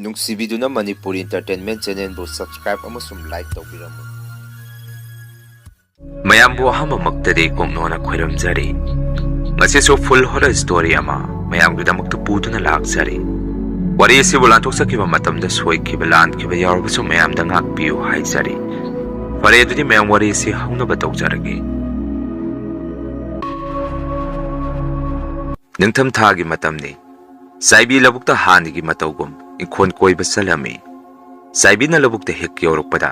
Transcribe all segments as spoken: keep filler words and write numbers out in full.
ꯅꯨꯡꯁꯤꯕꯤꯗꯨꯅ Manipur Entertainment Channelꯕꯨ subscribe ꯑꯃꯁꯨꯡ like ꯇꯧꯕꯤꯔꯝꯃꯨ꯫ ꯃꯌꯥꯝꯕꯨ ꯑꯍꯥꯟꯕꯃꯛꯇꯗꯤ ꯀꯣꯛꯅꯣꯅ ꯈꯣꯏꯔꯝꯖꯔꯤ꯫ ꯉꯁꯤꯁꯨ full horror story ꯑꯃ ꯃꯌꯥꯝꯒꯤꯗꯃꯛꯇ ꯄꯨꯗꯨꯅ ꯂꯥꯛꯆꯔꯤ꯫ ꯋꯥꯔꯤ ꯑꯁꯤꯕꯨ ꯂꯥꯟꯊꯣꯛꯆꯈꯤꯕ ꯃꯇꯝꯗ ꯁꯣꯏꯈꯤꯕ ꯂꯥꯟꯈꯤꯕ ꯌꯥꯎꯔꯕꯁꯨ ꯃꯌꯥꯝꯗ ꯉꯥꯛꯄꯤꯌꯨ ꯍꯥꯏꯖꯔꯤ꯫ ꯐꯔꯦ, ꯑꯗꯨꯗꯤ ꯃꯌꯥꯝ ꯋꯥꯔꯤ ꯑꯁꯤ ꯍꯧꯅꯕ ꯇꯧꯖꯔꯒꯦ꯫ ꯅꯤꯡꯊꯝ ꯊꯥꯒꯤ ꯃꯇꯝꯅꯤ꯫ ꯆꯥꯏꯕꯤ ꯂꯧꯕꯨꯛꯇ ꯍꯥꯟꯅꯒꯤ ꯃꯇꯧꯒꯨꯝ ꯏꯪꯈꯣꯜ ꯀꯣꯏꯕ ꯆꯠꯂꯝꯃꯤ꯫ ꯆꯥꯏꯕꯤꯅ ꯂꯧꯕꯨꯛꯇ ꯍꯦꯛ ꯌꯧꯔꯛꯄꯗ,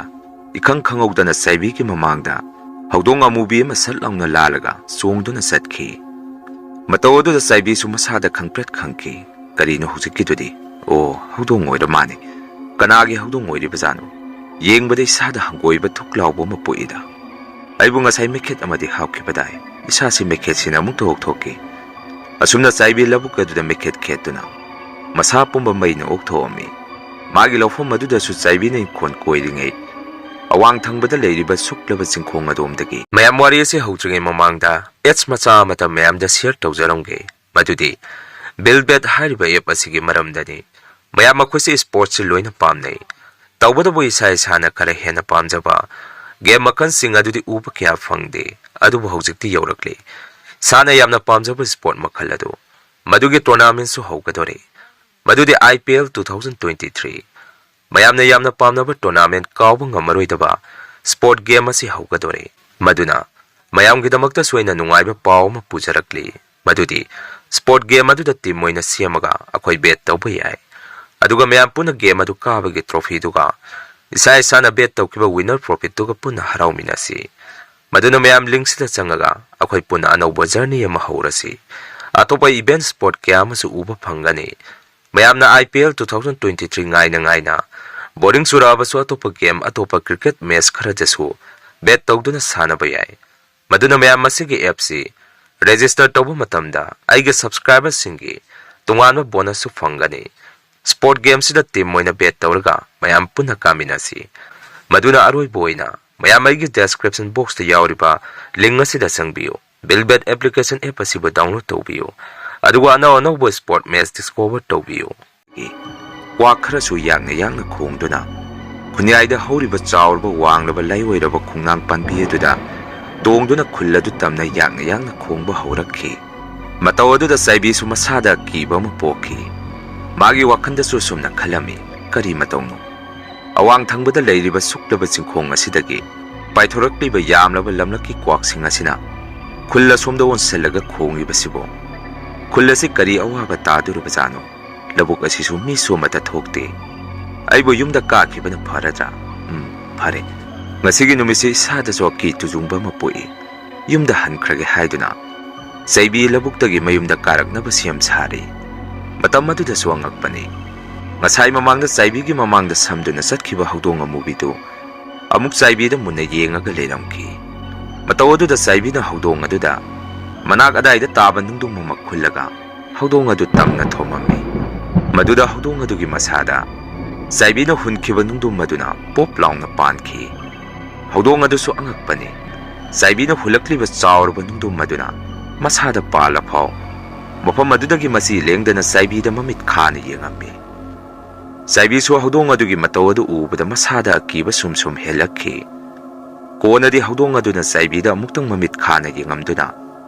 ꯏꯈꯪ ꯈꯪꯍꯧꯗꯅ ꯆꯥꯏꯕꯤꯒꯤ ꯃꯃꯥꯡꯗ ꯍꯧꯗꯣꯡ ꯑꯃꯨꯕꯤ ꯑꯃ ꯁꯠ ꯂꯥꯎꯅ ꯂꯥꯜꯂꯒ ꯆꯣꯡꯗꯨꯅ ꯆꯠꯈꯤ꯫ ꯃꯇꯧ ꯑꯗꯨꯗ ꯆꯥꯏꯕꯤꯁꯨ ꯃꯁꯥꯗ ꯈꯪꯄ꯭ꯔꯦꯠ ꯈꯪꯈꯤ꯫ "ꯀꯔꯤꯅꯣ ꯍꯧꯖꯤꯛꯀꯤꯗꯨꯗꯤ? ꯑꯣ, ꯍꯧꯗꯣꯡ ꯑꯣꯏꯔ ꯃꯥꯅꯤ꯫ ꯀꯅꯥꯒꯤ ꯍꯧꯗꯣꯡ ꯑꯣꯏꯔꯤꯕꯖꯥꯠꯅꯣ? ꯌꯦꯡꯕꯗ ꯏꯁꯥꯗ ꯍꯪꯒꯣꯏꯕ ꯊꯨꯛ ꯂꯥꯎꯕ ꯑꯃ ꯄꯣꯛꯏꯗ꯫ ꯑꯩꯕꯨ ꯉꯁꯥꯏ ꯃꯩꯈꯦꯠ ꯑꯃꯗꯤ ꯍꯥꯞꯈꯤꯕꯗꯥꯏ? ꯏꯁꯥꯁꯤ ꯃꯩꯈꯦꯠꯁꯤꯅ ꯑꯃꯨꯛꯇ ꯑꯣꯛꯊꯣꯛꯈꯤ꯫" ꯑꯁꯨꯝꯅ ꯆꯥꯏꯕꯤ ꯂꯧꯕꯨꯛ ꯑꯗꯨꯗ ꯃꯩꯈꯦꯠ ꯈꯦꯠꯇꯨꯅ ꯃꯁꯥ ꯄꯨꯝꯕ ꯃꯩꯅ ꯑꯣꯛꯊꯣꯛꯑꯝꯃꯤ꯫ ꯃꯥꯒꯤ ꯂꯧꯐꯝ ꯑꯗꯨꯗꯁꯨ ꯆꯥꯏꯕꯤꯅ ꯏꯪꯈꯣꯜ ꯀꯣꯏꯔꯤꯉꯩ, ꯑꯋꯥꯡ ꯊꯪꯕꯗ ꯂꯩꯔꯤꯕ ꯁꯨꯛꯂꯕ ꯆꯤꯡꯈꯣꯡ ꯑꯗꯣꯝꯗꯒꯤ꯫ ꯃꯌꯥꯝ, ꯋꯥꯔꯤ ꯑꯁꯤ ꯍꯧꯗ꯭ꯔꯤꯉꯩ ꯃꯃꯥꯡꯗ ads ꯃꯆꯥ ꯑꯃꯇ ꯃꯌꯥꯝꯗ share ꯇꯧꯖꯔꯝꯒꯦ꯫ ꯃꯗꯨꯗꯤ Bilbet ꯍꯥꯏꯔꯤꯕ app ꯑꯁꯤꯒꯤ ꯃꯔꯝꯗꯅꯤ꯫ ꯃꯌꯥꯝ, ꯃꯈꯣꯏꯁꯤ sportsꯁꯤ ꯂꯣꯏꯅ ꯄꯥꯝꯅꯩ꯫ ꯇꯧꯕꯇꯕꯨ ꯏꯁꯥ ꯏꯁꯥꯅ ꯈꯔ ꯍꯦꯟꯅ ꯄꯥꯝꯖꯕ game ꯃꯈꯜꯁꯤꯡ ꯑꯗꯨꯗꯤ ꯎꯕ ꯀꯌꯥ ꯐꯪꯗꯦ꯫ ꯑꯗꯨꯕꯨ ꯍꯧꯖꯤꯛꯇꯤ ꯌꯧꯔꯛꯂꯤ ꯏꯁꯥꯅ ꯌꯥꯝꯅ ꯄꯥꯝꯖꯕ sport ꯃꯈꯜ ꯑꯗꯨ꯫ ꯃꯗꯨꯒꯤ tournamentꯁꯨ ꯍꯧꯒꯗꯧꯔꯦ꯫ ꯃꯗꯨꯗꯤ IPL two thousand twenty three꯫ ꯃꯌꯥꯝꯅ ꯌꯥꯝꯅ ꯄꯥꯝꯅꯕ tournament, ꯀꯥꯎꯕ ꯉꯝꯃꯔꯣꯏꯗꯕ sport game ꯑꯁꯤ ꯍꯧꯒꯗꯧꯔꯦ꯫ ꯃꯗꯨꯅ ꯃꯌꯥꯝꯒꯤꯗꯃꯛꯇꯁꯨ ꯑꯩꯅ ꯅꯨꯡꯉꯥꯏꯕ ꯄꯥꯎ ꯑꯃ ꯄꯨꯖꯔꯛꯂꯤ꯫ ꯃꯗꯨꯗꯤ sport game ꯑꯗꯨꯗ team ꯑꯣꯏꯅ ꯁꯦꯝꯃꯒ ꯑꯩꯈꯣꯏ bet ꯇꯧꯕ ꯌꯥꯏ꯫ ꯑꯗꯨꯒ ꯃꯌꯥꯝ ꯄꯨꯟꯅ game ꯑꯗꯨ ꯀꯥꯕꯒꯤ trophyꯗꯨꯒ ꯏꯁꯥ ꯏꯁꯥꯅ bet ꯇꯧꯈꯤꯕ winner profitꯇꯨꯒ ꯄꯨꯟꯅ ꯍꯔꯥꯎꯃꯤꯟꯅꯁꯤ꯫ ꯃꯗꯨꯅ ꯃꯌꯥꯝ linkꯁꯤꯗ ꯆꯪꯉꯒ ꯑꯩꯈꯣꯏ ꯄꯨꯟꯅ ꯑꯅꯧꯕ journey ꯑꯃ ꯍꯧꯔꯁꯤ꯫ ꯑꯇꯣꯞꯄ event sport ꯀꯌꯥ ꯑꯃꯁꯨ ꯎꯕ ꯐꯪꯒꯅꯤ꯫ ꯃꯌꯥꯝꯅ IPL two thousand twenty three ꯉꯥꯏꯅ ꯉꯥꯏꯅ boring ꯆꯨꯔꯛꯑꯕꯁꯨ ꯑꯇꯣꯞꯄ game, ꯑꯇꯣꯞꯄ cricket match ꯈꯔꯗꯁꯨ bet ꯇꯧꯗꯨꯅ ꯁꯥꯟꯅꯕ ꯌꯥꯏ꯫ ꯃꯗꯨꯅ ꯃꯌꯥꯝ ꯃꯁꯤꯒꯤ appꯁꯤ register ꯇꯧꯕ ꯃꯇꯝꯗ ꯑꯩꯒꯤ subscriberꯁꯤꯡꯒꯤ ꯇꯣꯉꯥꯟꯕ bonusꯁꯨ ꯐꯪꯒꯅꯤ꯫ Sport gameꯁꯤꯗ team ꯑꯣꯏꯅ bet ꯇꯧꯔꯒ ꯃꯌꯥꯝ ꯄꯨꯟꯅ ꯀꯥꯃꯤꯟꯅꯁꯤ꯫ ꯃꯗꯨꯅ ꯑꯔꯣꯏꯕ ꯑꯣꯏꯅ ꯃꯌꯥꯝ ꯑꯩꯒꯤ description boxꯇ ꯌꯥꯎꯔꯤꯕ link ꯑꯁꯤꯗ ꯆꯪꯕꯤꯌꯨ꯫ Bilbet application app ꯑꯁꯤꯕꯨ download ꯇꯧꯕꯤꯌꯨ, ꯑꯗꯨꯒ ꯑꯅꯧ ꯑꯅꯧꯕ sport match discover ꯇꯧꯕꯤꯌꯨ꯫ ꯀ꯭ꯋꯥꯛ ꯈꯔꯁꯨ ꯌꯥꯡꯅ ꯌꯥꯡꯅ ꯈꯣꯡꯗꯨꯅ ꯈꯨꯟꯌꯥꯏꯗ ꯍꯧꯔꯤꯕ ꯆꯥꯎꯔꯕ ꯋꯥꯡꯂꯕ ꯂꯥꯏꯑꯣꯏꯔꯕ ꯈꯣꯡꯅꯥꯡ ꯄꯥꯟꯕꯤ ꯑꯗꯨꯗ ꯇꯣꯡꯗꯨꯅ ꯈꯨꯜ ꯑꯗꯨ ꯇꯝꯅ ꯌꯥꯡꯅ ꯌꯥꯡꯅ ꯈꯣꯡꯕ ꯍꯧꯔꯛꯈꯤ꯫ ꯃꯇꯧ ꯑꯗꯨꯗ ꯆꯥꯏꯕꯤꯁꯨ ꯃꯁꯥꯗ ꯑꯀꯤꯕ ꯑꯃ ꯄꯣꯛꯈꯤ꯫ ꯃꯥꯒꯤ ꯋꯥꯈꯜꯗꯁꯨ ꯑꯁꯨꯝꯅ ꯈꯜꯂꯝꯃꯤ, "ꯀꯔꯤ ꯃꯇꯧꯅꯣ? ꯑꯋꯥꯡ ꯊꯪꯕꯗ ꯂꯩꯔꯤꯕ ꯁꯨꯛꯂꯕ ꯆꯤꯡꯈꯣꯡ ꯑꯁꯤꯗꯒꯤ ꯄꯥꯏꯊꯣꯔꯛꯂꯤꯕ ꯌꯥꯝꯂꯕ ꯂꯝꯂꯛꯀꯤ ꯀ꯭ꯋꯥꯛꯁꯤꯡ ꯑꯁꯤꯅ ꯈꯨꯜ ꯑꯁꯣꯝꯗ ꯑꯣꯟꯁꯤꯜꯂꯒ ꯈꯣꯡꯂꯤꯕꯁꯤꯕꯨ? ꯈꯨꯜ ꯑꯁꯤ ꯀꯔꯤ ꯑꯋꯥꯕ ꯇꯥꯗꯣꯔꯤꯕꯖꯥꯠꯅꯣ? ꯂꯧꯕꯨꯛ ꯑꯁꯤꯁꯨ ꯃꯤꯁꯨ ꯑꯃꯠꯇ ꯊꯣꯛꯇꯦ꯫ ꯑꯩꯕꯨ ꯌꯨꯝꯗ ꯀꯥꯈꯤꯕꯅ ꯐꯔꯗ꯭ꯔꯥ? ꯎꯝ, ꯐꯔꯦ꯫ ꯉꯁꯤꯒꯤ ꯅꯨꯃꯤꯠꯁꯤ ꯏꯁꯥꯗꯁꯨ ꯑꯀꯤ ꯇꯨꯖꯨꯡꯕ ꯑꯃ ꯄꯣꯛꯏ꯫ ꯌꯨꯝꯗ ꯍꯟꯈ꯭ꯔꯒꯦ" ꯍꯥꯏꯗꯨꯅ ꯆꯥꯏꯕꯤ ꯂꯧꯕꯨꯛꯇꯒꯤ ꯃꯌꯨꯝꯗ ꯀꯥꯔꯛꯅꯕ ꯁꯦꯝ ꯁꯥꯔꯤ꯫ ꯃꯇꯝ ꯑꯗꯨꯗꯁꯨ ꯑꯉꯛꯄꯅꯤ꯫ ꯉꯁꯥꯏ ꯃꯃꯥꯡꯗ ꯆꯥꯏꯕꯤꯒꯤ ꯃꯃꯥꯡꯗ ꯁꯝꯗꯨꯅ ꯆꯠꯈꯤꯕ ꯍꯧꯗꯣꯡ ꯑꯃꯨꯕꯤꯗꯨ ꯑꯃꯨꯛ ꯆꯥꯏꯕꯤꯗ ꯃꯨꯟꯅ ꯌꯦꯡꯉꯒ ꯂꯩꯔꯝꯈꯤ꯫ ꯃꯇꯧ ꯑꯗꯨꯗ ꯆꯥꯏꯕꯤꯅ ꯍꯧꯗꯣꯡ ꯑꯗꯨꯗ ꯃꯅꯥꯛ ꯑꯗꯥꯏꯗ ꯇꯥꯕ ꯅꯨꯡꯗꯨꯝ ꯑꯃ ꯈꯨꯜꯂꯒ ꯍꯧꯗꯣꯡ ꯑꯗꯨ ꯇꯝꯅ ꯊꯣꯝꯃꯝꯃꯤ꯫ ꯃꯗꯨꯗ ꯍꯧꯗꯣꯡ ꯑꯗꯨꯒꯤ ꯃꯁꯥꯗ ꯆꯥꯏꯕꯤꯅ ꯍꯨꯟꯈꯤꯕ ꯅꯨꯡꯗꯨꯝ ꯑꯗꯨꯅ ꯄꯣꯞ ꯂꯥꯎꯅ ꯄꯥꯟꯈꯤ꯫ ꯍꯧꯗꯣꯡ ꯑꯗꯨꯁꯨ ꯑꯉꯛꯄꯅꯤ꯫ ꯆꯥꯏꯕꯤꯅ ꯍꯨꯜꯂꯛꯂꯤꯕ ꯆꯥꯎꯔꯕ ꯅꯨꯡꯗꯨꯝ ꯑꯗꯨꯅ ꯃꯁꯥꯗ ꯄꯥꯜꯂꯐꯥꯎ ꯃꯐꯝ ꯑꯗꯨꯗꯒꯤ ꯃꯆꯤ ꯂꯦꯡꯗꯅ ꯆꯥꯏꯕꯤꯗ ꯃꯃꯤꯠ ꯈꯥꯅ ꯌꯦꯡꯉꯝꯃꯤ꯫ ꯆꯥꯏꯕꯤꯁꯨ ꯍꯧꯗꯣꯡ ꯑꯗꯨꯒꯤ ꯃꯇꯧ ꯑꯗꯨ ꯎꯕꯗ ꯃꯁꯥꯗ ꯑꯀꯤꯕ ꯁꯨꯝ ꯁꯨꯝ ꯍꯦꯜꯂꯛꯈꯤ꯫ ꯀꯣꯟꯅꯗꯤ ꯍꯧꯗꯣꯡ ꯑꯗꯨꯅ ꯆꯥꯏꯕꯤꯗ ꯑꯃꯨꯛꯇꯪ ꯃꯃꯤꯠ ꯈꯥꯅ ꯌꯦꯡꯉꯝꯗꯨꯅ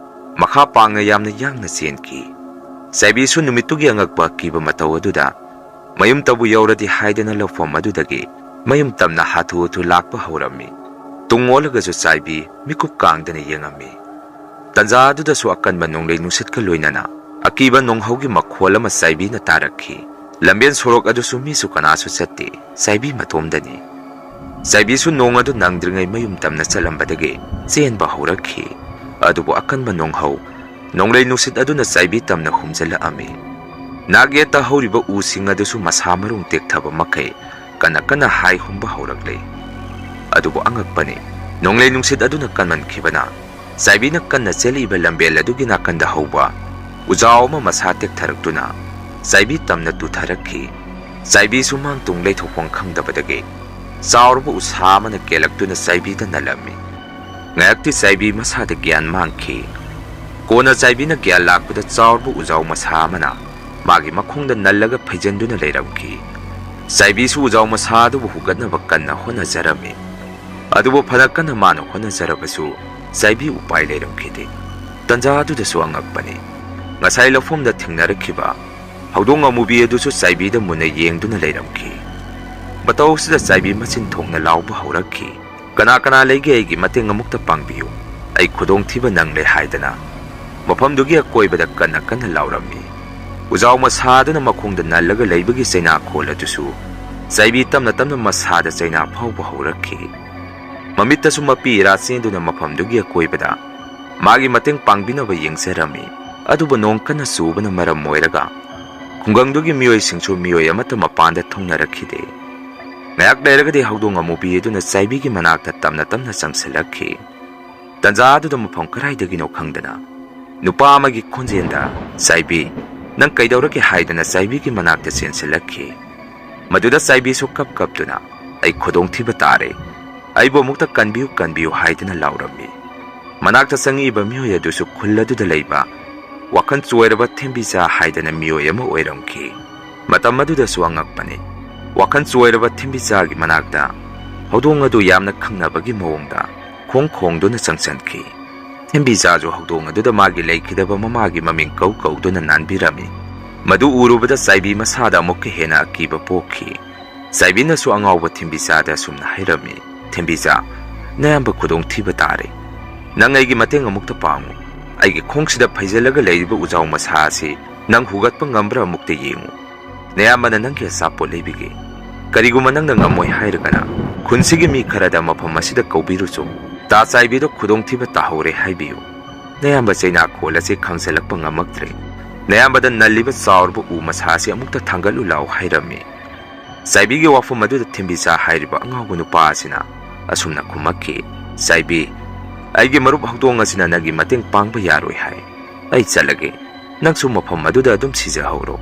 ꯃꯈꯥ ꯄꯥꯡꯅ ꯌꯥꯝꯅ ꯌꯥꯡꯅ ꯆꯦꯟꯈꯤ꯫ ꯆꯥꯏꯕꯤꯁꯨ ꯅꯨꯃꯤꯠꯇꯨꯒꯤ ꯑꯉꯛꯄ ꯑꯀꯤꯕ ꯃꯇꯧ ꯑꯗꯨꯗ ꯃꯌꯨꯝꯇꯕꯨ ꯌꯧꯔꯗꯤ ꯍꯥꯏꯗꯅ ꯂꯧꯐꯝ ꯑꯗꯨꯗꯒꯤ ꯃꯌꯨꯝ ꯇꯝꯅ ꯍꯥꯊꯨ ꯍꯥꯊꯨ ꯂꯥꯛꯄ ꯍꯧꯔꯝꯃꯤ꯫ ꯇꯨꯡ ꯑꯣꯜꯂꯒꯁꯨ ꯆꯥꯏꯕꯤ ꯃꯤꯀꯨꯞ ꯀꯥꯡꯗꯅ ꯌꯦꯡꯉꯝꯃꯤ꯫ ꯇꯟꯖꯥ ꯑꯗꯨꯗꯁꯨ ꯑꯀꯟꯕ ꯅꯣꯡꯂꯩ ꯅꯨꯡꯁꯤꯠꯀ ꯂꯣꯏꯅꯅ ꯑꯀꯤꯕ ꯅꯣꯡꯍꯧꯒꯤ ꯃꯈꯣꯜ ꯑꯃ ꯆꯥꯏꯕꯤꯅ ꯇꯥꯔꯛꯈꯤ꯫ ꯂꯝꯕꯦꯟ ꯁꯣꯔꯣꯛ ꯑꯗꯨꯁꯨ ꯃꯤꯁꯨ ꯀꯅꯥꯁꯨ ꯆꯠꯇꯦ, ꯆꯥꯏꯕꯤ ꯃꯇꯣꯝꯗꯅꯤ꯫ ꯆꯥꯏꯕꯤꯁꯨ ꯅꯣꯡ ꯑꯗꯨ ꯅꯪꯗ꯭ꯔꯤꯉꯩ ꯃꯌꯨꯝ ꯇꯝꯅ ꯆꯠꯂꯝꯕꯗꯒꯤ ꯆꯦꯟꯕ ꯍꯧꯔꯛꯈꯤ꯫ ꯑꯗꯨꯕꯨ ꯑꯀꯟꯕ ꯅꯣꯡꯍꯧ, ꯅꯣꯡꯂꯩ ꯅꯨꯡꯁꯤꯠ ꯑꯗꯨꯅ ꯆꯥꯏꯕꯤ ꯇꯝꯅ ꯍꯨꯝꯖꯤꯜꯂꯛꯑꯝꯃꯤ꯫ ꯅꯥꯛ ꯌꯦꯠꯇ ꯍꯧꯔꯤꯕ ꯎꯁꯤꯡ ꯑꯗꯨꯁꯨ ꯃꯁꯥ ꯃꯔꯨꯝ ꯇꯦꯛꯊꯕ ꯃꯈꯩ ꯀꯟꯅ ꯀꯟꯅ ꯍꯥꯏ ꯍꯨꯝꯕ ꯍꯧꯔꯛꯂꯦ꯫ ꯑꯗꯨꯕꯨ ꯑꯉꯛꯄꯅꯤ, ꯅꯣꯡꯂꯩ ꯅꯨꯡꯁꯤꯠ ꯑꯗꯨꯅ ꯀꯟꯃꯟꯈꯤꯕꯅ ꯆꯥꯏꯕꯤꯅ ꯀꯟꯅ ꯆꯦꯜꯂꯛꯏꯕ ꯂꯝꯕꯦꯜ ꯑꯗꯨꯒꯤ ꯅꯥꯀꯟꯗ ꯍꯧꯕ ꯎꯖꯥꯎ ꯑꯃ ꯃꯁꯥ ꯇꯦꯛꯊꯔꯛꯇꯨꯅ ꯆꯥꯏꯕꯤ ꯇꯝꯅ ꯇꯨꯊꯔꯛꯈꯤ꯫ ꯆꯥꯏꯕꯤꯁꯨ ꯃꯥꯡ ꯇꯨꯡ ꯂꯩꯊꯣꯛꯐꯝ ꯈꯪꯗꯕꯗꯒꯤ ꯆꯥꯎꯔꯕ ꯎꯁꯥ ꯑꯃꯅ ꯀꯦꯜꯂꯛꯇꯨꯅ ꯆꯥꯏꯕꯤꯗ ꯅꯜꯂꯝꯃꯤ꯫ ꯉꯥꯏꯍꯥꯛꯇꯤ ꯆꯥꯏꯕꯤ ꯃꯁꯥꯗ ꯒ꯭ꯌꯥꯟ ꯃꯥꯡꯈꯤ꯫ ꯀꯣꯟꯅ ꯆꯥꯏꯕꯤꯅ ꯒ꯭ꯌꯥꯟ ꯂꯥꯛꯄꯗ ꯆꯥꯎꯔꯕ ꯎꯖꯥꯎ ꯃꯁꯥ ꯑꯃꯅ ꯃꯥꯒꯤ ꯃꯈꯣꯡꯗ ꯅꯜꯂꯒ ꯐꯩꯖꯤꯟꯗꯨꯅ ꯂꯩꯔꯝꯈꯤ꯫ ꯆꯥꯏꯕꯤꯁꯨ ꯎꯖꯥꯎ ꯃꯁꯥ ꯑꯗꯨꯕꯨ ꯍꯨꯒꯠꯅꯕ ꯀꯟꯅ ꯍꯣꯠꯅꯖꯔꯝꯃꯤ꯫ ꯑꯗꯨꯕꯨ ꯐꯅ ꯀꯟꯅ ꯃꯥꯅ ꯍꯣꯠꯅꯖꯔꯕꯁꯨ ꯆꯥꯏꯕꯤ ꯎꯄꯥꯏ ꯂꯩꯔꯝꯈꯤꯗꯦ꯫ ꯇꯟꯖꯥ ꯑꯗꯨꯗꯁꯨ ꯑꯉꯛꯄꯅꯤ꯫ ꯉꯁꯥꯏ ꯂꯧꯐꯝꯗ ꯊꯦꯡꯅꯔꯛꯈꯤꯕ ꯍꯧꯗꯣꯡ ꯑꯃꯨꯕꯤ ꯑꯗꯨꯁꯨ ꯆꯥꯏꯕꯤꯗ ꯃꯨꯟꯅ ꯌꯦꯡꯗꯨꯅ ꯂꯩꯔꯝꯈꯤ꯫ ꯃꯇꯧꯁꯤꯗ ꯆꯥꯏꯕꯤ ꯃꯆꯤꯟ ꯊꯣꯛꯅ ꯂꯥꯎꯕ ꯍꯧꯔꯛꯈꯤ, "ꯀꯅꯥ ꯀꯅꯥ ꯂꯩꯒꯦ? ꯑꯩꯒꯤ ꯃꯇꯦꯡ ꯑꯃꯨꯛꯇ ꯄꯥꯡꯕꯤꯌꯨ꯫ ꯑꯩ ꯈꯨꯗꯣꯡꯊꯤꯕ ꯅꯪꯂꯦ" ꯍꯥꯏꯗꯅ ꯃꯐꯝꯗꯨꯒꯤ ꯑꯀꯣꯏꯕꯗ ꯀꯟꯅ ꯀꯟꯅ ꯂꯥꯎꯔꯝꯃꯤ꯫ ꯎꯖꯥꯎ ꯃꯁꯥꯗꯨꯅ ꯃꯈꯣꯡꯗ ꯅꯜꯂꯒ ꯂꯩꯕꯒꯤ ꯆꯩꯅꯥꯈꯣꯜ ꯑꯗꯨꯁꯨ ꯆꯥꯏꯕꯤ ꯇꯞꯅ ꯇꯞꯅ ꯃꯁꯥꯗ ꯆꯩꯅꯥ ꯐꯥꯎꯕ ꯍꯧꯔꯛꯈꯤ꯫ ꯃꯃꯤꯠꯇꯁꯨ ꯃꯄꯤ ꯏꯔꯥ ꯆꯦꯟꯗꯨꯅ ꯃꯐꯝꯗꯨꯒꯤ ꯑꯀꯣꯏꯕꯗ ꯃꯥꯒꯤ ꯃꯇꯦꯡ ꯄꯥꯡꯕꯤꯅꯕ ꯌꯦꯡꯖꯔꯝꯃꯤ꯫ ꯑꯗꯨꯕꯨ ꯅꯣꯡ ꯀꯟꯅ ꯆꯨꯕꯅ ꯃꯔꯝ ꯑꯣꯏꯔꯒ ꯈꯨꯡꯒꯪꯗꯨꯒꯤ ꯃꯤꯑꯣꯏꯁꯤꯡꯁꯨ ꯃꯤꯑꯣꯏ ꯑꯃꯠꯇ ꯃꯄꯥꯟꯗ ꯊꯣꯛꯅꯔꯛꯈꯤꯗꯦ꯫ ꯉꯥꯏꯍꯥꯛ ꯂꯩꯔꯒꯗꯤ ꯍꯧꯗꯣꯡ ꯑꯃꯨꯕꯤ ꯑꯗꯨꯅ ꯆꯥꯏꯕꯤꯒꯤ ꯃꯅꯥꯛꯇ ꯇꯞꯅ ꯇꯞꯅ ꯆꯪꯁꯤꯜꯂꯛꯈꯤ꯫ ꯇꯟꯖꯥ ꯑꯗꯨꯗ ꯃꯐꯝ ꯀꯗꯥꯏꯗꯒꯤꯅꯣ ꯈꯪꯗꯅ ꯅꯨꯄꯥ ꯑꯃꯒꯤ ꯈꯣꯟꯖꯦꯜꯗ, "ꯆꯥꯏꯕꯤ, ꯅꯪ ꯀꯩꯗꯧꯔꯒꯦ?" ꯍꯥꯏꯗꯅ ꯆꯥꯏꯕꯤꯒꯤ ꯃꯅꯥꯛꯇ ꯆꯦꯟꯁꯤꯜꯂꯛꯈꯤ꯫ ꯃꯗꯨꯗ ꯆꯥꯏꯕꯤꯁꯨ ꯀꯞ ꯀꯞꯇꯨꯅ, "ꯑꯩ ꯈꯨꯗꯣꯡꯊꯤꯕ ꯇꯥꯔꯦ, ꯑꯩꯕꯨ ꯑꯃꯨꯛꯇ ꯀꯟꯕꯤꯌꯨ, ꯀꯟꯕꯤꯌꯨ" ꯍꯥꯏꯗꯨꯅ ꯂꯥꯎꯔꯝꯃꯤ꯫ ꯃꯅꯥꯛꯇ ꯆꯪꯉꯛꯏꯕ ꯃꯤꯑꯣꯏ ꯑꯗꯨꯁꯨ ꯈꯨꯜ ꯑꯗꯨꯗ ꯂꯩꯕ ꯋꯥꯈꯜ ꯆꯣꯏꯔꯕ ꯊꯦꯝꯕꯤꯆꯥ ꯍꯥꯏꯗꯅ ꯃꯤꯑꯣꯏ ꯑꯃ ꯑꯣꯏꯔꯝꯈꯤ꯫ ꯃꯇꯝ ꯑꯗꯨꯗꯁꯨ ꯑꯉꯛꯄꯅꯤ, ꯋꯥꯈꯜ ꯆꯣꯏꯔꯕ ꯊꯦꯝꯕꯤꯆꯥꯒꯤ ꯃꯅꯥꯛꯇ ꯍꯧꯗꯣꯡ ꯑꯗꯨ ꯌꯥꯝꯅ ꯈꯪꯅꯕꯒꯤ ꯃꯑꯣꯡꯗ ꯈꯣꯡ ꯈꯣꯡꯗꯨꯅ ꯆꯪꯁꯤꯟꯈꯤ꯫ ꯊꯦꯝꯕꯤꯆꯥꯁꯨ ꯍꯧꯗꯣꯡ ꯑꯗꯨꯗ ꯃꯥꯒꯤ ꯂꯩꯈꯤꯗꯕ ꯃꯃꯥꯒꯤ ꯃꯃꯤꯡ ꯀꯧ ꯀꯧꯗꯨꯅ ꯅꯥꯟꯕꯤꯔꯝꯃꯤ꯫ ꯃꯗꯨ ꯎꯔꯨꯕꯗ ꯆꯥꯏꯕꯤ ꯃꯁꯥꯗ ꯑꯃꯨꯛꯀ ꯍꯦꯟꯅ ꯑꯀꯤꯕ ꯄꯣꯛꯈꯤ꯫ ꯆꯥꯏꯕꯤꯅꯁꯨ ꯑꯉꯥꯎꯕ ꯊꯦꯝꯕꯤꯆꯥꯗ ꯑꯁꯨꯝꯅ ꯍꯥꯏꯔꯝꯃꯤ, "ꯊꯦꯝꯕꯤꯆꯥ, ꯅꯌꯥꯝꯕ ꯈꯨꯗꯣꯡꯊꯤꯕ ꯇꯥꯔꯦ꯫ ꯅꯪ ꯑꯩꯒꯤ ꯃꯇꯦꯡ ꯑꯃꯨꯛꯇ ꯄꯥꯡꯉꯨ꯫ ꯑꯩꯒꯤ ꯈꯣꯡꯁꯤꯗ ꯐꯩꯖꯤꯜꯂꯒ ꯂꯩꯔꯤꯕ ꯎꯖꯥꯎ ꯃꯁꯥ ꯑꯁꯤ ꯅꯪ ꯍꯨꯒꯠꯄ ꯉꯝꯕ꯭ꯔꯥ ꯑꯃꯨꯛꯇ ꯌꯦꯡꯉꯨ꯫ ꯅꯌꯥꯝꯕꯅ ꯅꯪꯒꯤ ꯑꯆꯥꯄꯣꯠ ꯂꯩꯕꯤꯒꯦ꯫ ꯀꯔꯤꯒꯨꯝꯕ ꯅꯪꯅ ꯉꯝꯃꯣꯏ ꯍꯥꯏꯔꯒꯅ ꯈꯨꯟꯁꯤꯒꯤ ꯃꯤ ꯈꯔꯗ ꯃꯐꯝ ꯑꯁꯤꯗ ꯀꯧꯕꯤꯔꯨꯆꯣ꯫ ꯇꯥ ꯆꯥꯏꯕꯤꯗ ꯈꯨꯗꯣꯡꯊꯤꯕ ꯇꯥꯍꯧꯔꯦ ꯍꯥꯏꯕꯤꯌꯨ꯫ ꯅꯌꯥꯝꯕ ꯆꯩꯅꯥꯈꯣꯜ ꯑꯁꯤ ꯈꯥꯡꯖꯜꯂꯛꯄ ꯉꯝꯃꯛꯇ꯭ꯔꯦ꯫ ꯅꯌꯥꯝꯕꯗ ꯅꯜꯂꯤꯕ ꯆꯥꯎꯔꯕ ꯎ ꯃꯁꯥ ꯑꯁꯤ ꯑꯃꯨꯛꯇ ꯊꯥꯡꯒꯠꯂꯨ ꯂꯥꯎ" ꯍꯥꯏꯔꯝꯃꯤ꯫ ꯆꯥꯏꯕꯤꯒꯤ ꯋꯥꯐꯝ ꯑꯗꯨꯗ ꯊꯦꯝꯕꯤꯆꯥ ꯍꯥꯏꯔꯤꯕ ꯑꯉꯥꯎꯕ ꯅꯨꯄꯥ ꯑꯁꯤꯅ ꯑꯁꯨꯝꯅ ꯈꯨꯝꯃꯛꯈꯤ, "ꯆꯥꯏꯕꯤ, ꯑꯩꯒꯤ ꯃꯔꯨꯞ ꯍꯧꯗꯣꯡ ꯑꯁꯤꯅ ꯅꯪꯒꯤ ꯃꯇꯦꯡ ꯄꯥꯡꯕ ꯌꯥꯔꯣꯏ ꯍꯥꯏ꯫ ꯑꯩ ꯆꯠꯂꯒꯦ꯫ ꯅꯪꯁꯨ ꯃꯐꯝ ꯑꯗꯨꯗ ꯑꯗꯨꯝ ꯁꯤꯖꯍꯧꯔꯣ꯫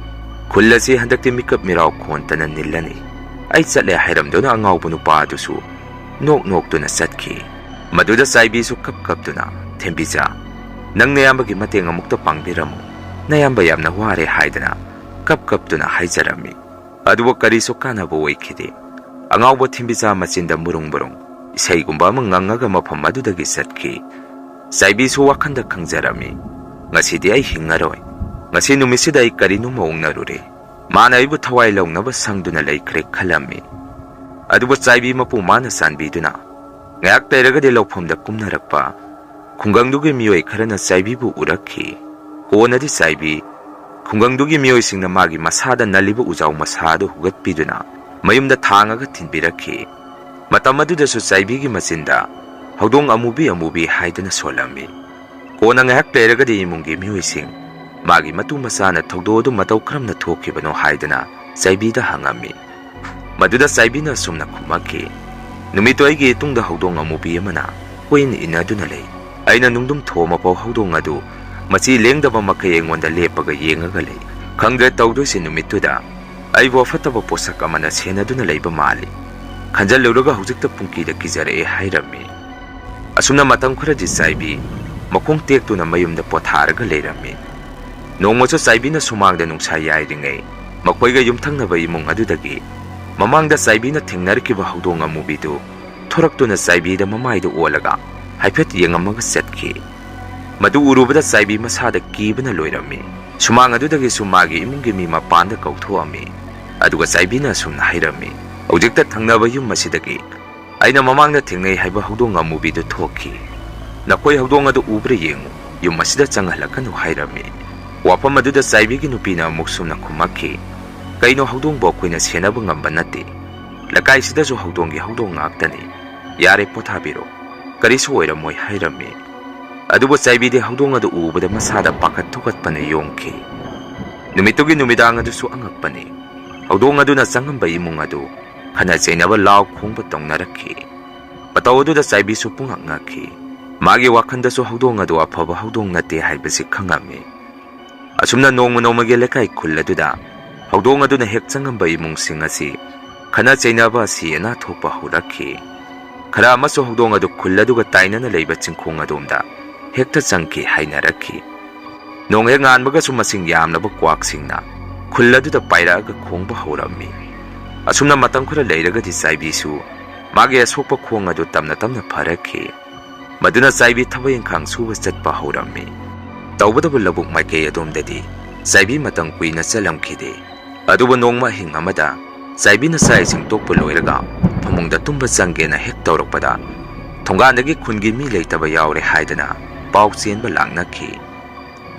ꯈꯨꯜ ꯑꯁꯤ ꯍꯟꯗꯛꯇꯤ ꯃꯤꯀꯞ ꯃꯤꯔꯥꯎ ꯈꯣꯟꯇꯅ ꯅꯤꯜꯂꯅꯤ꯫ ꯑꯩ ꯆꯠꯂꯦ" ꯍꯥꯏꯔꯝꯗꯨꯅ ꯑꯉꯥꯎꯕ ꯅꯨꯄꯥ ꯑꯗꯨꯁꯨ ꯅꯣꯛ ꯅꯣꯛꯇꯨꯅ ꯆꯠꯈꯤ꯫ ꯃꯗꯨꯗ ꯆꯥꯏꯕꯤꯁꯨ ꯀꯞ ꯀꯞꯇꯨꯅ, "ꯊꯦꯝꯕꯤꯆꯥ, ꯅꯪ ꯅꯌꯥꯝꯕꯒꯤ ꯃꯇꯦꯡ ꯑꯃꯨꯛꯇ ꯄꯥꯡꯕꯤꯔꯝꯃꯨ꯫ ꯅꯌꯥꯝꯕ ꯌꯥꯝꯅ ꯋꯥꯔꯦ" ꯍꯥꯏꯗꯅ ꯀꯞ ꯀꯞꯇꯨꯅ ꯍꯥꯏꯖꯔꯝꯃꯤ꯫ ꯑꯗꯨꯕꯨ ꯀꯔꯤꯁꯨ ꯀꯥꯟꯅꯕ ꯑꯣꯏꯈꯤꯗꯦ꯫ ꯑꯉꯥꯎꯕ ꯊꯤꯝꯕꯤꯆꯥ ꯃꯆꯤꯟꯗ ꯃꯨꯔꯨꯡ ꯃꯨꯔꯨꯡ ꯏꯁꯩꯒꯨꯝꯕ ꯑꯃ ꯉꯪꯉꯒ ꯃꯐꯝ ꯑꯗꯨꯗꯒꯤ ꯆꯠꯈꯤ꯫ ꯆꯥꯏꯕꯤꯁꯨ ꯋꯥꯈꯜꯗ ꯈꯪꯖꯔꯝꯃꯤ, "ꯉꯁꯤꯗꯤ ꯑꯩ ꯍꯤꯡꯉꯔꯣꯏ꯫ ꯉꯁꯤ ꯅꯨꯃꯤꯠꯁꯤꯗ ꯑꯩ ꯀꯔꯤꯅꯣꯝꯃ ꯑꯣꯛꯅꯔꯨꯔꯦ꯫ ꯃꯥꯅ ꯑꯩꯕꯨ ꯊꯋꯥꯏ ꯂꯧꯅꯕ ꯁꯪꯗꯨꯅ ꯂꯩꯈ꯭ꯔꯦ" ꯈꯜꯂꯝꯃꯤ꯫ ꯑꯗꯨꯕꯨ ꯆꯥꯏꯕꯤ ꯃꯄꯨ ꯃꯥꯅ ꯆꯥꯟꯕꯤꯗꯨꯅ ꯉꯥꯏꯍꯥꯛ ꯂꯩꯔꯒꯗꯤ ꯂꯧꯐꯝꯗ ꯀꯨꯝꯅꯔꯛꯄ ꯈꯨꯡꯒꯪꯗꯨꯒꯤ ꯃꯤꯑꯣꯏ ꯈꯔꯅ ꯆꯥꯏꯕꯤꯕꯨ ꯎꯔꯛꯈꯤ꯫ ꯀꯣꯟꯅꯗꯤ ꯆꯥꯏꯕꯤ ꯈꯨꯡꯒꯪꯗꯨꯒꯤ ꯃꯤꯑꯣꯏꯁꯤꯡꯅ ꯃꯥꯒꯤ ꯃꯁꯥꯗ ꯅꯜꯂꯤꯕ ꯎꯖꯥꯎ ꯃꯁꯥ ꯑꯗꯨ ꯍꯨꯒꯠꯄꯤꯗꯨꯅ ꯃꯌꯨꯝꯗ ꯊꯥꯡꯉꯒ ꯊꯤꯟꯕꯤꯔꯛꯈꯤ꯫ ꯃꯇꯝ ꯑꯗꯨꯗꯁꯨ ꯆꯥꯏꯕꯤꯒꯤ ꯃꯆꯤꯟꯗ "ꯍꯧꯗꯣꯡ ꯑꯃꯨꯕꯤ, ꯑꯃꯨꯕꯤ" ꯍꯥꯏꯗꯨꯅ ꯁꯣꯜꯂꯝꯃꯤ꯫ ꯀꯣꯟꯅ ꯉꯥꯏꯍꯥꯛ ꯂꯩꯔꯒꯗꯤ ꯏꯃꯨꯡꯒꯤ ꯃꯤꯑꯣꯏꯁꯤꯡ ꯃꯥꯒꯤ ꯃꯇꯨ ꯃꯆꯥꯅ ꯊꯧꯗꯣꯛ ꯑꯗꯨ ꯃꯇꯧ ꯀꯔꯝꯅ ꯊꯣꯛꯈꯤꯕꯅꯣ ꯍꯥꯏꯗꯨꯅ ꯆꯥꯏꯕꯤꯗ ꯍꯪꯉꯝꯃꯤ꯫ ꯃꯗꯨꯗ ꯆꯥꯏꯕꯤꯅ ꯑꯁꯨꯝꯅ ꯈꯨꯝꯃꯛꯈꯤ, "ꯅꯨꯃꯤꯠꯇꯨ ꯑꯩꯒꯤ ꯏꯇꯨꯡꯗ ꯍꯧꯗꯣꯡ ꯑꯃꯨꯕꯤ ꯑꯃꯅ ꯀꯣꯏꯏꯟ ꯏꯟꯅꯗꯨꯅ ꯂꯩ꯫ ꯑꯩꯅ ꯅꯨꯡꯗꯨꯝ ꯊꯣꯝꯃꯐꯥꯎ ꯍꯧꯗꯣꯡ ꯑꯗꯨ ꯃꯆꯤ ꯂꯦꯡꯗꯕ ꯃꯈꯩ ꯑꯩꯉꯣꯟꯗ ꯂꯦꯞꯄꯒ ꯌꯦꯡꯉꯒ ꯂꯩ꯫ ꯈꯪꯗ꯭ꯔꯦ ꯇꯧꯗꯣꯏꯁꯦ, ꯅꯨꯃꯤꯠꯇꯨꯗ ꯑꯩꯕꯨ ꯑꯐꯠꯇꯕ ꯄꯣꯠꯁꯛ ꯑꯃꯅ ꯁꯦꯟꯅꯗꯨꯅ ꯂꯩꯕ ꯃꯥꯜꯂꯤ꯫ ꯈꯟꯖꯜꯂꯨꯔꯒ ꯍꯧꯖꯤꯛꯇ ꯄꯨꯡꯀꯤꯗ ꯀꯤꯖꯔꯛꯑꯦ" ꯍꯥꯏꯔꯝꯃꯤ꯫ ꯑꯁꯨꯝꯅ ꯃꯇꯝ ꯈꯔꯗꯤ ꯆꯥꯏꯕꯤ ꯃꯈꯣꯡ ꯇꯦꯛꯇꯨꯅ ꯃꯌꯨꯝꯗ ꯄꯣꯊꯥꯔꯒ ꯂꯩꯔꯝꯃꯤ꯫ ꯅꯣꯡꯃꯁꯨ ꯆꯥꯏꯕꯤꯅ ꯁꯨꯃꯥꯡꯗ ꯅꯨꯡꯁꯥ ꯌꯥꯏꯔꯤꯉꯩ ꯃꯈꯣꯏꯒ ꯌꯨꯝꯊꯪꯅꯕ ꯏꯃꯨꯡ ꯑꯗꯨꯗꯒꯤ ꯃꯃꯥꯡꯗ ꯆꯥꯏꯕꯤꯅ ꯊꯦꯡꯅꯔꯛꯈꯤꯕ ꯍꯧꯗꯣꯡ ꯑꯃꯨꯕꯤꯗꯨ ꯊꯣꯔꯛꯇꯨꯅ ꯆꯥꯏꯕꯤꯗ ꯃꯃꯥꯏꯗ ꯑꯣꯜꯂꯒ ꯍꯥꯏꯐꯦꯠ ꯌꯦꯡꯉꯝꯃꯒ ꯆꯠꯈꯤ꯫ ꯃꯗꯨ ꯎꯔꯨꯕꯗ ꯆꯥꯏꯕꯤ ꯃꯁꯥꯗ ꯀꯤꯕꯅ ꯂꯣꯏꯔꯝꯃꯤ꯫ ꯁꯨꯃꯥꯡ ꯑꯗꯨꯗꯒꯤꯁꯨ ꯃꯥꯒꯤ ꯏꯃꯨꯡꯒꯤ ꯃꯤ ꯃꯄꯥꯟꯗ ꯀꯧꯊꯣꯛꯑꯝꯃꯤ꯫ ꯑꯗꯨꯒ ꯆꯥꯏꯕꯤꯅ ꯑꯁꯨꯝꯅ ꯍꯥꯏꯔꯝꯃꯤ, "ꯍꯧꯖꯤꯛꯇ ꯊꯪꯅꯕ ꯌꯨꯝ ꯑꯁꯤꯗꯒꯤ ꯑꯩꯅ ꯃꯃꯥꯡꯗ ꯊꯦꯡꯅꯩ ꯍꯥꯏꯕ ꯍꯧꯗꯣꯡ ꯑꯃꯨꯕꯤꯗꯨ ꯊꯣꯛꯈꯤ꯫ ꯅꯈꯣꯏ ꯍꯧꯗꯣꯡ ꯑꯗꯨ ꯎꯕ꯭ꯔꯥ ꯌꯦꯡꯉꯨ, ꯌꯨꯝ ꯑꯁꯤꯗ ꯆꯪꯍꯜꯂꯛꯀꯅꯨ" ꯍꯥꯏꯔꯝꯃꯤ꯫ ꯋꯥꯐꯝ ꯑꯗꯨꯗ ꯆꯥꯏꯕꯤꯒꯤ ꯅꯨꯄꯤꯅ ꯑꯃꯨꯛ ꯁꯨꯝꯅ ꯈꯨꯝꯃꯛꯈꯤ, "ꯀꯩꯅꯣ, ꯍꯧꯗꯣꯡꯕꯨ ꯑꯩꯈꯣꯏꯅ ꯁꯦꯟꯅꯕ ꯉꯝꯕ ꯅꯠꯇꯦ꯫ ꯂꯩꯀꯥꯏꯁꯤꯗꯁꯨ ꯍꯧꯗꯣꯡꯒꯤ ꯍꯧꯗꯣꯡ ꯉꯥꯛꯇꯅꯤ꯫ ꯌꯥꯔꯦ, ꯄꯣꯊꯥꯕꯤꯔꯣ, ꯀꯔꯤꯁꯨ ꯑꯣꯏꯔꯝꯃꯣꯏ" ꯍꯥꯏꯔꯝꯃꯤ꯫ ꯑꯗꯨꯕꯨ ꯆꯥꯏꯕꯤꯗꯤ ꯍꯧꯗꯣꯡ ꯑꯗꯨ ꯎꯕꯗ ꯃꯁꯥꯗ ꯄꯥꯈꯠ ꯊꯨꯀꯠꯄꯅ ꯌꯣꯝꯈꯤ꯫ ꯅꯨꯃꯤꯠꯇꯨꯒꯤ ꯅꯨꯃꯤꯗꯥꯡ ꯑꯗꯨꯁꯨ ꯑꯉꯛꯄꯅꯤ꯫ ꯍꯧꯗꯣꯡ ꯑꯗꯨꯅ ꯆꯪꯉꯝꯕ ꯏꯃꯨꯡ ꯑꯗꯨ ꯈꯠꯅ ꯆꯩꯅꯕ, ꯂꯥꯎ ꯈꯣꯡꯕ ꯇꯧꯅꯔꯛꯈꯤ꯫ ꯃꯇꯧ ꯑꯗꯨꯗ ꯆꯥꯏꯕꯤꯁꯨ ꯄꯨꯡꯉꯛ ꯉꯛꯈꯤ꯫ ꯃꯥꯒꯤ ꯋꯥꯈꯜꯗꯁꯨ ꯍꯧꯗꯣꯡ ꯑꯗꯨ ꯑꯐꯕ ꯍꯧꯗꯣꯡ ꯅꯠꯇꯦ ꯍꯥꯏꯕꯁꯤ ꯈꯪꯉꯝꯃꯤ꯫ ꯑꯁꯨꯝꯅ ꯅꯣꯡꯃ ꯅꯣꯡꯃꯒꯤ ꯂꯩꯀꯥꯏ ꯈꯨꯜ ꯑꯗꯨꯗ ꯍꯧꯗꯣꯡ ꯑꯗꯨꯅ ꯍꯦꯛ ꯆꯪꯉꯝꯕ ꯏꯃꯨꯡꯁꯤꯡ ꯑꯁꯤ ꯈꯠꯅ ꯆꯩꯅꯕ, ꯑꯁꯤ ꯑꯅꯥ ꯊꯣꯛꯄ ꯍꯧꯔꯛꯈꯤ꯫ ꯈꯔ ꯑꯃꯁꯨ ꯍꯧꯗꯣꯡ ꯑꯗꯨ ꯈꯨꯜ ꯑꯗꯨꯒ ꯇꯥꯏꯅꯅ ꯂꯩꯕ ꯆꯤꯡꯈꯣꯡ ꯑꯗꯣꯝꯗ ꯍꯦꯛꯇ ꯆꯪꯈꯤ ꯍꯥꯏꯅꯔꯛꯈꯤ꯫ ꯅꯣꯡ ꯍꯦꯛ ꯉꯥꯟꯕꯒꯁꯨ ꯃꯁꯤꯡ ꯌꯥꯝꯂꯕ ꯀ꯭ꯋꯥꯛꯁꯤꯡꯅ ꯈꯨꯜ ꯑꯗꯨꯗ ꯄꯥꯏꯔꯛꯑꯒ ꯈꯣꯡꯕ ꯍꯧꯔꯝꯃꯤ꯫ ꯑꯁꯨꯝꯅ ꯃꯇꯝ ꯈꯔ ꯂꯩꯔꯒꯗꯤ ꯆꯥꯏꯕꯤꯁꯨ ꯃꯥꯒꯤ ꯑꯁꯣꯛꯄ ꯈꯣꯡ ꯑꯗꯨ ꯇꯞꯅ ꯇꯞꯅ ꯐꯔꯛꯈꯤ꯫ ꯃꯗꯨꯅ ꯆꯥꯏꯕꯤ ꯊꯕꯛ ꯏꯪꯈꯥꯡ ꯁꯨꯕ ꯆꯠꯄ ꯍꯧꯔꯝꯃꯤ꯫ ꯇꯧꯕꯇꯕꯨ ꯂꯧꯕꯨꯛ ꯃꯥꯏꯀꯩ ꯑꯗꯣꯝꯗꯗꯤ ꯆꯥꯏꯕꯤ ꯃꯇꯝ ꯀꯨꯏꯅ ꯆꯠꯂꯝꯈꯤꯗꯦ꯫ ꯑꯗꯨꯕꯨ ꯅꯣꯡꯃ ꯑꯍꯤꯡ ꯑꯃꯗ ꯆꯥꯏꯕꯤꯅ ꯆꯥꯛ ꯏꯁꯤꯡ ꯇꯣꯛꯄ ꯂꯣꯏꯔꯒ ꯐꯃꯨꯡꯗ ꯇꯨꯝꯕ ꯆꯪꯒꯦꯅ ꯍꯦꯛ ꯇꯧꯔꯛꯄꯗ, ꯊꯣꯡꯒꯥꯟꯗꯒꯤ ꯈꯨꯟꯒꯤ ꯃꯤ ꯂꯩꯇꯕ ꯌꯥꯎꯔꯦ ꯍꯥꯏꯗꯅ ꯄꯥꯎ ꯆꯦꯟꯕ ꯂꯥꯛꯅꯈꯤ꯫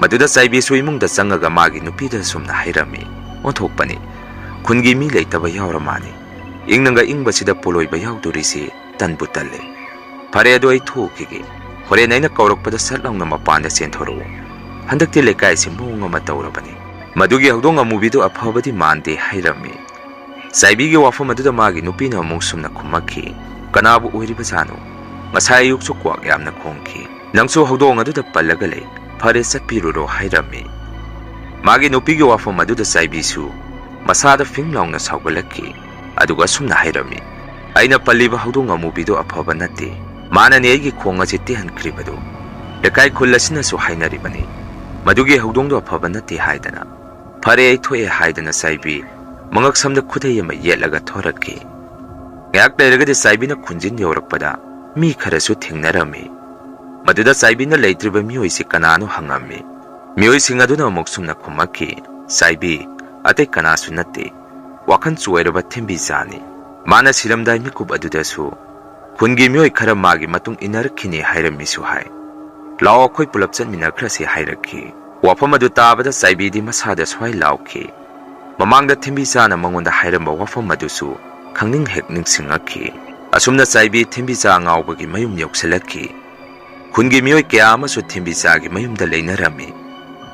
ꯃꯗꯨꯗ ꯆꯥꯏꯕꯤꯁꯨ ꯏꯃꯨꯡꯗ ꯆꯪꯉꯒ ꯃꯥꯒꯤ ꯅꯨꯄꯤꯗ ꯑꯁꯨꯝꯅ ꯍꯥꯏꯔꯝꯃꯤ, ꯑꯣꯟꯊꯣꯛꯄꯅꯤ, ꯈꯨꯟꯒꯤ ꯃꯤ ꯂꯩꯇꯕ ꯌꯥꯎꯔ ꯃꯥꯅꯤ꯫ ꯏꯪꯅꯒ ꯏꯪꯕꯁꯤꯗ ꯄꯣꯂꯣꯏꯕ ꯌꯥꯎꯗꯣꯔꯤꯁꯤ ꯇꯟꯕꯨ ꯇꯜꯂꯦ꯫ ꯐꯔꯦ, ꯑꯗꯣ ꯑꯩ ꯊꯣꯛꯈꯤꯒꯦ꯫ ꯍꯣꯔꯦꯟ ꯑꯩꯅ ꯀꯧꯔꯛꯄꯗ ꯁꯠ ꯂꯥꯎꯅ ꯃꯄꯥꯟꯗ ꯆꯦꯟꯊꯣꯔꯛꯎ꯫ ꯍꯟꯗꯛꯇꯤ ꯂꯩꯀꯥꯏꯁꯤ ꯃꯑꯣꯡ ꯑꯃ ꯇꯧꯔꯕꯅꯤ꯫ ꯃꯗꯨꯒꯤ ꯍꯧꯗꯣꯡ ꯑꯃꯨꯕꯤꯗꯨ ꯑꯐꯕꯗꯤ ꯃꯥꯟꯗꯦ ꯍꯥꯏꯔꯝꯃꯤ꯫ ꯆꯥꯏꯕꯤꯒꯤ ꯋꯥꯐꯝ ꯑꯗꯨꯗ ꯃꯥꯒꯤ ꯅꯨꯄꯤꯅ ꯑꯃꯨꯛ ꯁꯨꯝꯅ ꯈꯨꯝꯃꯛꯈꯤ, ꯀꯅꯥꯕꯨ ꯑꯣꯏꯔꯤꯕꯖꯥꯠꯅꯣ? ꯉꯁꯥꯏ ꯑꯌꯨꯛꯁꯨ ꯀ꯭ꯋꯥꯛ ꯌꯥꯝꯅ ꯈꯣꯡꯈꯤ꯫ ꯅꯪꯁꯨ ꯍꯧꯗꯣꯡ ꯑꯗꯨꯗ ꯄꯜꯂꯒ ꯂꯩ꯫ ꯐꯔꯦ, ꯆꯠꯄꯤꯔꯨꯔꯣ ꯍꯥꯏꯔꯝꯃꯤ꯫ ꯃꯥꯒꯤ ꯅꯨꯄꯤꯒꯤ ꯋꯥꯐꯝ ꯑꯗꯨꯗ ꯆꯥꯏꯕꯤꯁꯨ ꯃꯁꯥꯗ ꯐꯤꯡ ꯂꯥꯎꯅ ꯁꯥꯎꯒꯠꯂꯛꯈꯤ꯫ ꯑꯗꯨꯒ ꯑꯁꯨꯝꯅ ꯍꯥꯏꯔꯝꯃꯤ, ꯑꯩꯅ ꯄꯜꯂꯤꯕ ꯍꯧꯗꯣꯡ ꯑꯃꯨꯕꯤꯗꯨ ꯑꯐꯕ ꯅꯠꯇꯦ꯫ ꯃꯥꯅꯅꯦ ꯑꯩꯒꯤ ꯈꯣꯡ ꯑꯁꯤ ꯇꯦꯛꯍꯟꯈ꯭ꯔꯤꯕꯗꯨ꯫ ꯂꯩꯀꯥꯏ ꯈꯨꯜ ꯑꯁꯤꯅꯁꯨ ꯍꯥꯏꯅꯔꯤꯕꯅꯤ, ꯃꯗꯨꯒꯤ ꯍꯧꯗꯣꯡꯗꯨ ꯑꯐꯕ ꯅꯠꯇꯦ ꯍꯥꯏꯗꯅ꯫ ꯐꯔꯦ, ꯑꯩ ꯊꯣꯛꯑꯦ ꯍꯥꯏꯗꯅ ꯆꯥꯏꯕꯤ ꯃꯉꯛꯁꯝꯗ ꯈꯨꯗꯩ ꯑꯃ ꯌꯦꯠꯂꯒ ꯊꯣꯔꯛꯈꯤ꯫ ꯉꯥꯏꯍꯥꯛ ꯂꯩꯔꯒꯗꯤ ꯆꯥꯏꯕꯤꯅ ꯈꯨꯟꯖꯤꯟ ꯌꯧꯔꯛꯄꯗ ꯃꯤ ꯈꯔꯁꯨ ꯊꯦꯡꯅꯔꯝꯃꯤ꯫ ꯃꯗꯨꯗ ꯆꯥꯏꯕꯤꯅ ꯂꯩꯇ꯭ꯔꯤꯕ ꯃꯤꯑꯣꯏꯁꯤ ꯀꯅꯥꯅꯣ ꯍꯪꯉꯝꯃꯤ꯫ ꯃꯤꯑꯣꯏꯁꯤꯡ ꯑꯗꯨꯅ ꯑꯃꯨꯛ ꯁꯨꯝꯅ ꯈꯨꯝꯃꯛꯈꯤ, ꯆꯥꯏꯕꯤ, ꯑꯇꯩ ꯀꯅꯥꯁꯨ ꯅꯠꯇꯦ, ꯋꯥꯈꯜ ꯆꯣꯏꯔꯕ ꯊꯦꯝꯕꯤꯆꯥꯅꯤ꯫ ꯃꯥꯅ ꯁꯤꯔꯝꯗꯥꯏ ꯃꯤꯀꯨꯞ ꯑꯗꯨꯗꯁꯨ ꯈꯨꯟꯒꯤ ꯃꯤꯑꯣꯏ ꯈꯔ ꯃꯥꯒꯤ ꯃꯇꯨꯡ ꯏꯟꯅꯔꯛꯈꯤꯅꯤ ꯍꯥꯏꯔꯝꯃꯤꯁꯨ ꯍꯥꯏ꯫ ꯂꯥꯛꯑꯣ, ꯑꯩꯈꯣꯏ ꯄꯨꯂꯞ ꯆꯠꯃꯤꯟꯅꯈ꯭ꯔꯁꯤ ꯍꯥꯏꯔꯛꯈꯤ꯫ ꯋꯥꯐꯝ ꯑꯗꯨ ꯇꯥꯕꯗ ꯆꯥꯏꯕꯤꯗꯤ ꯃꯁꯥꯗ ꯁ꯭ꯋꯥꯏ ꯂꯥꯎꯈꯤ꯫ ꯃꯃꯥꯡꯗ ꯊꯦꯝꯕꯤꯆꯥꯅ ꯃꯉꯣꯟꯗ ꯍꯥꯏꯔꯝꯕ ꯋꯥꯐꯝ ꯑꯗꯨꯁꯨ ꯈꯪꯅꯤꯡ ꯍꯦꯛ ꯅꯤꯡꯁꯤꯡꯉꯛꯈꯤ꯫ ꯑꯁꯨꯝꯅ ꯆꯥꯏꯕꯤ ꯊꯦꯝꯕꯤꯆꯥ ꯉꯥꯎꯕꯒꯤ ꯃꯌꯨꯝ ꯌꯧꯁꯤꯜꯂꯛꯈꯤ꯫ ꯈꯨꯟꯒꯤ ꯃꯤꯑꯣꯏ ꯀꯌꯥ ꯑꯃꯁꯨ ꯊꯦꯝꯕꯤꯆꯥꯒꯤ ꯃꯌꯨꯝꯗ ꯂꯩꯅꯔꯝꯃꯤ꯫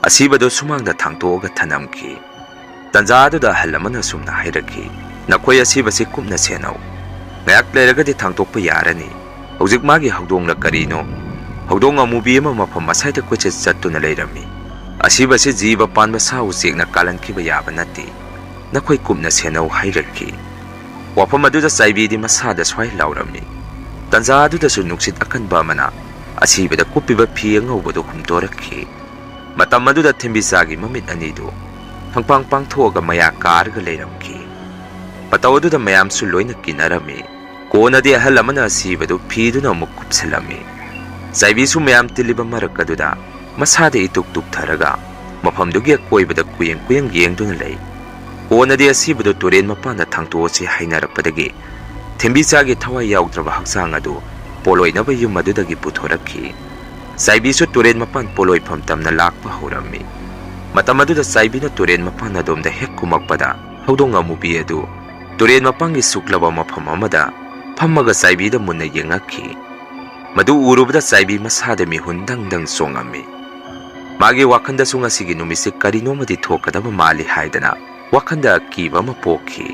ꯑꯁꯤꯕꯗꯨ ꯁꯨꯃꯥꯡꯗ ꯊꯥꯡꯇꯣꯛꯑꯒ ꯊꯅꯝꯈꯤ꯫ ꯇꯟꯖꯥ ꯑꯗꯨꯗ ꯑꯍꯜ ꯑꯃꯅ ꯑꯁꯨꯝꯅ ꯍꯥꯏꯔꯛꯈꯤ, ꯅꯈꯣꯏ ꯑꯁꯤꯕꯁꯤ ꯀꯨꯞꯅ ꯁꯦꯟꯅꯧ꯫ ꯉꯥꯏꯍꯥꯛ ꯂꯩꯔꯒꯗꯤ ꯊꯥꯡꯇꯣꯛꯄ ꯌꯥꯔꯅꯤ꯫ ꯍꯧꯖꯤꯛ ꯃꯥꯒꯤ ꯍꯧꯗꯣꯡꯂ ꯀꯔꯤꯅꯣ, ꯍꯧꯗꯣꯡ ꯑꯃꯨꯕꯤ ꯑꯃ ꯃꯐꯝ ꯑꯁꯥꯏꯗ ꯀꯣꯏꯆꯠ ꯆꯠꯇꯨꯅ ꯂꯩꯔꯝꯃꯤ꯫ ꯑꯁꯤꯕꯁꯤ ꯖꯤꯕ ꯄꯥꯟꯕ ꯁꯥ ꯎꯆꯦꯛꯅ ꯀꯥꯜꯍꯟꯈꯤꯕ ꯌꯥꯕ ꯅꯠꯇꯦ꯫ ꯅꯈꯣꯏ ꯀꯨꯞꯅ ꯁꯦꯟꯅꯧ ꯍꯥꯏꯔꯛꯈꯤ꯫ ꯋꯥꯐꯝ ꯑꯗꯨꯗ ꯆꯥꯏꯕꯤꯗꯤ ꯃꯁꯥꯗ ꯁ꯭ꯋꯥꯏ ꯂꯥꯎꯔꯝꯃꯤ꯫ ꯇꯟꯖꯥ ꯑꯗꯨꯗꯁꯨ ꯅꯨꯡꯁꯤꯠ ꯑꯀꯟꯕ ꯑꯃꯅ ꯑꯁꯤꯕꯗ ꯀꯨꯞꯄꯤꯕ ꯐꯤ ꯑꯉꯧꯕꯗꯨ ꯍꯨꯝꯇꯣꯔꯛꯈꯤ꯫ ꯃꯇꯝ ꯑꯗꯨꯗ ꯊꯦꯝꯕꯤꯆꯥꯒꯤ ꯃꯃꯤꯠ ꯑꯅꯤꯗꯨ ꯐꯪꯄꯥꯡ ꯄꯥꯡꯊꯣꯛꯑꯒ ꯃꯌꯥ ꯀꯥꯔꯒ ꯂꯩꯔꯝꯈꯤ꯫ ꯃꯇꯧ ꯑꯗꯨꯗ ꯃꯌꯥꯝꯁꯨ ꯂꯣꯏꯅ ꯀꯤꯅꯔꯝꯃꯤ꯫ ꯀꯣꯟꯅꯗꯤ ꯑꯍꯜ ꯑꯃꯅ ꯑꯁꯤꯕꯗꯨ ꯐꯤꯗꯨꯅ ꯑꯃꯨꯛ ꯀꯨꯞꯁꯜꯂꯝꯃꯤ꯫ ꯆꯥꯏꯕꯤꯁꯨ ꯃꯌꯥꯝ ꯇꯤꯜꯂꯤꯕ ꯃꯔꯛ ꯑꯗꯨꯗ ꯃꯁꯥꯗ ꯏꯇꯨꯛ ꯇꯨꯛꯊꯔꯒ ꯃꯐꯝꯗꯨꯒꯤ ꯑꯀꯣꯏꯕꯗ ꯀꯨꯌꯦꯡ ꯀꯨꯌꯦꯡ ꯌꯦꯡꯗꯨꯅ ꯂꯩ꯫ ꯀꯣꯟꯅꯗꯤ ꯑꯁꯤꯕꯗꯨ ꯇꯨꯔꯦꯟ ꯃꯄꯥꯟꯗ ꯊꯥꯡꯇꯣꯛꯑꯁꯤ ꯍꯥꯏꯅꯔꯛꯄꯗꯒꯤ ꯊꯦꯝꯕꯤꯆꯥꯒꯤ ꯊꯋꯥꯏ ꯌꯥꯎꯗ꯭ꯔꯕ ꯍꯛꯆꯥꯡ ꯑꯗꯨ ꯄꯣꯂꯣꯏꯅꯕ ꯌꯨꯝ ꯑꯗꯨꯗꯒꯤ ꯄꯨꯊꯣꯔꯛꯈꯤ꯫ ꯆꯥꯏꯕꯤꯁꯨ ꯇꯨꯔꯦꯟ ꯃꯄꯥꯟ ꯄꯣꯂꯣꯏꯐꯝ ꯇꯝꯅ ꯂꯥꯛꯄ ꯍꯧꯔꯝꯃꯤ꯫ ꯃꯇꯝ ꯑꯗꯨꯗ ꯆꯥꯏꯕꯤꯅ ꯇꯨꯔꯦꯟ ꯃꯄꯥꯟ ꯑꯗꯣꯝꯗ ꯍꯦꯛ ꯀꯨꯝꯃꯛꯄꯗ ꯍꯧꯗꯣꯡ ꯑꯃꯨꯕꯤ ꯑꯗꯨ ꯇꯨꯔꯦꯟ ꯃꯄꯥꯟꯒꯤ ꯁꯨꯛꯂꯕ ꯃꯐꯝ ꯑꯃꯗ ꯐꯝꯃꯒ ꯆꯥꯏꯕꯤꯗ ꯃꯨꯟꯅ ꯌꯦꯡꯉꯛꯈꯤ꯫ ꯃꯗꯨ ꯎꯔꯨꯕꯗ ꯆꯥꯏꯕꯤ ꯃꯁꯥꯗ ꯃꯤꯍꯨꯟ ꯗꯪ ꯗꯪ ꯆꯣꯡꯉꯝꯃꯤ꯫ ꯃꯥꯒꯤ ꯋꯥꯈꯟꯗꯁꯨ ꯉꯁꯤꯒꯤ ꯅꯨꯃꯤꯠꯁꯤ ꯀꯔꯤꯅꯣꯃꯗꯤ ꯊꯣꯛꯀꯗꯕ ꯃꯥꯜꯂꯤ ꯍꯥꯏꯗꯅ ꯋꯥꯈꯟꯗ ꯑꯀꯤꯕ ꯑꯃ ꯄꯣꯛꯈꯤ꯫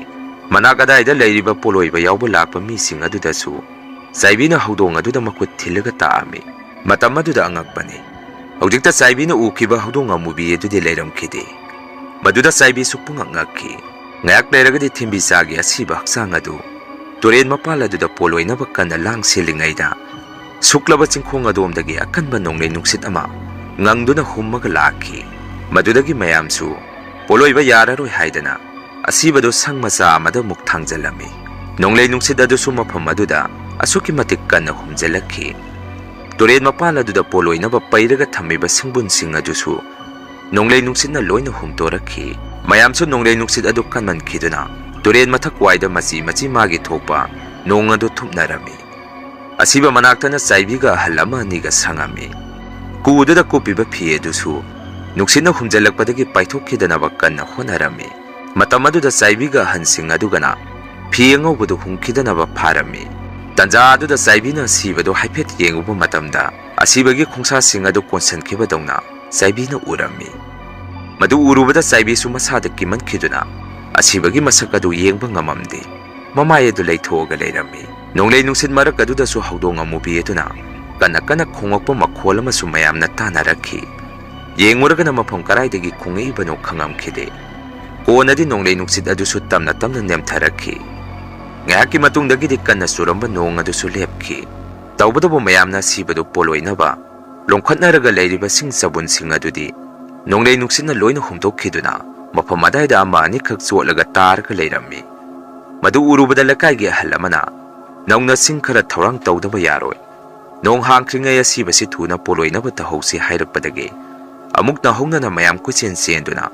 ꯃꯅꯥꯛ ꯑꯗꯥꯏꯗ ꯂꯩꯔꯤꯕ ꯄꯣꯂꯣꯏꯕ ꯌꯥꯎꯕ ꯂꯥꯛꯄ ꯃꯤꯁꯤꯡ ꯑꯗꯨꯗꯁꯨ ꯆꯥꯏꯕꯤꯅ ꯍꯧꯗꯣꯡ ꯑꯗꯨꯗ ꯃꯈꯨꯠ ꯊꯤꯜꯂꯒ ꯇꯥꯛꯑꯝꯃꯤ꯫ ꯃꯇꯝ ꯑꯗꯨꯗ ꯑꯉꯛꯄꯅꯤ꯫ ꯍꯧꯖꯤꯛꯇ ꯆꯥꯏꯕꯤꯅ ꯎꯈꯤꯕ ꯍꯧꯗꯣꯡ ꯑꯃꯨꯕꯤ ꯑꯗꯨꯗꯤ ꯂꯩꯔꯝꯈꯤꯗꯦ꯫ ꯃꯗꯨꯗ ꯆꯥꯏꯕꯤꯁꯨ ꯄꯨꯡꯉꯛ ꯉꯛꯈꯤ꯫ ꯉꯥꯏꯍꯥꯛ ꯂꯩꯔꯒꯗꯤ ꯊꯦꯝꯕꯤꯆꯥꯒꯤ ꯑꯁꯤꯕ ꯍꯛꯆꯥꯡ ꯑꯗꯨ ꯇꯨꯔꯦꯟ ꯃꯄꯥꯜ ꯑꯗꯨꯗ ꯄꯣꯂꯣꯏꯅꯕ ꯀꯟꯅ ꯂꯥꯡ ꯁꯤꯜꯂꯤꯉꯩꯗ ꯁꯨꯛꯂꯕ ꯆꯤꯡꯈꯣꯡ ꯑꯗꯣꯝꯗꯒꯤ ꯑꯀꯟꯕ ꯅꯣꯡꯂꯩ ꯅꯨꯡꯁꯤꯠ ꯑꯃ ꯉꯪꯗꯨꯅ ꯍꯨꯝꯃꯒ ꯂꯥꯛꯈꯤ꯫ ꯃꯗꯨꯗꯒꯤ ꯃꯌꯥꯝꯁꯨ ꯄꯣꯂꯣꯏꯕ ꯌꯥꯔꯔꯣꯏ ꯍꯥꯏꯗꯅ ꯑꯁꯤꯕꯗꯨ ꯁꯪ ꯃꯆꯥ ꯑꯃꯗ ꯑꯃꯨꯛ ꯊꯥꯡꯖꯜꯂꯝꯃꯤ꯫ ꯅꯣꯡꯂꯩ ꯅꯨꯡꯁꯤꯠ ꯑꯗꯨꯁꯨ ꯃꯐꯝ ꯑꯗꯨꯗ ꯑꯁꯨꯛꯀꯤ ꯃꯇꯤꯛ ꯀꯟꯅ ꯍꯨꯝꯖꯤꯜꯂꯛꯈꯤ꯫ ꯇꯨꯔꯦꯟ ꯃꯄꯥꯟ ꯑꯗꯨꯗ ꯄꯣꯂꯣꯏꯅꯕ ꯄꯩꯔꯒ ꯊꯝꯃꯤꯕ ꯁꯤꯡꯕꯨꯟꯁꯤꯡ ꯑꯗꯨꯁꯨ ꯅꯣꯡꯂꯩ ꯅꯨꯡꯁꯤꯠꯅ ꯂꯣꯏꯅ ꯍꯨꯝꯇꯣꯔꯛꯈꯤ꯫ ꯃꯌꯥꯝꯁꯨ ꯅꯣꯡꯂꯩ ꯅꯨꯡꯁꯤꯠ ꯑꯗꯨ ꯀꯟꯃꯟꯈꯤꯗꯨꯅ ꯇꯨꯔꯦꯟ ꯃꯊꯛ ꯋꯥꯏꯗ ꯃꯆꯤ ꯃꯆꯤ ꯃꯥꯒꯤ ꯊꯣꯛꯄ ꯅꯣꯡ ꯑꯗꯨ ꯊꯨꯞꯅꯔꯝꯃꯤ꯫ ꯑꯁꯤꯕ ꯃꯅꯥꯛꯇꯅ ꯆꯥꯏꯕꯤꯒ ꯑꯍꯜ ꯑꯃ ꯑꯅꯤꯒ ꯁꯪꯉꯝꯃꯤ꯫ ꯀꯨꯗꯨꯗ ꯀꯨꯞꯄꯤꯕ ꯐꯤ ꯑꯗꯨꯁꯨ ꯅꯨꯡꯁꯤꯠꯅ ꯍꯨꯝꯖꯤꯜꯂꯛꯄꯗꯒꯤ ꯄꯥꯏꯊꯣꯛꯈꯤꯗꯅꯕ ꯀꯟꯅ ꯍꯣꯠꯅꯔꯝꯃꯤ꯫ ꯃꯇꯝ ꯑꯗꯨꯗ ꯆꯥꯏꯕꯤꯒ ꯑꯍꯟꯁꯤꯡ ꯑꯗꯨꯒꯅ ꯐꯤ ꯑꯉꯧꯕꯗꯨ ꯍꯨꯝꯈꯤꯗꯅꯕ ꯐꯥꯔꯝꯃꯤ꯫ ꯇꯟꯖꯥ ꯑꯗꯨꯗ ꯆꯥꯏꯕꯤꯅ ꯑꯁꯤꯕꯗꯨ ꯍꯥꯏꯐꯦꯠ ꯌꯦꯡꯉꯨꯕ ꯃꯇꯝꯗ ꯑꯁꯤꯕꯒꯤ ꯈꯣꯡꯁꯥꯁꯤꯡ ꯑꯗꯨ ꯀꯣꯟꯁꯤꯟꯈꯤꯕꯗꯧꯅ ꯆꯥꯏꯕꯤꯅ ꯎꯔꯝꯃꯤ꯫ ꯃꯗꯨ ꯎꯔꯨꯕꯗ ꯆꯥꯏꯕꯤꯁꯨ ꯃꯁꯥꯗ ꯀꯤꯃꯟꯈꯤꯗꯨꯅ ꯑꯁꯤꯕꯒꯤ ꯃꯁꯛ ꯑꯗꯨ ꯌꯦꯡꯕ ꯉꯝꯃꯝꯗꯦ꯫ ꯃꯃꯥꯏ ꯑꯗꯨ ꯂꯩꯊꯣꯛꯑꯒ ꯂꯩꯔꯝꯃꯤ꯫ ꯅꯣꯡꯂꯩ ꯅꯨꯡꯁꯤꯠ ꯃꯔꯛ ꯑꯗꯨꯗꯁꯨ ꯍꯧꯗꯣꯡ ꯑꯃꯨꯕꯤ ꯑꯗꯨꯅ ꯀꯟꯅ ꯀꯟꯅ ꯈꯣꯡꯂꯛꯄ ꯃꯈꯣꯜ ꯑꯃꯁꯨ ꯃꯌꯥꯝꯅ ꯇꯥꯅꯔꯛꯈꯤ꯫ ꯌꯦꯡꯉꯨꯔꯒꯅ ꯃꯐꯝ ꯀꯗꯥꯏꯗꯒꯤ ꯈꯣꯡꯂꯛꯏꯕꯅꯣ ꯈꯪꯉꯝꯈꯤꯗꯦ꯫ ꯀꯣꯟꯅꯗꯤ ꯅꯣꯡꯂꯩ ꯅꯨꯡꯁꯤꯠ ꯑꯗꯨꯁꯨ ꯇꯞꯅ ꯇꯞꯅ ꯅꯦꯝꯊꯔꯛꯈꯤ꯫ ꯉꯥꯏꯍꯥꯛꯀꯤ ꯃꯇꯨꯡꯗꯒꯤꯗꯤ ꯀꯟꯅ ꯆꯨꯔꯝꯕ ꯅꯣꯡ ꯑꯗꯨꯁꯨ ꯂꯦꯞꯈꯤ꯫ ꯇꯧꯕꯇꯕꯨ ꯃꯌꯥꯝꯅ ꯑꯁꯤꯕꯗꯨ ꯄꯣꯂꯣꯏꯅꯕ ꯂꯣꯡꯈꯠꯅꯔꯒ ꯂꯩꯔꯤꯕ ꯁꯤꯡ ꯆꯕꯨꯟꯁꯤꯡ ꯑꯗꯨꯗꯤ ꯅꯣꯡꯂꯩ ꯅꯨꯡꯁꯤꯠꯅ ꯂꯣꯏꯅ ꯍꯨꯝꯗꯣꯛꯈꯤꯗꯨꯅ ꯃꯐꯝ ꯑꯗꯥꯏꯗ ꯑꯃ ꯑꯅꯤꯈꯛ ꯆꯣꯠꯂꯒ ꯇꯥꯔꯒ ꯂꯩꯔꯝꯃꯤ꯫ ꯃꯗꯨ ꯎꯔꯨꯕꯗ ꯂꯩꯀꯥꯏꯒꯤ ꯑꯍꯜ ꯑꯃꯅ, "ꯅꯧꯅ ꯁꯤꯡ ꯈꯔ ꯊꯧꯔꯥꯡ ꯇꯧꯗꯕ ꯌꯥꯔꯣꯏ꯫ ꯅꯣꯡ ꯍꯥꯡꯈ꯭ꯔꯤꯉꯩ ꯑꯁꯤꯕꯁꯤ ꯊꯨꯅ ꯄꯣꯂꯣꯏꯅꯕ ꯇꯧꯍꯧꯁꯤ" ꯍꯥꯏꯔꯛꯄꯗꯒꯤ ꯑꯃꯨꯛ ꯅꯧꯍꯧꯅꯅ ꯃꯌꯥꯝ ꯀꯣꯏꯆꯦꯟ ꯆꯦꯟꯗꯨꯅ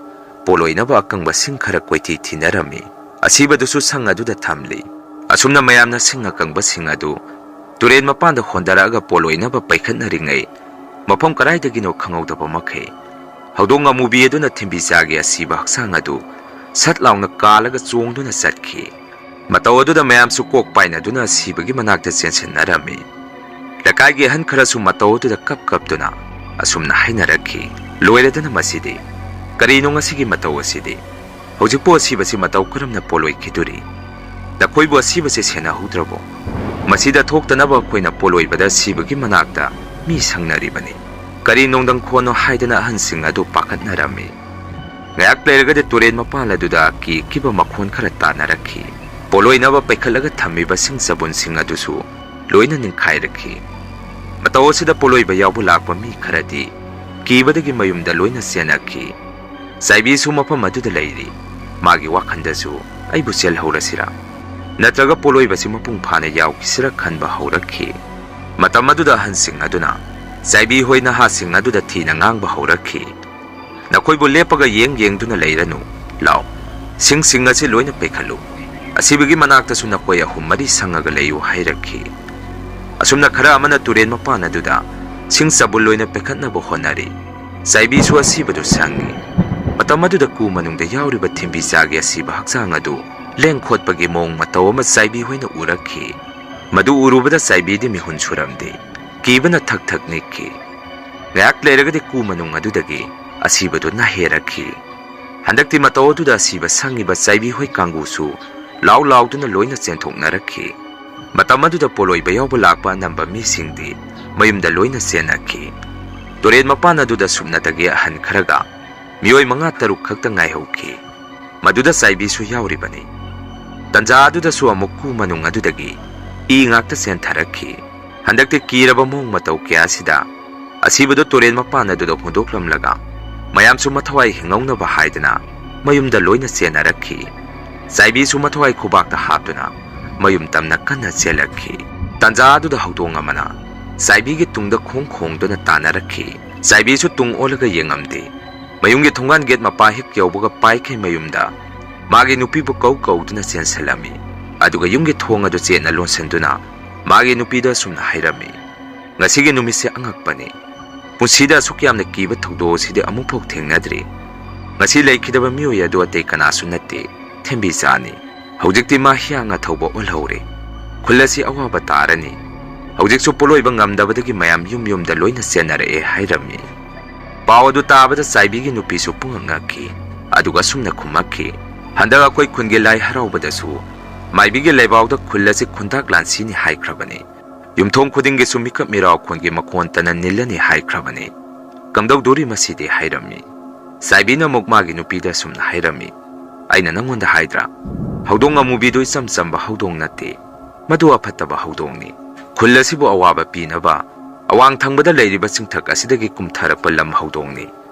ꯄꯣꯂꯣꯏꯅꯕ ꯑꯀꯪꯕ ꯁꯤꯡ ꯈꯔ ꯀꯣꯏꯊꯤ ꯊꯤꯅꯔꯝꯃꯤ꯫ ꯑꯁꯤꯕꯗꯨꯁꯨ ꯁꯪ ꯑꯗꯨꯗ ꯊꯝꯂꯤ꯫ ꯑꯁꯨꯝꯅ ꯃꯌꯥꯝꯅ ꯁꯤꯡ ꯑꯀꯪꯕꯁꯤꯡ ꯑꯗꯨ ꯇꯨꯔꯦꯟ ꯃꯄꯥꯟꯗ ꯍꯣꯟꯗꯔꯛꯑꯒ ꯄꯣꯂꯣꯏꯅꯕ ꯄꯩꯈꯠꯅꯔꯤꯉꯩ, ꯃꯐꯝ ꯀꯗꯥꯏꯗꯒꯤꯅꯣ ꯈꯪꯍꯧꯗꯕ ꯃꯈꯩ ꯍꯧꯗꯣꯡ ꯑꯃꯨꯕꯤ ꯑꯗꯨꯅ ꯊꯤꯝꯕꯤꯖꯥꯒꯤ ꯑꯁꯤꯕ ꯍꯛꯆꯥꯡ ꯑꯗꯨ ꯁꯠ ꯂꯥꯎꯅ ꯀꯥꯜꯂꯒ ꯆꯣꯡꯗꯨꯅ ꯆꯠꯈꯤ꯫ ꯃꯇꯧ ꯑꯗꯨꯗ ꯃꯌꯥꯝꯁꯨ ꯀꯣꯛ ꯄꯥꯏꯅꯗꯨꯅ ꯑꯁꯤꯕꯒꯤ ꯃꯅꯥꯛꯇ ꯆꯦꯟꯁꯤꯟꯅꯔꯝꯃꯤ꯫ ꯂꯩꯀꯥꯏꯒꯤ ꯑꯍꯟ ꯈꯔꯁꯨ ꯃꯇꯧ ꯑꯗꯨꯗ ꯀꯞ ꯀꯞꯇꯨꯅ ꯑꯁꯨꯝꯅ ꯍꯥꯏꯅꯔꯛꯈꯤ, "ꯂꯣꯏꯔꯦꯗꯅ ꯃꯁꯤꯗꯤ! ꯀꯔꯤꯅꯣ ꯉꯁꯤꯒꯤ ꯃꯇꯧ ꯑꯁꯤꯗꯤ? ꯍꯧꯖꯤꯛꯄꯨ ꯑꯁꯤꯕꯁꯤ ꯃꯇꯧ ꯀꯔꯝꯅ ꯄꯣꯂꯣꯏꯈꯤꯗꯣꯔꯤ? ꯅꯈꯣꯏꯕꯨ ꯑꯁꯤꯕꯁꯤ ꯁꯦꯟꯅꯍꯧꯗ꯭ꯔꯕꯣ? ꯃꯁꯤꯗ ꯊꯣꯛꯇꯅꯕ ꯑꯩꯈꯣꯏꯅ ꯄꯣꯂꯣꯏꯕꯗ ꯑꯁꯤꯕꯒꯤ ꯃꯅꯥꯛꯇ ꯃꯤ ꯁꯪꯅꯔꯤꯕꯅꯤ꯫ ꯀꯔꯤ ꯅꯣꯡꯗꯝꯈꯣꯟꯅꯣ?" ꯍꯥꯏꯗꯅ ꯑꯍꯟꯁꯤꯡ ꯑꯗꯨ ꯄꯥꯈꯠꯅꯔꯝꯃꯤ꯫ ꯉꯥꯏꯍꯥꯛ ꯂꯩꯔꯒꯗꯤ ꯇꯨꯔꯦꯟ ꯃꯄꯥꯟ ꯑꯗꯨꯗ ꯀꯤ ꯀꯤꯕ ꯃꯈꯣꯟ ꯈꯔ ꯇꯥꯅꯔꯛꯈꯤ꯫ ꯄꯣꯂꯣꯏꯅꯕ ꯄꯩꯈꯠꯂꯒ ꯊꯝꯃꯤꯕ ꯁꯤꯡ ꯆꯕꯨꯟꯁꯤꯡ ꯑꯗꯨꯁꯨ ꯂꯣꯏꯅ ꯅꯤꯡꯈꯥꯏꯔꯛꯈꯤ꯫ ꯃꯇꯧ ꯑꯁꯤꯗ ꯄꯣꯂꯣꯏꯕ ꯌꯥꯎꯕ ꯂꯥꯛꯄ ꯃꯤ ꯈꯔꯗꯤ ꯀꯤꯕꯗꯒꯤ ꯃꯌꯨꯝꯗ ꯂꯣꯏꯅ ꯆꯦꯟꯅꯈꯤ꯫ ꯆꯥꯏꯕꯤꯁꯨ ꯃꯐꯝ ꯑꯗꯨꯗ ꯂꯩꯔꯤ꯫ ꯃꯥꯒꯤ ꯋꯥꯈꯜꯗꯁꯨ, "ꯑꯩꯕꯨ ꯆꯦꯜꯍꯧꯔꯁꯤꯔꯥ? ꯅꯠꯇ꯭ꯔꯒ ꯄꯣꯂꯣꯏꯕꯁꯤ ꯃꯄꯨꯡ ꯐꯥꯅ ꯌꯥꯎꯈꯤꯁꯤꯔꯥ?" ꯈꯟꯕ ꯍꯧꯔꯛꯈꯤ꯫ ꯃꯇꯝ ꯑꯗꯨꯗ ꯑꯍꯟꯁꯤꯡ ꯑꯗꯨꯅ ꯆꯥꯏꯕꯤ ꯍꯣꯏ ꯅꯍꯥꯁꯤꯡ ꯑꯗꯨꯗ ꯊꯤꯅ ꯉꯥꯡꯕ ꯍꯧꯔꯛꯈꯤ꯫ "ꯅꯈꯣꯏꯕꯨ ꯂꯦꯞꯄꯒ ꯌꯦꯡ ꯌꯦꯡꯗꯨꯅ ꯂꯩꯔꯅꯨ꯫ ꯂꯥꯎ, ꯁꯤꯡꯁꯤꯡ ꯑꯁꯤ ꯂꯣꯏꯅ ꯄꯩꯈꯠꯂꯨ꯫ ꯑꯁꯤꯕꯒꯤ ꯃꯅꯥꯛꯇꯁꯨ ꯅꯈꯣꯏ ꯑꯍꯨꯝ ꯃꯔꯤ ꯁꯪꯉꯒ ꯂꯩꯌꯨ" ꯍꯥꯏꯔꯛꯈꯤ꯫ ꯑꯁꯨꯝꯅ ꯈꯔ ꯑꯃꯅ ꯇꯨꯔꯦꯟ ꯃꯄꯥꯟ ꯑꯗꯨꯗ ꯁꯤꯡ ꯆꯕꯨꯜ ꯂꯣꯏꯅ ꯄꯩꯈꯠꯅꯕ ꯍꯣꯠꯅꯔꯤ꯫ ꯆꯥꯏꯕꯤꯁꯨ ꯑꯁꯤꯕꯗꯨ ꯁꯪꯉꯤ꯫ ꯃꯇꯝ ꯑꯗꯨꯗ ꯀꯨ ꯃꯅꯨꯡꯗ ꯌꯥꯎꯔꯤꯕ ꯊꯤꯝꯕꯤꯆꯥꯒꯤ ꯑꯁꯤꯕ ꯍꯛꯆꯥꯡ ꯑꯗꯨ ꯂꯦꯡ ꯈꯣꯠꯄꯒꯤ ꯃꯑꯣꯡ ꯃꯇꯧ ꯑꯃ ꯆꯥꯏꯕꯤ ꯍꯣꯏꯅ ꯎꯔꯛꯈꯤ꯫ ꯃꯗꯨ ꯎꯔꯨꯕꯗ ꯆꯥꯏꯕꯤꯗꯤ ꯃꯤꯍꯨꯟ ꯁꯨꯔꯝꯗꯦ꯫ ꯀꯤꯕꯅ ꯊꯛ ꯊꯛ ꯅꯤꯛꯈꯤ꯫ ꯉꯥꯏꯍꯥꯛ ꯂꯩꯔꯒꯗꯤ ꯀꯨ ꯃꯅꯨꯡ ꯑꯗꯨꯗꯒꯤ ꯑꯁꯤꯕꯗꯨ ꯅꯥꯍꯦꯔꯛꯈꯤ꯫ ꯍꯟꯗꯛꯇꯤ ꯃꯇꯧ ꯑꯗꯨꯗ ꯑꯁꯤꯕ ꯁꯪꯉꯤꯕ ꯆꯥꯏꯕꯤ ꯍꯣꯏ ꯀꯥꯡꯕꯨꯁꯨ ꯂꯥꯎ ꯂꯥꯎꯗꯨꯅ ꯂꯣꯏꯅ ꯆꯦꯟꯊꯣꯛꯅꯔꯛꯈꯤ꯫ ꯃꯇꯝ ꯑꯗꯨꯗ ꯄꯣꯂꯣꯏꯕ ꯌꯥꯎꯕ ꯂꯥꯛꯄ ꯑꯅꯝꯕ ꯃꯤꯁꯤꯡꯗꯤ ꯃꯌꯨꯝꯗ ꯂꯣꯏꯅ ꯆꯦꯟꯅꯈꯤ꯫ ꯇꯨꯔꯦꯟ ꯃꯄꯥꯟ ꯑꯗꯨꯗ ꯁꯨꯞꯅꯇꯒꯤ ꯑꯍꯟ ꯈꯔꯒ ꯃꯤꯑꯣꯏ ꯃꯉꯥ ꯇꯔꯨꯛ ꯈꯛꯇ ꯉꯥꯏꯍꯧꯈꯤ꯫ ꯃꯗꯨꯗ ꯆꯥꯏꯕꯤꯁꯨ ꯌꯥꯎꯔꯤꯕꯅꯤ꯫ ꯇꯟꯖꯥ ꯑꯗꯨꯗꯁꯨ ꯑꯃꯨꯛ ꯀꯨ ꯃꯅꯨꯡ ꯑꯗꯨꯗꯒꯤ ꯏ ꯉꯥꯛꯇ ꯆꯦꯟꯊꯔꯛꯈꯤ꯫ ꯍꯟꯗꯛꯇꯤ ꯀꯤꯔꯕ ꯃꯑꯣꯡ ꯃꯇꯧ ꯀꯌꯥ ꯑꯁꯤꯗ ꯑꯁꯤꯕꯗꯨ ꯇꯨꯔꯦꯟ ꯃꯄꯥꯟ ꯑꯗꯨꯗ ꯍꯨꯟꯗꯣꯛꯂꯝꯂꯒ ꯃꯌꯥꯝꯁꯨ ꯃꯊꯋꯥꯏ ꯍꯤꯡꯍꯧꯅꯕ ꯍꯥꯏꯗꯅ ꯃꯌꯨꯝꯗ ꯂꯣꯏꯅ ꯆꯦꯟꯅꯔꯛꯈꯤ꯫ ꯆꯥꯏꯕꯤꯁꯨ ꯃꯊ꯭ꯋꯥꯏ ꯈꯨꯕꯥꯛꯇ ꯍꯥꯞꯇꯨꯅ ꯃꯌꯨꯝ ꯇꯝꯅ ꯀꯟꯅ ꯆꯦꯜꯂꯛꯈꯤ꯫ ꯇꯥꯟꯖꯥ ꯑꯗꯨꯗ ꯍꯧꯗꯣꯡ ꯑꯃꯅ ꯆꯥꯏꯕꯤꯒꯤ ꯇꯨꯡꯗ ꯈꯣꯡ ꯈꯣꯡꯗꯨꯅ ꯇꯥꯟꯅꯔꯛꯈꯤ꯫ ꯆꯥꯏꯕꯤꯁꯨ ꯇꯨꯡ ꯑꯣꯜꯂꯒ ꯌꯦꯡꯉꯝꯗꯦ꯫ ꯃꯌꯨꯝꯒꯤ ꯊꯣꯡꯒꯥꯟ ꯒꯦꯠ ꯃꯄꯥ ꯍꯦꯛ ꯌꯧꯕꯒ ꯄꯥꯏꯈꯩ ꯃꯌꯨꯝꯗ ꯃꯥꯒꯤ ꯅꯨꯄꯤꯕꯨ ꯀꯧ ꯀꯧꯗꯨꯅ ꯆꯦꯟꯁꯤꯜꯂꯝꯃꯤ꯫ ꯑꯗꯨꯒ ꯌꯨꯝꯒꯤ ꯊꯣꯡ ꯑꯗꯨ ꯆꯦꯠꯅ ꯂꯣꯟꯁꯤꯟꯗꯨꯅ ꯃꯥꯒꯤ ꯅꯨꯄꯤꯗ ꯑꯁꯨꯝꯅ ꯍꯥꯏꯔꯝꯃꯤ, "ꯉꯁꯤꯒꯤ ꯅꯨꯃꯤꯠꯁꯦ ꯑꯉꯛꯄꯅꯤ꯫ ꯄꯨꯟꯁꯤꯗ ꯑꯁꯨꯛ ꯌꯥꯝꯅ ꯀꯤꯕ ꯊꯧꯗꯣꯛ ꯑꯁꯤꯗꯤ ꯑꯃꯨꯛꯐꯥꯎ ꯊꯦꯡꯅꯗ꯭ꯔꯤ꯫ ꯉꯁꯤ ꯂꯩꯈꯤꯗꯕ ꯃꯤꯑꯣꯏ ꯑꯗꯨ ꯑꯇꯩ ꯀꯅꯥꯁꯨ ꯅꯠꯇꯦ, ꯊꯦꯝꯕꯤꯆꯥꯅꯤ꯫ ꯍꯧꯖꯤꯛꯇꯤ ꯃꯥ ꯍꯤꯌꯥꯡꯅ ꯊꯧꯕ ꯑꯣꯜꯍꯧꯔꯦ꯫ ꯈꯨꯜ ꯑꯁꯤ ꯑꯋꯥꯕ ꯇꯥꯔꯅꯤ꯫ ꯍꯧꯖꯤꯛꯁꯨ ꯄꯣꯠꯂꯣꯏꯕ ꯉꯝꯗꯕꯗꯒꯤ ꯃꯌꯥꯝ ꯌꯨꯝ ꯌꯨꯝꯗ ꯂꯣꯏꯅ ꯆꯦꯟꯅꯔꯛꯑꯦ" ꯍꯥꯏꯔꯝꯃꯤ꯫ ꯄꯥꯎ ꯑꯗꯨ ꯇꯥꯕꯗ ꯆꯥꯏꯕꯤꯒꯤ ꯅꯨꯄꯤꯁꯨ ꯄꯨꯡꯉꯛ ꯉꯛꯈꯤ꯫ ꯑꯗꯨꯒ ꯑꯁꯨꯝꯅ ꯈꯨꯝꯃꯛꯈꯤ, "ꯍꯟꯗꯛ ꯑꯩꯈꯣꯏ ꯈꯨꯟꯒꯤ ꯂꯥꯏ ꯍꯔꯥꯎꯕꯗꯁꯨ ꯃꯥꯏꯕꯤꯒꯤ ꯂꯩꯕꯥꯎꯗ ꯈꯨꯜ ꯑꯁꯤ ꯈꯨꯟꯗꯥꯛ ꯂꯥꯟꯁꯤꯅꯤ ꯍꯥꯏꯈ꯭ꯔꯕꯅꯤ꯫ ꯌꯨꯝꯊꯣꯡ ꯈꯨꯗꯤꯡꯒꯤꯁꯨ ꯃꯤꯀꯞ ꯃꯤꯔꯥꯎ ꯈꯣꯟꯒꯤ ꯃꯈꯣꯟ ꯇꯅ ꯅꯤꯜꯂꯅꯤ ꯍꯥꯏꯈ꯭ꯔꯕꯅꯤ꯫ ꯀꯝꯗꯧꯗꯣꯔꯤ ꯃꯁꯤꯗꯤ?" ꯍꯥꯏꯔꯝꯃꯤ꯫ ꯆꯥꯏꯕꯤꯅ ꯑꯃꯨꯛ ꯃꯥꯒꯤ ꯅꯨꯄꯤꯗ ꯑꯁꯨꯝꯅ ꯍꯥꯏꯔꯝꯃꯤ, "ꯑꯩꯅ ꯅꯪꯉꯣꯟꯗ ꯍꯥꯏꯗ꯭ꯔꯥ? ꯍꯧꯗꯣꯡ ꯑꯃꯨꯕꯤꯗꯨ ꯏꯆꯝ ꯆꯝꯕ ꯍꯧꯗꯣꯡ ꯅꯠꯇꯦ꯫ ꯃꯗꯨ ꯑꯐꯠꯇꯕ ꯍꯧꯗꯣꯡꯅꯤ꯫ ꯈꯨꯜ ꯑꯁꯤꯕꯨ ꯑꯋꯥꯕ ꯄꯤꯅꯕ ꯑꯋꯥꯡ ꯊꯪꯕꯗ ꯂꯩꯔꯤꯕ ꯆꯤꯡꯊꯛ ꯑꯁꯤꯗꯒꯤ ꯀꯨꯝꯊꯔꯛꯄ ꯂꯝ ꯍꯧꯗꯣꯡꯅꯤ꯫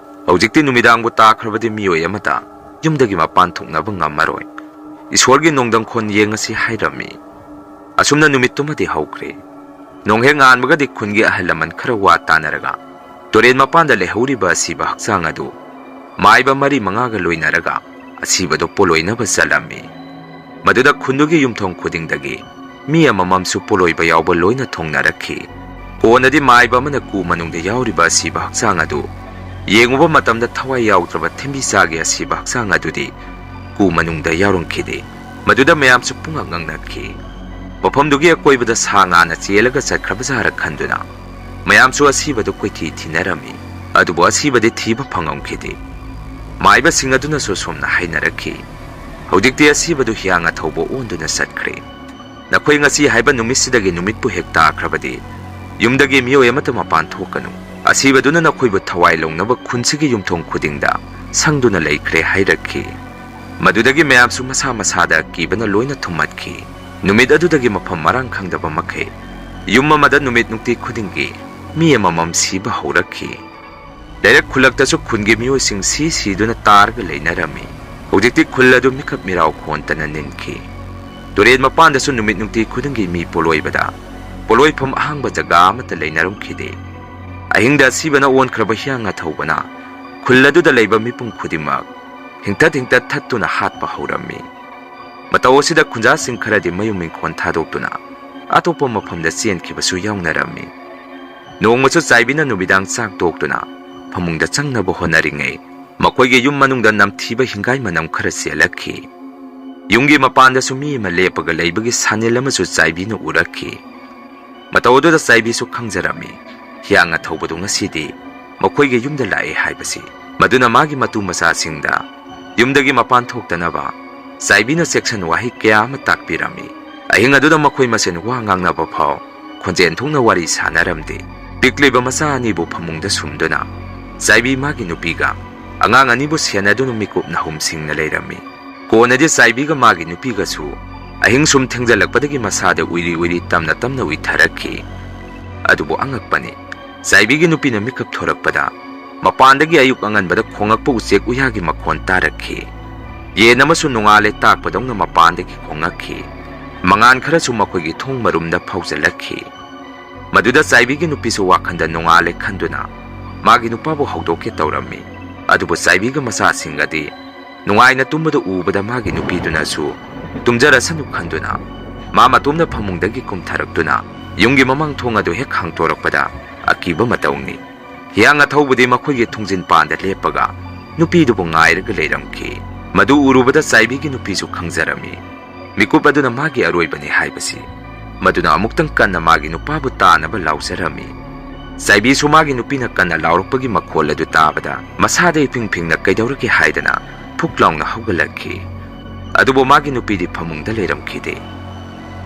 ꯍꯧꯖꯤꯛꯇꯤ ꯅꯨꯃꯤꯗꯥꯡꯕꯨ ꯇꯥꯈ꯭ꯔꯕꯗꯤ ꯃꯤꯑꯣꯏ ꯑꯃꯇ ꯌꯨꯝꯗꯒꯤ ꯃꯄꯥꯟ ꯊꯣꯛꯅꯕ ꯉꯝꯃꯔꯣꯏ꯫ ꯏꯁꯣꯔꯒꯤ ꯅꯣꯡꯗꯝꯈꯣꯟ ꯌꯦꯡꯉꯁꯤ" ꯍꯥꯏꯔꯝꯃꯤ꯫ ꯑꯁꯨꯝꯅ ꯅꯨꯃꯤꯠꯇꯨꯃꯗꯤ ꯍꯧꯈ꯭ꯔꯦ꯫ ꯅꯣꯡꯍꯦꯛ ꯉꯥꯟꯕꯒꯗꯤ ꯈꯨꯟꯒꯤ ꯑꯍꯜ ꯂꯃꯟ ꯈꯔ ꯋꯥ ꯇꯥꯅꯔꯒ ꯇꯨꯔꯦꯟ ꯃꯄꯥꯟꯗ ꯂꯩꯍꯧꯔꯤꯕ ꯑꯁꯤꯕ ꯍꯛꯆꯥꯡ ꯑꯗꯨ ꯃꯥꯏꯕ ꯃꯔꯤ ꯃꯉꯥꯒ ꯂꯣꯏꯅꯔꯒ ꯑꯁꯤꯕꯗꯨ ꯄꯣꯂꯣꯏꯅꯕ ꯆꯠꯂꯝꯃꯤ꯫ ꯃꯗꯨꯗ ꯈꯨꯟꯗꯨꯒꯤ ꯌꯨꯝꯊꯣꯡ ꯈꯨꯗꯤꯡꯗꯒꯤ ꯃꯤ ꯑꯃꯃꯝꯁꯨ ꯄꯣꯂꯣꯏꯕ ꯌꯥꯎꯕ ꯂꯣꯏꯅ ꯊꯣꯡꯅꯔꯛꯈꯤ꯫ ꯀꯣꯟꯅꯗꯤ ꯃꯥꯏꯕ ꯑꯃꯅ ꯀꯨ ꯃꯅꯨꯡꯗ ꯌꯥꯎꯔꯤꯕ ꯑꯁꯤꯕ ꯍꯛꯆꯥꯡ ꯑꯗꯨ ꯌꯦꯡꯉꯨꯕ ꯃꯇꯝꯗ ꯊꯋꯥꯏ ꯌꯥꯎꯗ꯭ꯔꯕ ꯊꯦꯝꯕꯤꯆꯥꯒꯤ ꯑꯁꯤꯕ ꯍꯛꯆꯥꯡ ꯑꯗꯨꯗꯤ ꯀꯨ ꯃꯅꯨꯡꯗ ꯌꯥꯎꯔꯝꯈꯤꯗꯦ꯫ ꯃꯗꯨꯗ ꯃꯌꯥꯝꯁꯨ ꯄꯨꯡꯉꯛ ꯉꯛꯅꯈꯤ꯫ ꯃꯐꯝꯗꯨꯒꯤ ꯑꯀꯣꯏꯕꯗ ꯁꯥ ꯉꯥꯅ ꯆꯦꯜꯂꯒ ꯆꯠꯈ꯭ꯔꯕꯖꯥꯔ ꯈꯟꯗꯨꯅ ꯃꯌꯥꯝꯁꯨ ꯑꯁꯤꯕꯗꯨ ꯀꯣꯏꯊꯤ ꯊꯤꯅꯔꯝꯃꯤ꯫ ꯑꯗꯨꯕꯨ ꯑꯁꯤꯕꯗꯤ ꯊꯤꯕ ꯐꯪꯉꯝꯈꯤꯗꯦ꯫ ꯃꯥꯏꯕꯁꯤꯡ ꯑꯗꯨꯅꯁꯨ ꯑꯁꯨꯝꯅ ꯍꯥꯏꯅꯔꯛꯈꯤ, "ꯍꯧꯖꯤꯛꯇꯤ ꯑꯁꯤꯕꯗꯨ ꯍꯤꯌꯥꯡ ꯑꯊꯧꯕ ꯑꯣꯟꯗꯨꯅ ꯆꯠꯈ꯭ꯔꯦ꯫ ꯅꯈꯣꯏ ꯉꯁꯤ ꯍꯥꯏꯕ ꯅꯨꯃꯤꯠꯁꯤꯗꯒꯤ ꯅꯨꯃꯤꯠꯄꯨ ꯍꯦꯛ ꯇꯥꯈ꯭ꯔꯕꯗꯤ ꯌꯨꯝꯗꯒꯤ ꯃꯤꯑꯣꯏ ꯑꯃꯠꯇ ꯃꯄꯥꯟ ꯊꯣꯛꯀꯅꯨ꯫ ꯑꯁꯤꯕꯗꯨꯅ ꯅꯈꯣꯏꯕꯨ ꯊꯋꯥꯏ ꯂꯧꯅꯕ ꯈꯨꯟꯁꯤꯒꯤ ꯌꯨꯝꯊꯣꯡ ꯈꯨꯗꯤꯡꯗ ꯁꯪꯗꯨꯅ ꯂꯩꯈ꯭ꯔꯦ" ꯍꯥꯏꯔꯛꯈꯤ꯫ ꯃꯗꯨꯗꯒꯤ ꯃꯌꯥꯝꯁꯨ ꯃꯁꯥ ꯃꯁꯥꯗ ꯑꯀꯤꯕꯅ ꯂꯣꯏꯅ ꯊꯨꯝꯃꯠꯈꯤ꯫ ꯅꯨꯃꯤꯠ ꯑꯗꯨꯗꯒꯤ ꯃꯐꯝ ꯃꯔꯥꯡ ꯈꯪꯗꯕ ꯃꯈꯩ ꯌꯨꯝ ꯑꯃꯗ ꯅꯨꯃꯤꯠ ꯅꯨꯡꯇꯤ ꯈꯨꯗꯤꯡꯒꯤ ꯃꯤ ꯑꯃꯃꯝ ꯁꯤꯕ ꯍꯧꯔꯛꯈꯤ꯫ ꯂꯩꯔꯛ ꯈꯨꯜꯂꯛꯇꯁꯨ ꯈꯨꯟꯒꯤ ꯃꯤꯑꯣꯏꯁꯤꯡ ꯁꯤ ꯁꯤꯗꯨꯅ ꯇꯥꯔꯒ ꯂꯩꯅꯔꯝꯃꯤ꯫ ꯍꯧꯖꯤꯛꯇꯤ ꯈꯨꯜ ꯑꯗꯨ ꯃꯤꯀꯞ ꯃꯤꯔꯥꯎ ꯈꯣꯟꯇꯅ ꯅꯤꯟꯈꯤ꯫ ꯇꯨꯔꯦꯟ ꯃꯄꯥꯟꯗꯁꯨ ꯅꯨꯃꯤꯠ ꯅꯨꯡꯇꯤ ꯈꯨꯗꯤꯡꯒꯤ ꯃꯤ ꯄꯣꯂꯣꯏꯕꯗ ꯄꯣꯂꯣꯏꯐꯝ ꯑꯍꯥꯡꯕ ꯖꯒꯥ ꯑꯃꯠꯇ ꯂꯩꯅꯔꯝꯈꯤꯗꯦ꯫ ꯑꯍꯤꯡꯗ ꯑꯁꯤꯕꯅ ꯑꯣꯟꯈ꯭ꯔꯕ ꯍꯤꯌꯥꯡ ꯑꯊꯧꯕꯅ ꯈꯨꯜ ꯑꯗꯨꯗ ꯂꯩꯕ ꯃꯤꯄꯨꯝ ꯈꯨꯗꯤꯡꯃꯛ ꯍꯤꯡꯇꯠ ꯍꯤꯡꯇꯠ ꯊꯠꯇꯨꯅ ꯍꯥꯠꯄ ꯍꯧꯔꯝꯃꯤ꯫ ꯃꯇꯧ ꯑꯁꯤꯗ ꯈꯨꯟꯖꯥꯁꯤꯡ ꯈꯔꯗꯤ ꯃꯌꯨꯝ ꯏꯪꯈꯣꯜ ꯊꯥꯗꯣꯛꯇꯨꯅ ꯑꯇꯣꯞꯄ ꯃꯐꯝꯗ ꯆꯦꯟꯈꯤꯕꯁꯨ ꯌꯥꯎꯅꯔꯝꯃꯤ꯫ ꯅꯣꯡꯃꯁꯨ ꯆꯥꯏꯕꯤꯅ ꯅꯨꯃꯤꯗꯥꯡ ꯆꯥꯛ ꯇꯣꯛꯇꯨꯅ ꯐꯃꯨꯡꯗ ꯆꯪꯅꯕ ꯍꯣꯠꯅꯔꯤꯉꯩ, ꯃꯈꯣꯏꯒꯤ ꯌꯨꯝ ꯃꯅꯨꯡꯗ ꯅꯝꯊꯤꯕ ꯍꯤꯡꯒꯥꯏ ꯃꯅꯝ ꯈꯔ ꯆꯦꯜꯂꯛꯈꯤ꯫ ꯌꯨꯝꯒꯤ ꯃꯄꯥꯟꯗꯁꯨ ꯃꯤ ꯑꯃ ꯂꯦꯞꯄꯒ ꯂꯩꯕꯒꯤ ꯁꯥꯅꯤꯜ ꯑꯃꯁꯨ ꯆꯥꯏꯕꯤꯅ ꯎꯔꯛꯈꯤ꯫ ꯃꯇꯧ ꯑꯗꯨꯗ ꯆꯥꯏꯕꯤꯁꯨ ꯈꯪꯖꯔꯝꯃꯤ, ꯍꯤꯌꯥꯡ ꯑꯊꯧꯕꯗꯨ ꯉꯁꯤꯗꯤ ꯃꯈꯣꯏꯒꯤ ꯌꯨꯝꯗ ꯂꯥꯛꯑꯦ ꯍꯥꯏꯕꯁꯤ꯫ ꯃꯗꯨꯅ ꯃꯥꯒꯤ ꯃꯇꯨ ꯃꯆꯥꯁꯤꯡꯗ ꯌꯨꯝꯗꯒꯤ ꯃꯄꯥꯟ ꯊꯣꯛꯇꯅꯕ ꯆꯥꯏꯕꯤꯅ ꯆꯦꯛꯁꯤꯟ ꯋꯥꯍꯩ ꯀꯌꯥ ꯑꯃ ꯇꯥꯛꯄꯤꯔꯝꯃꯤ꯫ ꯑꯍꯤꯡ ꯑꯗꯨꯗ ꯃꯈꯣꯏ ꯃꯁꯦꯟ ꯋꯥ ꯉꯥꯡꯅꯕ ꯐꯥꯎ ꯈꯣꯟꯖꯦꯜ ꯊꯣꯛꯅ ꯋꯥꯔꯤ ꯁꯥꯟꯅꯔꯝꯗꯦ꯫ ꯄꯤꯛꯂꯤꯕ ꯃꯆꯥ ꯑꯅꯤꯕꯨ ꯐꯃꯨꯡꯗ ꯁꯨꯝꯗꯨꯅ ꯆꯥꯏꯕꯤ ꯃꯥꯒꯤ ꯅꯨꯄꯤꯒ ꯑꯉꯥꯡ ꯑꯅꯤꯕꯨ ꯁꯦꯟꯅꯗꯨꯅ ꯃꯤꯀꯨꯞ ꯅꯍꯨꯝ ꯁꯤꯡꯅ ꯂꯩꯔꯝꯃꯤ꯫ ꯀꯣꯟꯅꯗꯤ ꯆꯥꯏꯕꯤꯒ ꯃꯥꯒꯤ ꯅꯨꯄꯤꯒꯁꯨ ꯑꯍꯤꯡ ꯁꯨꯝ ꯊꯦꯡꯖꯜꯂꯛꯄꯗꯒꯤ ꯃꯁꯥꯗ ꯎꯏꯔꯤ ꯎꯏꯔꯤ ꯇꯝꯅ ꯇꯝꯅ ꯎꯏꯊꯔꯛꯈꯤ꯫ ꯑꯗꯨꯕꯨ ꯑꯉꯛꯄꯅꯤ, ꯆꯥꯏꯕꯤꯒꯤ ꯅꯨꯄꯤꯅ ꯃꯤꯀꯞ ꯊꯣꯔꯛꯄꯗ ꯃꯄꯥꯟꯗꯒꯤ ꯑꯌꯨꯛ ꯑꯉꯟꯕꯗ ꯈꯣꯡꯉꯛꯄ ꯎꯆꯦꯛ ꯎꯌꯥꯒꯤ ꯃꯈꯣꯟ ꯇꯥꯔꯛꯈꯤ꯫ ꯌꯦꯟ ꯑꯃꯁꯨ ꯅꯣꯡꯉꯥꯜꯂꯦ ꯇꯥꯛꯄꯗꯧꯅ ꯃꯄꯥꯟꯗꯒꯤ ꯈꯣꯡꯉꯛꯈꯤ꯫ ꯃꯉꯥꯟ ꯈꯔꯁꯨ ꯃꯈꯣꯏꯒꯤ ꯊꯣꯡ ꯃꯔꯨꯝꯗ ꯐꯥꯎꯖꯜꯂꯛꯈꯤ꯫ ꯃꯗꯨꯗ ꯆꯥꯏꯕꯤꯒꯤ ꯅꯨꯄꯤꯁꯨ ꯋꯥꯈꯟꯗ ꯅꯣꯡꯉꯥꯜꯂꯦ ꯈꯟꯗꯨꯅ ꯃꯥꯒꯤ ꯅꯨꯄꯥꯕꯨ ꯍꯧꯗꯣꯛꯀꯦ ꯇꯧꯔꯝꯃꯤ꯫ ꯑꯗꯨꯕꯨ ꯆꯥꯏꯕꯤꯒ ꯃꯆꯥꯁꯤꯡꯒꯗꯤ ꯅꯨꯡꯉꯥꯏꯅ ꯇꯨꯝꯕꯗꯨ ꯎꯕꯗ ꯃꯥꯒꯤ ꯅꯨꯄꯤꯗꯨꯅꯁꯨ ꯇꯨꯝꯖꯔꯁꯅꯨ ꯈꯟꯗꯨꯅ ꯃꯥ ꯃꯇꯣꯝꯅ ꯐꯃꯨꯡꯗꯒꯤ ꯀꯨꯝꯊꯔꯛꯇꯨꯅ ꯌꯨꯝꯒꯤ ꯃꯃꯥꯡ ꯊꯣꯡ ꯑꯗꯨ ꯍꯦꯛ ꯍꯥꯡꯇꯣꯔꯛꯄꯗ ꯑꯀꯤꯕ ꯃꯇꯧꯅꯤ꯫ ꯍꯤꯌꯥꯡ ꯑꯊꯧꯕꯗꯤ ꯃꯈꯣꯏꯒꯤ ꯊꯣꯡꯖꯤꯟ ꯄꯥꯟꯗ ꯂꯦꯞꯄꯒ ꯅꯨꯄꯤꯗꯨꯕꯨ ꯉꯥꯏꯔꯒ ꯂꯩꯔꯝꯈꯤ꯫ ꯃꯗꯨ ꯎꯔꯨꯕꯗ ꯆꯥꯏꯕꯤꯒꯤ ꯅꯨꯄꯤꯁꯨ ꯈꯪꯖꯔꯝꯃꯤ꯫ ꯃꯤꯀꯨꯞ ꯑꯗꯨꯅ ꯃꯥꯒꯤ ꯑꯔꯣꯏꯕꯅꯤ ꯍꯥꯏꯕꯁꯤ꯫ ꯃꯗꯨꯅ ꯑꯃꯨꯛꯇꯪ ꯀꯟꯅ ꯃꯥꯒꯤ ꯅꯨꯄꯥꯕꯨ ꯇꯥꯅꯕ ꯂꯥꯎꯖꯔꯝꯃꯤ꯫ ꯆꯥꯏꯕꯤꯁꯨ ꯃꯥꯒꯤ ꯅꯨꯄꯤꯅ ꯀꯟꯅ ꯂꯥꯎꯔꯛꯄꯒꯤ ꯃꯈꯣꯜ ꯑꯗꯨ ꯇꯥꯕꯗ ꯃꯁꯥꯗ ꯏꯐꯤꯡ ꯐꯤꯡꯅ ꯀꯩꯗꯧꯔꯒꯦ ꯍꯥꯏꯗꯅ ꯐꯨꯛ ꯂꯥꯎꯅ ꯍꯧꯒꯠꯂꯛꯈꯤ꯫ ꯑꯗꯨꯕꯨ ꯃꯥꯒꯤ ꯅꯨꯄꯤꯗꯤ ꯐꯃꯨꯡꯗ ꯂꯩꯔꯝꯈꯤꯗꯦ꯫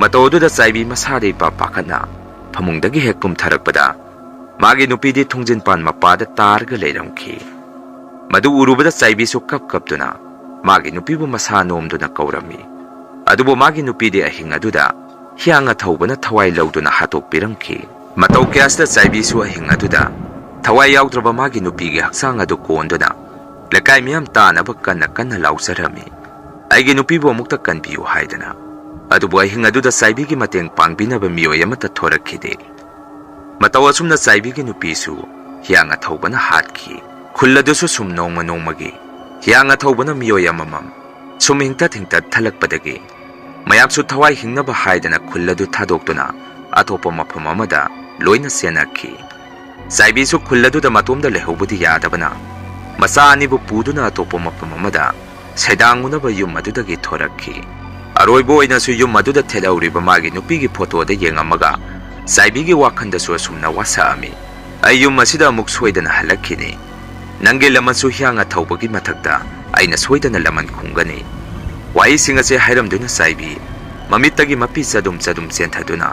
ꯃꯇꯧ ꯑꯗꯨꯗ ꯆꯥꯏꯕꯤ ꯃꯁꯥꯗ ꯏꯄꯥ ꯄꯥꯈꯠꯅ ꯐꯃꯨꯡꯗꯒꯤ ꯍꯦꯛ ꯀꯨꯝꯊꯔꯛꯄꯗ ꯃꯥꯒꯤ ꯅꯨꯄꯤꯗꯤ ꯊꯣꯡꯖꯤꯟꯄꯥꯟ ꯃꯄꯥꯗ ꯇꯥꯔꯒ ꯂꯩꯔꯝꯈꯤ꯫ ꯃꯗꯨ ꯎꯔꯨꯕꯗ ꯆꯥꯏꯕꯤꯁꯨ ꯀꯞ ꯀꯞꯇꯨꯅ ꯃꯥꯒꯤ ꯅꯨꯄꯤꯕꯨ ꯃꯁꯥ ꯅꯣꯝꯗꯨꯅ ꯀꯧꯔꯝꯃꯤ꯫ ꯑꯗꯨꯕꯨ ꯃꯥꯒꯤ ꯅꯨꯄꯤꯗꯤ ꯑꯍꯤꯡ ꯑꯗꯨꯗ ꯍꯤꯌꯥꯡ ꯑꯊꯧꯕꯅ ꯊꯋꯥꯏ ꯂꯧꯗꯨꯅ ꯍꯥꯠꯇꯣꯛꯄꯤꯔꯝꯈꯤ꯫ ꯃꯇꯧ ꯀꯌꯥꯁꯤꯗ ꯆꯥꯏꯕꯤꯁꯨ ꯑꯍꯤꯡ ꯑꯗꯨꯗ ꯊꯋꯥꯏ ꯌꯥꯎꯗ꯭ꯔꯕ ꯃꯥꯒꯤ ꯅꯨꯄꯤꯒꯤ ꯍꯛꯆꯥꯡ ꯑꯗꯨ ꯀꯣꯟꯗꯨꯅ ꯂꯩꯀꯥꯏ ꯃꯤꯌꯥꯝ ꯇꯥꯅꯕ ꯀꯟꯅ ꯀꯟꯅ ꯂꯥꯎꯖꯔꯝꯃꯤ, "ꯑꯩꯒꯤ ꯅꯨꯄꯤꯕꯨ ꯑꯃꯨꯛꯇ ꯀꯟꯕꯤꯌꯨ" ꯍꯥꯏꯗꯅ꯫ ꯑꯗꯨꯕꯨ ꯑꯍꯤꯡ ꯑꯗꯨꯗ ꯆꯥꯏꯕꯤꯒꯤ ꯃꯇꯦꯡ ꯄꯥꯡꯕꯤꯅꯕ ꯃꯤꯑꯣꯏ ꯑꯃꯠꯇ ꯊꯣꯔꯛꯈꯤꯗꯦ꯫ ꯃꯇꯧ ꯑꯁꯨꯝꯅ ꯆꯥꯏꯕꯤꯒꯤ ꯅꯨꯄꯤꯁꯨ ꯍꯤꯌꯥꯡ ꯑꯊꯧꯕꯅ ꯍꯥꯠꯈꯤ꯫ ꯈꯨꯜ ꯑꯗꯨꯁꯨ ꯁꯨꯝ ꯅꯣꯡꯃ ꯅꯣꯡꯃꯒꯤ ꯍꯤꯌꯥꯡ ꯑꯊꯧꯕꯅ ꯃꯤꯑꯣꯏ ꯑꯃꯃꯝ ꯁꯨꯝ ꯍꯤꯡꯇꯠ ꯍꯤꯡꯇꯠ ꯊꯜꯂꯛꯄꯗꯒꯤ ꯃꯌꯥꯝꯁꯨ ꯊꯋꯥꯏ ꯍꯤꯡꯅꯕ ꯍꯥꯏꯗꯅ ꯈꯨꯜ ꯑꯗꯨ ꯊꯥꯗꯣꯛꯇꯨꯅ ꯑꯇꯣꯞꯄ ꯃꯐꯝ ꯑꯃꯗ ꯂꯣꯏꯅ ꯆꯦꯟꯅꯈꯤ꯫ ꯆꯥꯏꯕꯤꯁꯨ ꯈꯨꯜ ꯑꯗꯨꯗ ꯃꯇꯣꯝꯗ ꯂꯩꯍꯧꯕꯗꯤ ꯌꯥꯗꯕꯅ ꯃꯆꯥ ꯑꯅꯤꯕꯨ ꯄꯨꯗꯨꯅ ꯑꯇꯣꯞꯄ ꯃꯐꯝ ꯑꯃꯗ ꯁꯩꯗꯥꯡ ꯎꯅꯕ ꯌꯨꯝ ꯑꯗꯨꯗꯒꯤ ꯊꯣꯔꯛꯈꯤ꯫ ꯑꯔꯣꯏꯕ ꯑꯣꯏꯅꯁꯨ ꯌꯨꯝ ꯑꯗꯨꯗ ꯊꯦꯠꯍꯧꯔꯤꯕ ꯃꯥꯒꯤ ꯅꯨꯄꯤꯒꯤ ꯐꯣꯇꯣꯗ ꯌꯦꯡꯉꯝꯃꯒ ꯆꯥꯏꯕꯤꯒꯤ ꯋꯥꯈꯜꯗꯁꯨ ꯑꯁꯨꯝꯅ ꯋꯥꯁꯛꯑꯝꯃꯤ, "ꯑꯩ ꯌꯨꯝ ꯑꯁꯤꯗ ꯑꯃꯨꯛ ꯁꯣꯏꯗꯅ ꯍꯜꯂꯛꯈꯤꯅꯤ꯫ ꯅꯪꯒꯤ ꯂꯃꯟꯁꯨ ꯍꯤꯌꯥꯡ ꯑꯊꯧꯕꯒꯤ ꯃꯊꯛꯇ ꯑꯩꯅ ꯁꯣꯏꯗꯅ ꯂꯃꯟ ꯈꯨꯝꯒꯅꯤ"꯫ ꯋꯥꯍꯩꯁꯤꯡ ꯑꯁꯤ ꯍꯥꯏꯔꯝꯗꯨꯅ ꯆꯥꯏꯕꯤ ꯃꯃꯤꯠꯇꯒꯤ ꯃꯄꯤ ꯆꯗꯨꯝ ꯆꯗꯨꯝ ꯆꯦꯟꯊꯗꯨꯅ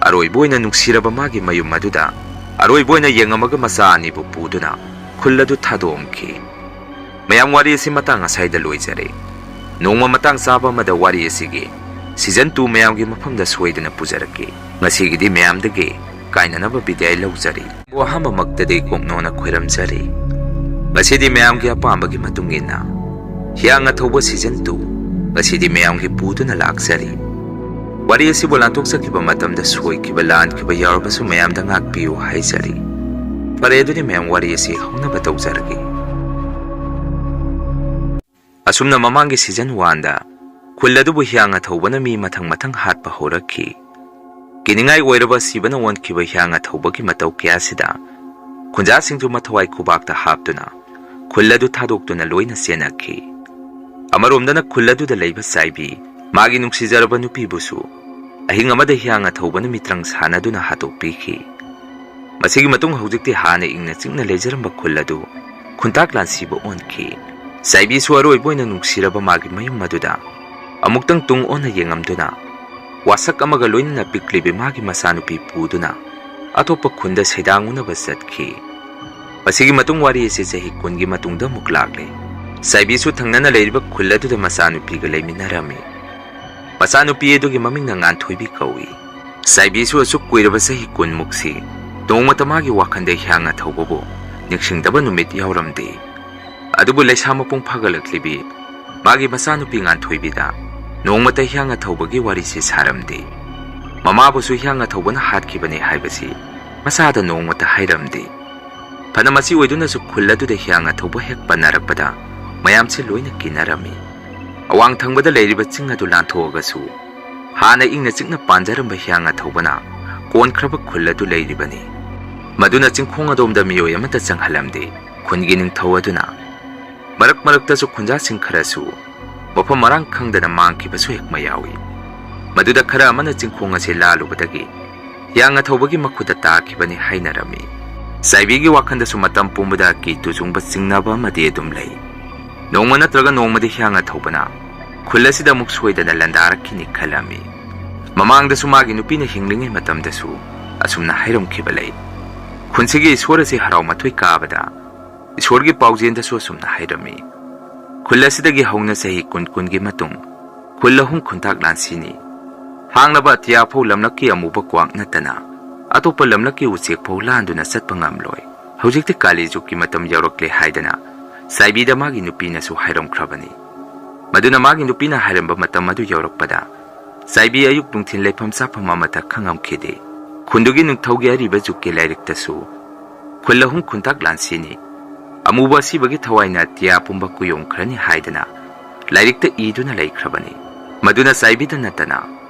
ꯑꯔꯣꯏꯕ ꯑꯣꯏꯅ ꯅꯨꯡꯁꯤꯔꯕ ꯃꯥꯒꯤ ꯃꯌꯨꯝ ꯑꯗꯨꯗ ꯑꯔꯣꯏꯕ ꯑꯣꯏꯅ ꯌꯦꯡꯉꯝꯃꯒ ꯃꯆꯥ ꯑꯅꯤꯕꯨ ꯄꯨꯗꯨꯅ ꯈꯨꯜ ꯑꯗꯨ ꯊꯥꯗꯣꯛꯑꯝꯈꯤ꯫ ꯃꯌꯥꯝ, ꯋꯥꯔꯤ ꯑꯁꯤ ꯃꯇꯥꯡ ꯑꯁꯥꯏꯗ ꯂꯣꯏꯖꯔꯦ꯫ ꯅꯣꯡꯃ ꯃꯇꯥꯡ ꯆꯥꯕ ꯑꯃꯗ ꯋꯥꯔꯤ ꯑꯁꯤꯒꯤ season two ꯃꯌꯥꯝꯒꯤ ꯃꯐꯝꯗ ꯁꯣꯏꯗꯅ ꯄꯨꯖꯔꯛꯀꯦ꯫ ꯉꯁꯤꯒꯤꯗꯤ ꯃꯌꯥꯝꯗꯒꯤ ꯀꯥꯏꯅꯅꯕ ꯕꯤꯗꯥꯏ ꯂꯧꯖꯔꯤ꯫ ꯑꯍꯥꯟꯕꯃꯛꯇꯗꯤ ꯀꯣꯛꯅꯣꯅ ꯈꯣꯏꯔꯝꯖꯔꯤ꯫ ꯉꯁꯤꯗꯤ ꯃꯌꯥꯝꯒꯤ ꯑꯄꯥꯝꯕꯒꯤ ꯃꯇꯨꯡ ꯏꯟꯅ ꯍꯤꯌꯥꯡ ꯑꯊꯧꯕ season two ꯉꯁꯤꯗꯤ ꯃꯌꯥꯝꯒꯤ ꯄꯨꯗꯨꯅ ꯂꯥꯛꯆꯔꯤ꯫ ꯋꯥꯔꯤ ꯑꯁꯤꯕꯨ ꯂꯥꯟꯊꯣꯛꯆꯈꯤꯕ ꯃꯇꯝꯗ ꯁꯣꯏꯈꯤꯕ ꯂꯥꯟꯈꯤꯕ ꯌꯥꯎꯔꯕꯁꯨ ꯃꯌꯥꯝꯗ ꯉꯥꯛꯄꯤꯌꯨ ꯍꯥꯏꯖꯔꯤ꯫ ꯐꯔꯦ, ꯑꯗꯨꯗꯤ ꯃꯌꯥꯝ, ꯋꯥꯔꯤ ꯑꯁꯤ ꯍꯧꯅꯕ ꯇꯧꯖꯔꯒꯦ꯫ ꯑꯁꯨꯝꯅ ꯃꯃꯥꯡꯒꯤ season one ꯗ ꯈꯨꯜ ꯑꯗꯨꯕꯨ ꯍꯤꯌꯥꯡ ꯑꯊꯧꯕꯅ ꯃꯤ ꯃꯊꯪ ꯃꯊꯪ ꯍꯥꯠꯄ ꯍꯧꯔꯛꯈꯤ꯫ ꯀꯤꯅꯤꯡꯉꯥꯏ ꯑꯣꯏꯔꯕ ꯁꯤꯕꯅ ꯑꯣꯟꯈꯤꯕ ꯍꯤꯌꯥꯡ ꯑꯊꯧꯕꯒꯤ ꯃꯇꯧ ꯀꯌꯥꯁꯤꯗ ꯈꯨꯟꯖꯥꯁꯤꯡꯁꯨ ꯃꯊꯋꯥꯏ ꯈꯨꯕꯥꯛꯇ ꯍꯥꯞꯇꯨꯅ ꯈꯨꯜ ꯑꯗꯨ ꯊꯥꯗꯣꯛꯇꯨꯅ ꯂꯣꯏꯅ ꯆꯦꯟꯅꯈꯤ꯫ ꯑꯃꯔꯣꯝꯗꯅ ꯈꯨꯜ ꯑꯗꯨꯗ ꯂꯩꯕ ꯆꯥꯏꯕꯤ ꯃꯥꯒꯤ ꯅꯨꯡꯁꯤꯖꯔꯕ ꯅꯨꯄꯤꯕꯨꯁꯨ ꯑꯍꯤꯡ ꯑꯃꯗ ꯍꯤꯌꯥꯡ ꯑꯊꯧꯕꯅ ꯃꯤꯇ꯭ꯔꯪ ꯁꯥꯟꯅꯗꯨꯅ ꯍꯥꯠꯇꯣꯛꯄꯤꯈꯤ꯫ ꯃꯁꯤꯒꯤ ꯃꯇꯨꯡ ꯍꯧꯖꯤꯛꯇꯤ ꯍꯥꯟꯅ ꯏꯪꯅ ꯆꯤꯛꯅ ꯂꯩꯖꯔꯝꯕ ꯈꯨꯜ ꯑꯗꯨ ꯈꯨꯟꯇꯥꯛ ꯂꯥꯟꯁꯤꯕ ꯑꯣꯟꯈꯤ꯫ ꯆꯥꯏꯕꯤꯁꯨ ꯑꯔꯣꯏꯕ ꯑꯣꯏꯅ ꯅꯨꯡꯁꯤꯔꯕ ꯃꯥꯒꯤ ꯃꯌꯨꯝ ꯑꯗꯨꯗ ꯑꯃꯨꯛꯇꯪ ꯇꯨꯡ ꯑꯣꯟꯅ ꯌꯦꯡꯉꯝꯗꯨꯅ ꯋꯥꯁꯛ ꯑꯃꯒ ꯂꯣꯏꯅꯅ ꯄꯤꯛꯂꯤꯕꯤ ꯃꯥꯒꯤ ꯃꯆꯥꯅꯨꯄꯤ ꯄꯨꯗꯨꯅ ꯑꯇꯣꯞꯄ ꯈꯨꯟꯗ ꯁꯩꯗꯥꯡ ꯎꯅꯕ ꯆꯠꯈꯤ꯫ ꯃꯁꯤꯒꯤ ꯃꯇꯨꯡ ꯋꯥꯔꯤ ꯑꯁꯤ ꯆꯍꯤ ꯀꯨꯟꯒꯤ ꯃꯇꯨꯡꯗ ꯑꯃꯨꯛ ꯂꯥꯛꯂꯦ꯫ ꯆꯥꯏꯕꯤꯁꯨ ꯊꯪꯅꯅ ꯂꯩꯔꯤꯕ ꯈꯨꯜ ꯑꯗꯨꯗ ꯃꯆꯥꯅꯨꯄꯤꯒ ꯂꯩꯃꯤꯟꯅꯔꯝꯃꯤ꯫ ꯃꯆꯥꯅꯨꯄꯤ ꯑꯗꯨꯒꯤ ꯃꯃꯤꯡꯅ ꯉꯥꯟꯊꯣꯏꯕꯤ ꯀꯧꯏ꯫ ꯆꯥꯏꯕꯤꯁꯨ ꯑꯁꯨꯛ ꯀꯨꯏꯔꯕ ꯆꯍꯤ ꯀꯨꯟꯃꯨꯛꯁꯤ ꯅꯣꯡꯃꯇ ꯃꯥꯒꯤ ꯋꯥꯈꯜꯗ ꯍꯤꯌꯥꯡ ꯑꯊꯧꯕꯕꯨ ꯅꯤꯡꯁꯤꯡꯗꯕ ꯅꯨꯃꯤꯠ ꯌꯥꯎꯔꯝꯗꯦ꯫ ꯑꯗꯨꯕꯨ ꯂꯩꯁꯥ ꯃꯄꯨꯡ ꯐꯥꯒꯠꯂꯛꯂꯤꯕꯤ ꯃꯥꯒꯤ ꯃꯆꯥꯅꯨꯄꯤ ꯉꯥꯟꯊꯣꯏꯕꯤꯗ ꯅꯣꯡꯃꯇ ꯍꯤꯌꯥꯡ ꯑꯊꯧꯕꯒꯤ ꯋꯥꯔꯤꯁꯤ ꯁꯥꯔꯝꯗꯦ꯫ ꯃꯃꯥꯕꯨꯁꯨ ꯍꯤꯌꯥꯡ ꯑꯊꯧꯕꯅ ꯍꯥꯠꯈꯤꯕꯅꯤ ꯍꯥꯏꯕꯁꯤ ꯃꯆꯥꯗ ꯅꯣꯡꯃꯇ ꯍꯥꯏꯔꯝꯗꯦ꯫ ꯐꯅ ꯃꯁꯤ ꯑꯣꯏꯗꯨꯅꯁꯨ ꯈꯨꯜ ꯑꯗꯨꯗ ꯍꯤꯌꯥꯡ ꯑꯊꯧꯕ ꯍꯦꯛ ꯄꯟꯅꯔꯛꯄꯗ ꯃꯌꯥꯝꯁꯤ ꯂꯣꯏꯅ ꯀꯤꯅꯔꯝꯃꯤ꯫ ꯑꯋꯥꯡ ꯊꯪꯕꯗ ꯂꯩꯔꯤꯕ ꯆꯤꯡ ꯑꯗꯨ ꯂꯥꯟꯊꯣꯛꯑꯒꯁꯨ ꯍꯥꯟꯅ ꯏꯪꯅ ꯆꯤꯛꯅ ꯄꯥꯟꯖꯔꯝꯕ ꯍꯤꯌꯥꯡ ꯑꯊꯧꯕꯅ ꯀꯣꯟꯈ꯭ꯔꯕ ꯈꯨꯜ ꯑꯗꯨ ꯂꯩꯔꯤꯕꯅꯤ꯫ ꯃꯗꯨꯅ ꯆꯤꯡꯈꯣꯡ ꯑꯗꯣꯝꯗ ꯃꯤꯑꯣꯏ ꯑꯃꯠꯇ ꯆꯪꯍꯜꯂꯝꯗꯦ꯫ ꯈꯨꯟꯒꯤ ꯅꯤꯡꯊꯧ ꯑꯗꯨꯅ ꯃꯔꯛ ꯃꯔꯛꯇꯁꯨ ꯈꯨꯟꯖꯥꯁꯤꯡ ꯈꯔꯁꯨ ꯃꯐꯝ ꯃꯔꯥꯡ ꯈꯪꯗꯅ ꯃꯥꯡꯈꯤꯕꯁꯨ ꯍꯦꯛ ꯃꯌꯥꯎꯏ꯫ ꯃꯗꯨꯗ ꯈꯔ ꯑꯃꯅ ꯆꯤꯡꯈꯣꯡ ꯑꯁꯤ ꯂꯥꯜꯂꯨꯕꯗꯒꯤ ꯍꯤꯌꯥꯡ ꯑꯊꯧꯕꯒꯤ ꯃꯈꯨꯠꯇ ꯇꯥꯈꯤꯕꯅꯤ ꯍꯥꯏꯅꯔꯝꯃꯤ꯫ ꯆꯥꯏꯕꯤꯒꯤ ꯋꯥꯈꯜꯗꯁꯨ ꯃꯇꯝ ꯄꯨꯝꯕꯗ ꯑꯀꯤ ꯇꯨꯖꯨꯡꯕ ꯆꯤꯡꯅꯕ ꯑꯃꯗꯤ ꯑꯗꯨꯝ ꯂꯩ꯫ ꯅꯣꯡꯃ ꯅꯠꯇ꯭ꯔꯒ ꯅꯣꯡꯃꯗꯤ ꯍꯤꯌꯥꯡ ꯑꯊꯧꯕꯅ ꯈꯨꯜ ꯑꯁꯤꯗ ꯑꯃꯨꯛ ꯁꯣꯏꯗꯅ ꯂꯥꯟꯗꯥꯔꯛꯈꯤꯅꯤ ꯈꯜꯂꯝꯃꯤ꯫ ꯃꯃꯥꯡꯗꯁꯨ ꯃꯥꯒꯤ ꯅꯨꯄꯤꯅ ꯍꯤꯡꯂꯤꯉꯩ ꯃꯇꯝꯗꯁꯨ ꯑꯁꯨꯝꯅ ꯍꯥꯏꯔꯝꯈꯤꯕ ꯂꯩ꯫ ꯈꯨꯟꯁꯤꯒꯤ ꯏꯁꯣꯔ ꯑꯁꯤ ꯍꯔꯥꯎ ꯃꯊꯣꯏ ꯀꯥꯕꯗ ꯏꯁꯣꯔꯒꯤ ꯄꯥꯎꯖꯦꯜꯗꯁꯨ ꯑꯁꯨꯝꯅ ꯍꯥꯏꯔꯝꯃꯤ, "ꯈꯨꯜ ꯑꯁꯤꯗꯒꯤ ꯍꯧꯅ ꯆꯍꯤ ꯀꯨꯟ ꯀꯨꯟꯒꯤ ꯃꯇꯨꯡ ꯈꯨꯜ ꯑꯍꯨꯝ ꯈꯨꯟꯇꯥꯛ ꯂꯥꯟꯁꯤꯅꯤ꯫ ꯍꯥꯡꯂꯕ ꯑꯇꯤꯌꯥ ꯐꯥꯎ ꯂꯝꯂꯛꯀꯤ ꯑꯃꯨꯕ ꯀ꯭ꯋꯥꯛ ꯅꯠꯇꯅ ꯑꯇꯣꯞꯄ ꯂꯝꯂꯛꯀꯤ ꯎꯆꯦꯛ ꯐꯥꯎ ꯂꯥꯟꯗꯨꯅ ꯆꯠꯄ ꯉꯝꯂꯣꯏ꯫ ꯍꯧꯖꯤꯛꯇꯤ ꯀꯥꯂꯤ ꯖꯨꯒꯀꯤ ꯃꯇꯝ ꯌꯧꯔꯛꯂꯦ" ꯍꯥꯏꯗꯅ ꯆꯥꯏꯕꯤꯗ ꯃꯥꯒꯤ ꯅꯨꯄꯤꯅꯁꯨ ꯍꯥꯏꯔꯝꯈ꯭ꯔꯕꯅꯤ꯫ ꯃꯗꯨꯅ ꯃꯥꯒꯤ ꯅꯨꯄꯤꯅ ꯍꯥꯏꯔꯝꯕ ꯃꯇꯝ ꯑꯗꯨ ꯌꯧꯔꯛꯄꯗ ꯆꯥꯏꯕꯤ ꯑꯌꯨꯛ ꯅꯨꯡꯊꯤꯜ ꯂꯩꯐꯝ ꯆꯥꯐꯝ ꯑꯃꯠꯇ ꯈꯪꯉꯝꯈꯤꯗꯦ꯫ ꯈꯨꯟꯗꯨꯒꯤ ꯅꯤꯡꯊꯧꯒꯤ ꯑꯔꯤꯕ ꯖꯨꯒꯀꯤ ꯂꯥꯏꯔꯤꯛꯇꯁꯨ ꯈꯨꯜ ꯑꯍꯨꯝ ꯈꯨꯟꯇꯥꯛ ꯂꯥꯟꯁꯤꯅꯤ, ꯑꯃꯨꯕ ꯑꯁꯤꯕꯒꯤ ꯊꯋꯥꯏꯅ ꯑꯇꯤꯌꯥ ꯄꯨꯝꯕ ꯀꯨꯌꯣꯝꯈ꯭ꯔꯅꯤ ꯍꯥꯏꯗꯅ ꯂꯥꯏꯔꯤꯛꯇ ꯏꯗꯨꯅ ꯂꯩꯈ꯭ꯔꯕꯅꯤ꯫ ꯃꯗꯨꯅ ꯆꯥꯏꯕꯤꯗ ꯅꯠꯇꯅ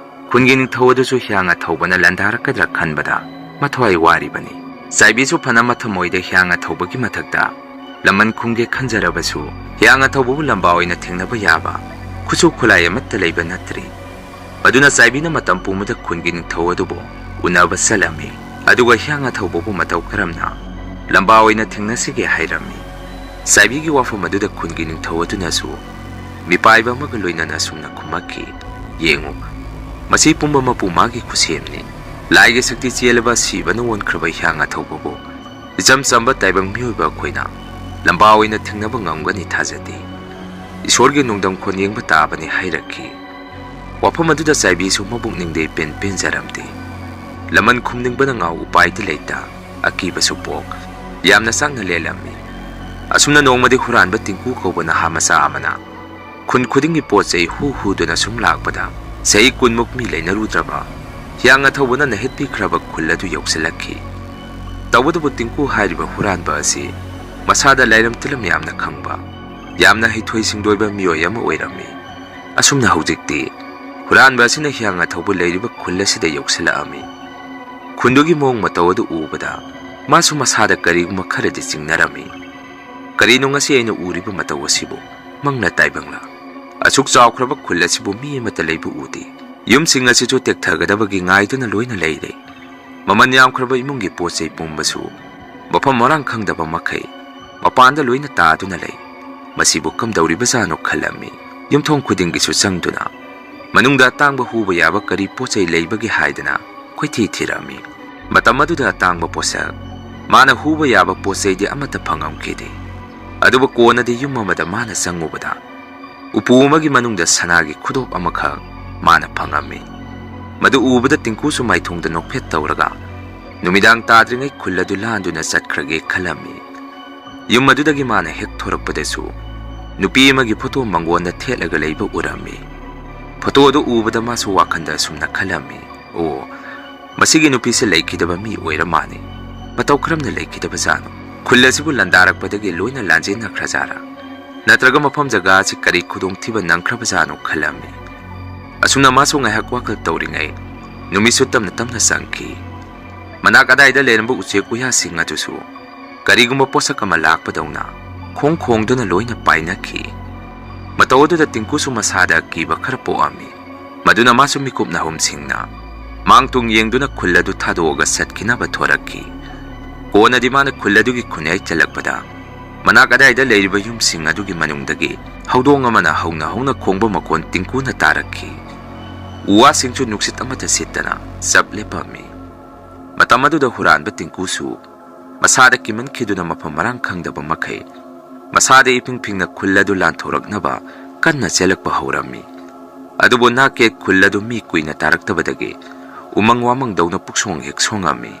ꯈꯨꯟꯒꯤ ꯅꯤꯡꯊꯧ ꯑꯗꯨꯁꯨ ꯍꯤꯌꯥꯡ ꯑꯊꯧꯕꯅ ꯂꯥꯟꯗꯥꯔꯛꯀꯗ꯭ꯔꯥ ꯈꯟꯕꯗ ꯃꯊ꯭ꯋꯥꯏ ꯋꯥꯔꯤꯕꯅꯤ꯫ ꯆꯥꯏꯕꯤꯁꯨ ꯐꯅ ꯃꯊꯃꯣꯏꯗ ꯍꯤꯌꯥꯡ ꯑꯊꯧꯕꯒꯤ ꯃꯊꯛꯇ ꯂꯃꯟ ꯈꯨꯝꯒꯦ ꯈꯟꯖꯔꯕꯁꯨ ꯍꯤꯌꯥꯡ ꯑꯊꯧꯕꯕꯨ ꯂꯝꯕꯥ ꯑꯣꯏꯅ ꯊꯦꯡꯅꯕ ꯌꯥꯕ ꯈꯨꯠꯁꯨ ꯈꯨꯠꯂꯥꯏ ꯑꯃꯠꯇ ꯂꯩꯕ ꯅꯠꯇ꯭ꯔꯤ꯫ ꯑꯗꯨꯅ ꯆꯥꯏꯕꯤꯅ ꯃꯇꯝ ꯄꯨꯝꯕꯗ ꯈꯨꯟꯒꯤ ꯅꯤꯡꯊꯧ ꯑꯗꯨꯕꯨ ꯎꯅꯕ ꯆꯠꯂꯝꯃꯤ꯫ ꯑꯗꯨꯒ ꯍꯤꯌꯥꯡ ꯑꯊꯧꯕꯕꯨ ꯃꯇꯧ ꯀꯔꯝꯅ ꯂꯝꯕꯥ ꯑꯣꯏꯅ ꯊꯦꯡꯅꯁꯤꯒꯦ ꯍꯥꯏꯔꯝꯃꯤ꯫ ꯆꯥꯏꯕꯤꯒꯤ ꯋꯥꯐꯝ ꯑꯗꯨꯗ ꯈꯨꯟꯒꯤ ꯅꯤꯡꯊꯧ ꯑꯗꯨꯅꯁꯨ ꯃꯤꯄꯥꯏꯕ ꯑꯃꯒ ꯂꯣꯏꯅꯅ ꯑꯁꯨꯝꯅ ꯈꯨꯝꯃꯛꯈꯤ, "ꯌꯦꯡꯉꯨ, ꯃꯁꯤ ꯄꯨꯝꯕ ꯃꯄꯨ ꯃꯥꯒꯤ ꯈꯨꯠꯁꯦꯝꯅꯤ꯫ ꯂꯥꯏꯒꯤ ꯁꯛꯇꯤ ꯆꯦꯜꯂꯕ ꯁꯤꯕꯅ ꯑꯣꯟꯈ꯭ꯔꯕ ꯍꯤꯌꯥꯡ ꯑꯊꯧꯕꯕꯨ ꯏꯆꯝ ꯆꯝꯕ ꯇꯥꯏꯕꯪ ꯃꯤꯑꯣꯏꯕ ꯑꯩꯈꯣꯏꯅ ꯂꯝꯕꯥ ꯑꯣꯏꯅ ꯊꯦꯡꯅꯕ ꯉꯝꯒꯅꯤ ꯊꯥꯖꯗꯦ꯫ ꯏꯁꯣꯔꯒꯤ ꯅꯣꯡꯗꯝꯈꯣꯟ ꯌꯦꯡꯕ ꯇꯥꯕꯅꯤ" ꯍꯥꯏꯔꯛꯈꯤ꯫ ꯋꯥꯐꯝ ꯑꯗꯨꯗ ꯆꯥꯏꯕꯤꯁꯨ ꯃꯕꯨꯛꯅꯤꯡꯗ ꯏꯄꯦꯟ ꯄꯦꯟꯖꯔꯝꯗꯦ꯫ ꯂꯃꯟ ꯈꯨꯝꯅꯤꯡꯕꯅ ꯉꯥꯎ ꯎꯄꯥꯏꯗꯤ ꯂꯩꯇ, ꯑꯀꯤꯕꯁꯨ ꯄꯣꯛ꯫ ꯌꯥꯝꯅ ꯆꯥꯛꯅ ꯂꯦꯜꯂꯝꯃꯤ꯫ ꯑꯁꯨꯝꯅ ꯅꯣꯡꯃꯗꯤ ꯍꯨꯔꯥꯟꯕ ꯇꯤꯡꯀꯨ ꯀꯧꯕ ꯅꯍꯥ ꯃꯆꯥ ꯑꯃꯅ ꯈꯨꯟ ꯈꯨꯗꯤꯡꯒꯤ ꯄꯣꯠ ꯆꯩ ꯍꯨ ꯍꯨꯗꯨꯅ ꯁꯨꯝ ꯂꯥꯛꯄꯗ, ꯆꯍꯤ ꯀꯨꯟꯃꯨꯛ ꯃꯤ ꯂꯩꯅꯔꯨꯗ꯭ꯔꯕ ꯍꯤꯌꯥꯡ ꯑꯊꯧꯕꯅ ꯅꯍꯦꯠꯄꯤꯈ꯭ꯔꯕ ꯈꯨꯜ ꯑꯗꯨ ꯌꯧꯁꯤꯜꯂꯛꯈꯤ꯫ ꯇꯧꯕꯇꯕꯨ ꯇꯤꯡꯀꯨ ꯍꯥꯏꯔꯤꯕ ꯍꯨꯔꯥꯟꯕ ꯑꯁꯤ ꯃꯁꯥꯗ ꯂꯥꯏꯔꯝ ꯇꯤꯜꯂꯝ ꯌꯥꯝꯅ ꯈꯪꯕ, ꯌꯥꯝꯅ ꯍꯩꯊꯣꯏ ꯁꯤꯡꯊꯣꯏꯕ ꯃꯤꯑꯣꯏ ꯑꯃ ꯑꯣꯏꯔꯝꯃꯤ꯫ ꯑꯁꯨꯝꯅ ꯍꯧꯖꯤꯛꯇꯤ ꯍꯨꯔꯥꯟꯕ ꯑꯁꯤꯅ ꯍꯤꯌꯥꯡ ꯑꯊꯧꯕ ꯂꯩꯔꯤꯕ ꯈꯨꯜ ꯑꯁꯤꯗ ꯌꯧꯁꯤꯜꯂꯛꯑꯝꯃꯤ꯫ ꯈꯨꯟꯗꯨꯒꯤ ꯃꯑꯣꯡ ꯃꯇꯧ ꯑꯗꯨ ꯎꯕꯗ ꯃꯥꯁꯨ ꯃꯁꯥꯗ ꯀꯔꯤꯒꯨꯝꯕ ꯈꯔꯗꯤ ꯆꯤꯡꯅꯔꯝꯃꯤ꯫ "ꯀꯔꯤꯅꯣ ꯉꯁꯤ ꯑꯩꯅ ꯎꯔꯤꯕ ꯃꯇꯧ ꯑꯁꯤꯕꯨ? ꯃꯪꯂ ꯇꯥꯏꯕꯪꯂ? ꯑꯁꯨꯛ ꯆꯥꯎꯈ꯭ꯔꯕ ꯈꯨꯜ ꯑꯁꯤꯕꯨ ꯃꯤ ꯑꯃꯠꯇ ꯂꯩꯕ ꯎꯗꯦ꯫ ꯌꯨꯝꯁꯤꯡ ꯑꯁꯤꯁꯨ ꯇꯦꯛꯊꯒꯗꯕꯒꯤ ꯉꯥꯏꯗꯨꯅ ꯂꯣꯏꯅ ꯂꯩꯔꯦ꯫ ꯃꯃꯜ ꯌꯥꯝꯈ꯭ꯔꯕ ꯏꯃꯨꯡꯒꯤ ꯄꯣꯠ ꯆꯩ ꯄꯨꯝꯕꯁꯨ ꯃꯐꯝ ꯃꯔꯥꯡ ꯈꯪꯗꯕ ꯃꯈꯩ ꯃꯄꯥꯟꯗ ꯂꯣꯏꯅ ꯇꯥꯗꯨꯅ ꯂꯩ꯫ ꯃꯁꯤꯕꯨ ꯀꯝꯗꯧꯔꯤꯕꯖꯥꯠꯅꯣ?" ꯈꯜꯂꯝꯃꯤ꯫ ꯌꯨꯝꯊꯣꯡ ꯈꯨꯗꯤꯡꯒꯤꯁꯨ ꯆꯪꯗꯨꯅ ꯃꯅꯨꯡꯗ ꯑꯇꯥꯡꯕ ꯍꯨꯕ ꯌꯥꯕ ꯀꯔꯤ ꯄꯣꯠ ꯆꯩ ꯂꯩꯕꯒꯦ ꯍꯥꯏꯗꯅ ꯀꯣꯏꯊꯤ ꯊꯤꯔꯝꯃꯤ꯫ ꯃꯇꯝ ꯑꯗꯨꯗ ꯑꯇꯥꯡꯕ ꯄꯣꯠꯁꯛ, ꯃꯥꯅ ꯍꯨꯕ ꯌꯥꯕ ꯄꯣꯠ ꯆꯩꯗꯤ ꯑꯃꯠꯇ ꯐꯪꯉꯝꯈꯤꯗꯦ꯫ ꯑꯗꯨꯕꯨ ꯀꯣꯟꯅꯗꯤ ꯌꯨꯝ ꯑꯃꯗ ꯃꯥꯅ ꯆꯪꯉꯨꯕꯗ ꯎꯄꯨ ꯑꯃꯒꯤ ꯃꯅꯨꯡꯗ ꯁꯅꯥꯒꯤ ꯈꯨꯗꯣꯞ ꯑꯃꯈꯛ ꯃꯥꯅ ꯐꯪꯉꯝꯃꯤ꯫ ꯃꯗꯨ ꯎꯕꯗ ꯇꯤꯡꯀꯨꯁꯨ ꯃꯥꯏꯊꯣꯡꯗ ꯅꯣꯛꯐꯦꯠ ꯇꯧꯔꯒ ꯅꯨꯃꯤꯗꯥꯡ ꯇꯥꯗ꯭ꯔꯤꯉꯩ ꯈꯨꯜ ꯑꯗꯨ ꯂꯥꯟꯗꯨꯅ ꯆꯠꯈ꯭ꯔꯒꯦ ꯈꯜꯂꯝꯃꯤ꯫ ꯌꯨꯝ ꯑꯗꯨꯗꯒꯤ ꯃꯥꯅ ꯍꯦꯛ ꯊꯣꯔꯛꯄꯗꯁꯨ ꯅꯨꯄꯤ ꯑꯃꯒꯤ ꯐꯣꯇꯣ ꯃꯪꯒꯣꯟꯗ ꯊꯦꯠꯂꯒ ꯂꯩꯕ ꯎꯔꯝꯃꯤ꯫ ꯐꯣꯇꯣ ꯑꯗꯨ ꯎꯕꯗ ꯃꯥꯁꯨ ꯋꯥꯈꯜꯗ ꯑꯁꯨꯝꯅ ꯈꯜꯂꯝꯃꯤ, "ꯑꯣ, ꯃꯁꯤꯒꯤ ꯅꯨꯄꯤꯁꯦ ꯂꯩꯈꯤꯗꯕ ꯃꯤ ꯑꯣꯏꯔ ꯃꯥꯜꯂꯤ꯫ ꯃꯇꯧ ꯀꯔꯝꯅ ꯂꯩꯈꯤꯗꯕꯖꯥꯠꯅꯣ? ꯈꯨꯜ ꯑꯁꯤꯕꯨ ꯂꯥꯟꯗꯥꯔꯛꯄꯗꯒꯤ ꯂꯣꯏꯅ ꯂꯥꯟꯖꯦꯟꯅꯈ꯭ꯔꯖꯥꯠꯔꯥ? ꯅꯠꯇ꯭ꯔꯒ ꯃꯐꯝ ꯖꯒꯥ ꯑꯁꯤ ꯀꯔꯤ ꯈꯨꯗꯣꯡꯊꯤꯕ ꯅꯪꯈ꯭ꯔꯕꯖꯥꯠꯅꯣ?" ꯈꯜꯂꯝꯃꯤ꯫ ꯑꯁꯨꯝꯅ ꯃꯥꯁꯨ ꯉꯥꯏꯍꯥꯛ ꯋꯥꯈꯜ ꯇꯧꯔꯤꯉꯩ ꯅꯨꯃꯤꯠꯁꯨ ꯇꯞꯅ ꯇꯞꯅ ꯆꯪꯈꯤ꯫ ꯃꯅꯥꯛ ꯑꯗꯥꯏꯗ ꯂꯩꯔꯝꯕ ꯎꯆꯦꯛ ꯎꯌꯥꯁꯤꯡ ꯑꯗꯨꯁꯨ ꯀꯔꯤꯒꯨꯝꯕ ꯄꯣꯠꯁꯛ ꯑꯃ ꯂꯥꯛꯄꯗꯧꯅ ꯈꯣꯡ ꯈꯣꯡꯗꯨꯅ ꯂꯣꯏꯅ ꯄꯥꯏꯅꯈꯤ꯫ ꯃꯇꯧ ꯑꯗꯨꯗ ꯇꯤꯡꯀꯨꯁꯨ ꯃꯁꯥꯗ ꯑꯀꯤꯕ ꯈꯔ ꯄꯣꯛꯑꯝꯃꯤ꯫ ꯃꯗꯨꯅ ꯃꯥꯁꯨ ꯃꯤꯀꯨꯞ ꯅꯥꯍꯨꯝꯁꯤꯡꯅ ꯃꯥꯡ ꯇꯨꯡ ꯌꯦꯡꯗꯨꯅ ꯈꯨꯜ ꯑꯗꯨ ꯊꯥꯗꯣꯛꯑꯒ ꯆꯠꯈꯤꯅꯕ ꯊꯣꯔꯛꯈꯤ꯫ ꯀꯣꯟꯅꯗꯤ ꯃꯥꯅ ꯈꯨꯜ ꯑꯗꯨꯒꯤ ꯈꯨꯟꯌꯥꯏ ꯆꯜꯂꯛꯄꯗ ꯃꯅꯥꯛ ꯑꯗꯥꯏꯗ ꯂꯩꯔꯤꯕ ꯌꯨꯝꯁꯤꯡ ꯑꯗꯨꯒꯤ ꯃꯅꯨꯡꯗꯒꯤ ꯍꯧꯗꯣꯡ ꯑꯃꯅ ꯍꯧꯅ ꯍꯧꯅ ꯈꯣꯡꯕ ꯃꯈꯣꯟ ꯇꯤꯡꯀꯨꯅ ꯇꯥꯔꯛꯈꯤ꯫ ꯎ ꯋꯥꯁꯤꯡꯁꯨ ꯅꯨꯡꯁꯤꯠ ꯑꯃꯠꯇ ꯁꯤꯠꯇꯅ ꯆꯞ ꯂꯦꯞꯄꯝꯃꯤ꯫ ꯃꯇꯝ ꯑꯗꯨꯗ ꯍꯨꯔꯥꯟꯕ ꯇꯤꯡꯀꯨꯁꯨ ꯃꯁꯥꯗ ꯀꯤꯃꯟꯈꯤꯗꯨꯅ ꯃꯐꯝ ꯃꯔꯥꯡ ꯈꯪꯗꯕ ꯃꯈꯩ ꯃꯁꯥꯗ ꯏꯐꯤꯡ ꯐꯤꯡꯅ ꯈꯨꯜ ꯑꯗꯨ ꯂꯥꯟꯊꯣꯔꯛꯅꯕ ꯀꯟꯅ ꯆꯦꯜꯂꯛꯄ ꯍꯧꯔꯝꯃꯤ꯫ ꯑꯗꯨꯕꯨ ꯅꯥꯛꯀꯦ ꯈꯨꯜ ꯑꯗꯨ ꯃꯤ ꯀꯨꯏꯅ ꯇꯥꯔꯛꯇꯕꯗꯒꯤ ꯎꯃꯪ ꯋꯥꯃꯪꯗꯧꯅ ꯄꯨꯛꯁꯣꯡ ꯍꯦꯛ ꯁꯣꯡꯉꯝꯃꯤ꯫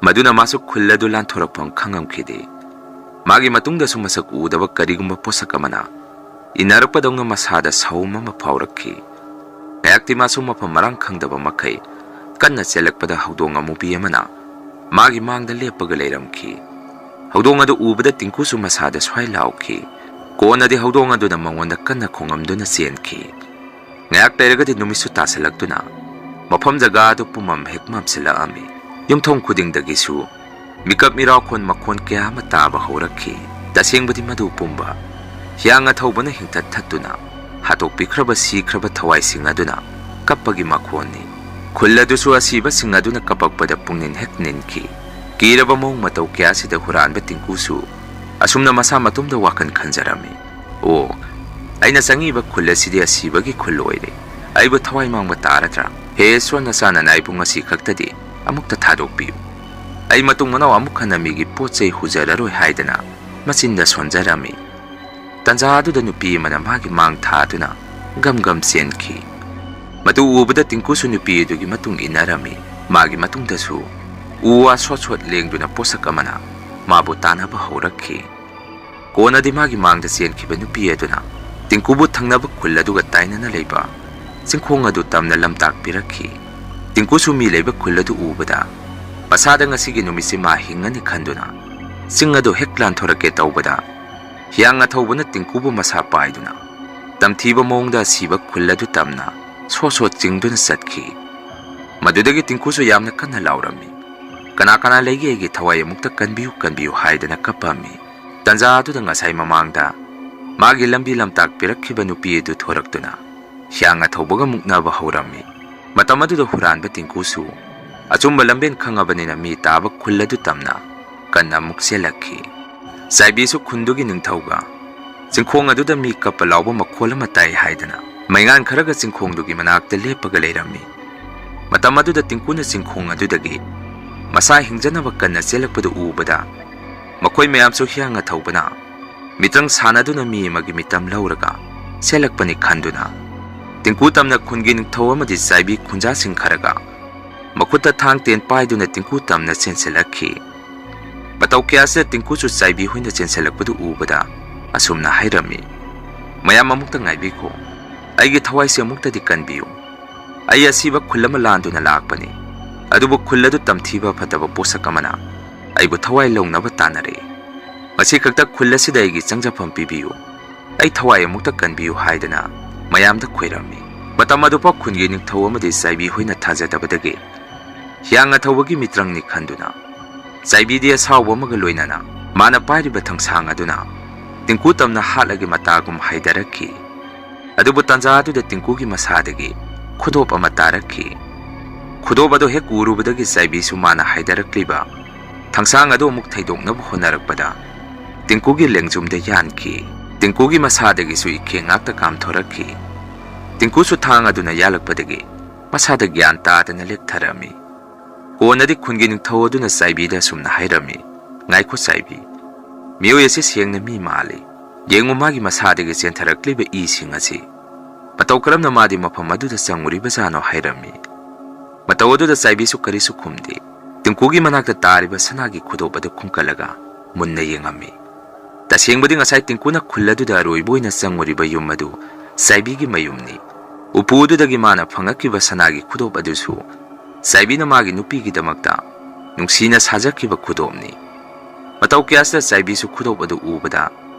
ꯃꯗꯨꯅ ꯃꯥꯁꯨ ꯈꯨꯜ ꯑꯗꯨ ꯂꯥꯟꯊꯣꯔꯛꯐꯝ ꯈꯪꯉꯝꯈꯤꯗꯦ꯫ ꯃꯥꯒꯤ ꯃꯇꯨꯡꯗꯁꯨ ꯃꯁꯛ ꯎꯗꯕ ꯀꯔꯤꯒꯨꯝꯕ ꯄꯣꯠꯁꯛ ꯑꯃꯅ ꯏꯟꯅꯔꯛꯄꯗꯧꯅ ꯃꯁꯥꯗ ꯁꯍꯨꯝ ꯑꯃ ꯐꯥꯎꯔꯛꯈꯤ꯫ ꯉꯥꯏꯍꯥꯛꯇꯤ ꯃꯥꯁꯨ ꯃꯐꯝ ꯃꯔꯥꯡ ꯈꯪꯗꯕ ꯃꯈꯩ ꯀꯟꯅ ꯆꯦꯜꯂꯛꯄꯗ ꯍꯧꯗꯣꯡ ꯑꯃꯨꯕꯤ ꯑꯃꯅ ꯃꯥꯒꯤ ꯃꯥꯡꯗ ꯂꯦꯞꯄꯒ ꯂꯩꯔꯝꯈꯤ꯫ ꯍꯧꯗꯣꯡ ꯑꯗꯨ ꯎꯕꯗ ꯇꯤꯡꯀꯨꯁꯨ ꯃꯁꯥꯗ ꯁ꯭ꯋꯥꯏ ꯂꯥꯎꯈꯤ꯫ ꯀꯣꯟꯅꯗꯤ ꯍꯧꯗꯣꯡ ꯑꯗꯨꯅ ꯃꯉꯣꯟꯗ ꯀꯟꯅ ꯈꯣꯡꯉꯝꯗꯨꯅ ꯆꯦꯟꯈꯤ꯫ ꯉꯥꯏꯍꯥꯛ ꯂꯩꯔꯒꯗꯤ ꯅꯨꯃꯤꯠꯁꯨ ꯇꯥꯁꯤꯜꯂꯛꯇꯨꯅ ꯃꯐꯝ ꯖꯒꯥ ꯑꯗꯨ ꯄꯨꯝꯃꯝ ꯍꯦꯛ ꯃꯝꯁꯤꯜꯂꯛꯑꯝꯃꯤ꯫ ꯌꯨꯝꯊꯣꯡ ꯈꯨꯗꯤꯡꯗꯒꯤꯁꯨ ꯃꯤꯀꯞ ꯃꯤꯔꯥꯎꯈꯣꯟ ꯃꯈꯣꯟ ꯀꯌꯥ ꯑꯃ ꯇꯥꯕ ꯍꯧꯔꯛꯈꯤ꯫ ꯇꯁꯦꯡꯕꯗꯤ ꯃꯗꯨ ꯄꯨꯝꯕ ꯍꯤꯌꯥꯡ ꯑꯊꯧꯕꯅ ꯍꯤꯡꯊꯠ ꯊꯠꯇꯨꯅ ꯍꯥꯠꯇꯣꯛꯄꯤꯈ꯭ꯔꯕ ꯁꯤꯈ꯭ꯔꯕ ꯊꯋꯥꯏꯁꯤꯡ ꯑꯗꯨꯅ ꯀꯞꯄꯒꯤ ꯃꯈꯣꯟꯅꯤ꯫ ꯈꯨꯜ ꯑꯗꯨꯁꯨ ꯑꯁꯤꯕꯁꯤꯡ ꯑꯗꯨꯅ ꯀꯞꯄꯛꯄꯗ ꯄꯨꯛꯅꯤꯡ ꯍꯦꯛ ꯅꯤꯟꯈꯤ꯫ ꯀꯤꯔꯕ ꯃꯑꯣꯡ ꯃꯇꯧ ꯀꯌꯥꯁꯤꯗ ꯍꯨꯔꯥꯟꯕ ꯇꯤꯡꯀꯨꯁꯨ ꯑꯁꯨꯝꯅ ꯃꯁꯥ ꯃꯇꯣꯝꯗ ꯋꯥꯈꯜ ꯈꯟꯖꯔꯝꯃꯤ꯫ "ꯑꯣ, ꯑꯩꯅ ꯆꯪꯉꯤꯕ ꯈꯨꯜ ꯑꯁꯤꯗꯤ ꯑꯁꯤꯕꯒꯤ ꯈꯨꯜ ꯑꯣꯏꯔꯦ꯫ ꯑꯩꯕꯨ ꯊꯋꯥꯏ ꯃꯥꯡꯕ ꯇꯥꯔꯗ꯭ꯔꯥ? ꯍꯦ ꯏꯁ꯭ꯋꯔ, ꯅꯆꯥ ꯅꯅꯥꯏꯕꯨ ꯉꯁꯤ ꯈꯛꯇꯗꯤ ꯑꯃꯨꯛꯇ ꯊꯥꯗꯣꯛꯄꯤꯌꯨ꯫ ꯑꯩ ꯃꯇꯨꯡ ꯃꯅꯥꯎ ꯑꯃꯨꯛ ꯍꯟꯅ ꯃꯤꯒꯤ ꯄꯣꯠ ꯆꯩ ꯍꯨꯖꯔꯔꯣꯏ" ꯍꯥꯏꯗꯅ ꯃꯆꯤꯟꯗ ꯁꯣꯟꯖꯔꯝꯃꯤ꯫ ꯇꯟꯖꯥ ꯑꯗꯨꯗ ꯅꯨꯄꯤ ꯑꯃꯅ ꯃꯥꯒꯤ ꯃꯥꯡ ꯊꯥꯗꯨꯅ ꯒꯝ ꯒꯝ ꯆꯦꯟꯈꯤ꯫ ꯃꯗꯨ ꯎꯕꯗ ꯇꯤꯡꯀꯨꯁꯨ ꯅꯨꯄꯤ ꯑꯗꯨꯒꯤ ꯃꯇꯨꯡ ꯏꯟꯅꯔꯝꯃꯤ꯫ ꯃꯥꯒꯤ ꯃꯇꯨꯡꯗꯁꯨ ꯎ ꯋꯥ ꯁꯣꯠ ꯁꯣꯠ ꯂꯦꯡꯗꯨꯅ ꯄꯣꯠꯁꯛ ꯑꯃꯅ ꯃꯥꯕꯨ ꯇꯥꯟꯅꯕ ꯍꯧꯔꯛꯈꯤ꯫ ꯀꯣꯟꯅꯗꯤ ꯃꯥꯒꯤ ꯃꯥꯡꯗ ꯆꯦꯟꯈꯤꯕ ꯅꯨꯄꯤ ꯑꯗꯨꯅ ꯇꯤꯡꯀꯨꯕꯨ ꯊꯪꯅꯕ ꯈꯨꯜ ꯑꯗꯨꯒ ꯇꯥꯏꯅꯅ ꯂꯩꯕ ꯆꯤꯡꯈꯣꯡ ꯑꯗꯨ ꯇꯝꯅ ꯂꯝꯇꯥꯛꯄꯤꯔꯛꯈꯤ꯫ ꯇꯤꯡꯀꯨꯁꯨ ꯃꯤ ꯂꯩꯕ ꯈꯨꯜ ꯑꯗꯨ ꯎꯕꯗ ꯃꯁꯥꯗ ꯉꯁꯤꯒꯤ ꯅꯨꯃꯤꯠꯁꯤ ꯃꯥ ꯍꯤꯡꯉꯅꯤ ꯈꯟꯗꯨꯅ ꯆꯤꯡ ꯑꯗꯨ ꯍꯦꯛ ꯂꯥꯟꯊꯣꯔꯛꯀꯦ ꯇꯧꯕꯗ ꯍꯤꯌꯥꯡ ꯑꯊꯧꯕꯅ ꯇꯤꯡꯀꯨꯕꯨ ꯃꯁꯥ ꯄꯥꯏꯗꯨꯅ ꯇꯝꯊꯤꯕ ꯃꯑꯣꯡꯗ ꯑꯁꯤꯕ ꯈꯨꯜ ꯑꯗꯨ ꯇꯝꯅ ꯁꯣꯠ ꯁꯣꯠ ꯆꯤꯡꯗꯨꯅ ꯆꯠꯈꯤ꯫ ꯃꯗꯨꯗꯒꯤ ꯇꯤꯡꯀꯨꯁꯨ ꯌꯥꯝꯅ ꯀꯟꯅ ꯂꯥꯎꯔꯝꯃꯤ꯫ "ꯀꯅꯥ ꯀꯅꯥ ꯂꯩꯒꯦ? ꯑꯩꯒꯤ ꯊꯋꯥꯏ ꯑꯃꯨꯛꯇ ꯀꯟꯕꯤꯌꯨ, ꯀꯟꯕꯤꯌꯨ" ꯍꯥꯏꯗꯅ ꯀꯞꯄꯝꯃꯤ꯫ ꯇꯟꯖꯥ ꯑꯗꯨꯗ ꯉꯁꯥꯏ ꯃꯃꯥꯡꯗ ꯃꯥꯒꯤ ꯂꯝꯕꯤ ꯂꯝꯇꯥꯛ ꯄꯤꯔꯛꯈꯤꯕ ꯅꯨꯄꯤ ꯑꯗꯨ ꯊꯣꯔꯛꯇꯨꯅ ꯍꯤꯌꯥꯡ ꯑꯊꯧꯕꯒ ꯃꯨꯛꯅꯕ ꯍꯧꯔꯝꯃꯤ꯫ ꯃꯇꯝ ꯑꯗꯨꯗ ꯍꯨꯔꯥꯟꯕ ꯇꯤꯡꯀꯨꯁꯨ ꯑꯆꯨꯝꯕ ꯂꯝꯕꯦꯟ ꯈꯪꯉꯕꯅꯤꯅ ꯃꯤ ꯇꯥꯕ ꯈꯨꯜ ꯑꯗꯨ ꯇꯝꯅ ꯀꯟꯅ ꯑꯃꯨꯛ ꯆꯦꯜꯂꯛꯈꯤ꯫ ꯆꯥꯏꯕꯤꯁꯨ ꯈꯨꯟꯗꯨꯒꯤ ꯅꯤꯡꯊꯧꯒ ꯆꯤꯡꯈꯣꯡ ꯑꯗꯨꯗ ꯃꯤ ꯀꯞꯄ ꯂꯥꯎꯕ ꯃꯈꯣꯜ ꯑꯃ ꯇꯥꯏ ꯍꯥꯏꯗꯅ ꯃꯩꯉꯥꯟ ꯈꯔꯒ ꯆꯤꯡꯈꯣꯡꯗꯨꯒꯤ ꯃꯅꯥꯛꯇ ꯂꯦꯞꯄꯒ ꯂꯩꯔꯝꯃꯤ꯫ ꯃꯇꯝ ꯑꯗꯨꯗ ꯇꯤꯡꯀꯨꯅ ꯆꯤꯡꯈꯣꯡ ꯑꯗꯨꯗꯒꯤ ꯃꯁꯥ ꯍꯤꯡꯖꯅꯕ ꯀꯟꯅ ꯆꯦꯜꯂꯛꯄꯗꯨ ꯎꯕꯗ ꯃꯈꯣꯏ ꯃꯌꯥꯝꯁꯨ ꯍꯤꯌꯥꯡ ꯑꯊꯧꯕꯅ ꯃꯤꯇ꯭ꯔꯪ ꯁꯥꯟꯅꯗꯨꯅ ꯃꯤ ꯑꯃꯒꯤ ꯃꯤꯇꯝ ꯂꯧꯔꯒ ꯆꯦꯜꯂꯛꯄꯅꯤ ꯈꯟꯗꯨꯅ ꯇꯤꯡꯀꯨ ꯇꯝꯅ ꯈꯨꯟꯒꯤ ꯅꯤꯡꯊꯧ ꯑꯃꯗꯤ ꯆꯥꯏꯕꯤ ꯈꯨꯟꯖꯥꯁꯤꯡ ꯈꯔꯒ ꯃꯈꯨꯠꯇ ꯊꯥꯡ ꯇꯦꯟ ꯄꯥꯏꯗꯨꯅ ꯇꯤꯡꯀꯨ ꯇꯝꯅ ꯆꯦꯟꯁꯤꯜꯂꯛꯈꯤ꯫ ꯃꯇꯧ ꯀꯌꯥꯁꯤꯗ ꯇꯤꯡꯀꯨꯁꯨ ꯆꯥꯏꯕꯤ ꯍꯣꯏꯅ ꯆꯦꯟꯁꯤꯜꯂꯛꯄꯗꯨ ꯎꯕꯗ ꯑꯁꯨꯝꯅ ꯍꯥꯏꯔꯝꯃꯤ, "ꯃꯌꯥꯝ ꯑꯃꯨꯛꯇ ꯉꯥꯏꯕꯤꯈꯣ, ꯑꯩꯒꯤ ꯊꯋꯥꯏꯁꯦ ꯑꯃꯨꯛꯇꯗꯤ ꯀꯟꯕꯤꯌꯨ꯫ ꯑꯩ ꯑꯁꯤꯕ ꯈꯨꯜ ꯑꯃ ꯂꯥꯟꯗꯨꯅ ꯂꯥꯛꯄꯅꯤ, ꯑꯗꯨꯕꯨ ꯈꯨꯜ ꯑꯗꯨ ꯇꯝꯊꯤꯕ ꯐꯠꯇꯕ ꯄꯣꯠꯁꯛ ꯑꯃꯅ ꯑꯩꯕꯨ ꯊꯋꯥꯏ ꯂꯧꯅꯕ ꯇꯥꯟꯅꯔꯛꯏ꯫ ꯉꯁꯤ ꯈꯛꯇ ꯈꯨꯜ ꯑꯁꯤꯗ ꯑꯩꯒꯤ ꯆꯪꯖꯐꯝ ꯄꯤꯕꯤꯌꯨ, ꯑꯩ ꯊꯋꯥꯏ ꯑꯃꯨꯛꯇ ꯀꯟꯕꯤꯌꯨ" ꯍꯥꯏꯗꯅ ꯃꯌꯥꯝꯗ ꯈꯣꯏꯔꯝꯃꯤ꯫ ꯃꯇꯝ ꯑꯗꯨꯐꯥꯎ ꯈꯨꯟꯒꯤ ꯅꯤꯡꯊꯧ ꯑꯃꯗꯤ ꯆꯥꯏꯕꯤ ꯍꯣꯏꯅ ꯊꯥꯖꯗꯕꯗꯒꯤ ꯍꯤꯌꯥꯡ ꯑꯊꯧꯕꯒꯤ ꯃꯤꯇ꯭ꯔꯪꯅꯤ ꯈꯟꯗꯨꯅ ꯆꯥꯏꯕꯤꯗꯤ ꯑꯁꯥꯎꯕ ꯑꯃꯒ ꯂꯣꯏꯅꯅ ꯃꯥꯅ ꯄꯥꯏꯔꯤꯕ ꯊꯥꯡꯁꯥꯡ ꯑꯗꯨꯅ ꯇꯤꯡꯀꯨ ꯇꯝꯅ ꯍꯥꯠꯂꯒꯦ ꯃꯇꯥꯒꯨꯝ ꯍꯥꯏꯗꯔꯛꯈꯤ꯫ ꯑꯗꯨꯕꯨ ꯇꯥꯟꯖꯥ ꯑꯗꯨꯗ ꯇꯤꯡꯀꯨꯒꯤ ꯃꯁꯥꯗꯒꯤ ꯈꯨꯗꯣꯞ ꯑꯃ ꯇꯥꯔꯛꯈꯤ꯫ ꯈꯨꯗꯣꯞ ꯑꯗꯨ ꯍꯦꯛ ꯎꯔꯨꯕꯗꯒꯤ ꯆꯥꯏꯕꯤꯁꯨ ꯃꯥꯅ ꯍꯥꯏꯗꯔꯛꯂꯤꯕ ꯊꯥꯡꯁꯥꯡ ꯑꯗꯨ ꯑꯃꯨꯛ ꯊꯩꯗꯣꯛꯅꯕ ꯍꯣꯠꯅꯔꯛꯄꯗ ꯇꯤꯡꯀꯨꯒꯤ ꯂꯦꯡꯖꯨꯝꯗ ꯌꯥꯟꯈꯤ꯫ ꯇꯤꯡꯀꯨꯒꯤ ꯃꯁꯥꯗꯒꯤꯁꯨ ꯏꯈꯦꯡ ꯉꯥꯛꯇ ꯀꯥꯝꯊꯣꯔꯛꯈꯤ꯫ ꯇꯤꯡꯀꯨꯁꯨ ꯊꯥꯡ ꯑꯗꯨꯅ ꯌꯥꯜꯂꯛꯄꯗꯒꯤ ꯃꯁꯥꯗ ꯒ꯭ꯌꯥꯟ ꯇꯥꯗꯅ ꯂꯦꯛꯊꯔꯝꯃꯤ꯫ ꯀꯣꯟꯅꯗꯤ ꯈꯨꯟꯒꯤ ꯅꯤꯡꯊꯧ ꯑꯗꯨꯅ ꯆꯥꯏꯕꯤꯗ ꯑꯁꯨꯝꯅ ꯍꯥꯏꯔꯝꯃꯤ, "ꯉꯥꯏꯈꯣ ꯆꯥꯏꯕꯤ, ꯃꯤꯑꯣꯏ ꯑꯁꯤ ꯁꯦꯡꯅ ꯃꯤ ꯃꯥꯜꯂꯤ꯫ ꯌꯦꯡꯉꯨ, ꯃꯥꯒꯤ ꯃꯁꯥꯗꯒꯤ ꯆꯦꯟꯊꯔꯛꯂꯤꯕ ꯏꯁꯤꯡ ꯑꯁꯤ꯫ ꯃꯇꯧ ꯀꯔꯝꯅ ꯃꯥꯗꯤ ꯃꯐꯝ ꯑꯗꯨꯗ ꯆꯪꯉꯨꯔꯤꯕꯖꯥꯠꯅꯣ?" ꯍꯥꯏꯔꯝꯃꯤ꯫ ꯃꯇꯧ ꯑꯗꯨꯗ ꯆꯥꯏꯕꯤꯁꯨ ꯀꯔꯤꯁꯨ ꯈꯨꯝꯗꯦ꯫ ꯇꯤꯡꯀꯨꯒꯤ ꯃꯅꯥꯛꯇ ꯇꯥꯔꯤꯕ ꯁꯅꯥꯒꯤ ꯈꯨꯗꯣꯞ ꯑꯗꯨ ꯈꯨꯝꯀꯠꯂꯒ ꯃꯨꯟꯅ ꯌꯦꯡꯉꯝꯃꯤ꯫ ꯇꯁꯦꯡꯕꯗꯤ ꯉꯁꯥꯏ ꯇꯤꯡꯀꯨꯅ ꯈꯨꯜ ꯑꯗꯨꯗ ꯑꯔꯣꯏꯕ ꯑꯣꯏꯅ ꯆꯪꯉꯨꯔꯤꯕ ꯌꯨꯝ ꯑꯗꯨ ꯆꯥꯏꯕꯤꯒꯤ ꯃꯌꯨꯝꯅꯤ꯫ ꯎꯄꯨ ꯑꯗꯨꯗꯒꯤ ꯃꯥꯅ ꯐꯪꯉꯛꯈꯤꯕ ꯁꯅꯥꯒꯤ ꯈꯨꯗꯣꯞ ꯑꯗꯨꯁꯨ ꯆꯥꯏꯕꯤꯅ ꯃꯥꯒꯤ ꯅꯨꯄꯤꯒꯤꯗꯃꯛꯇ ꯅꯨꯡꯁꯤꯅ ꯁꯥꯖꯈꯤꯕ ꯈꯨꯗꯣꯞꯅꯤ꯫ ꯃꯇꯧ ꯀꯌꯥꯁꯤꯗ ꯆꯥꯏꯕꯤꯁꯨ ꯈꯨꯗꯣꯞ ꯑꯗꯨ ꯎꯕꯗ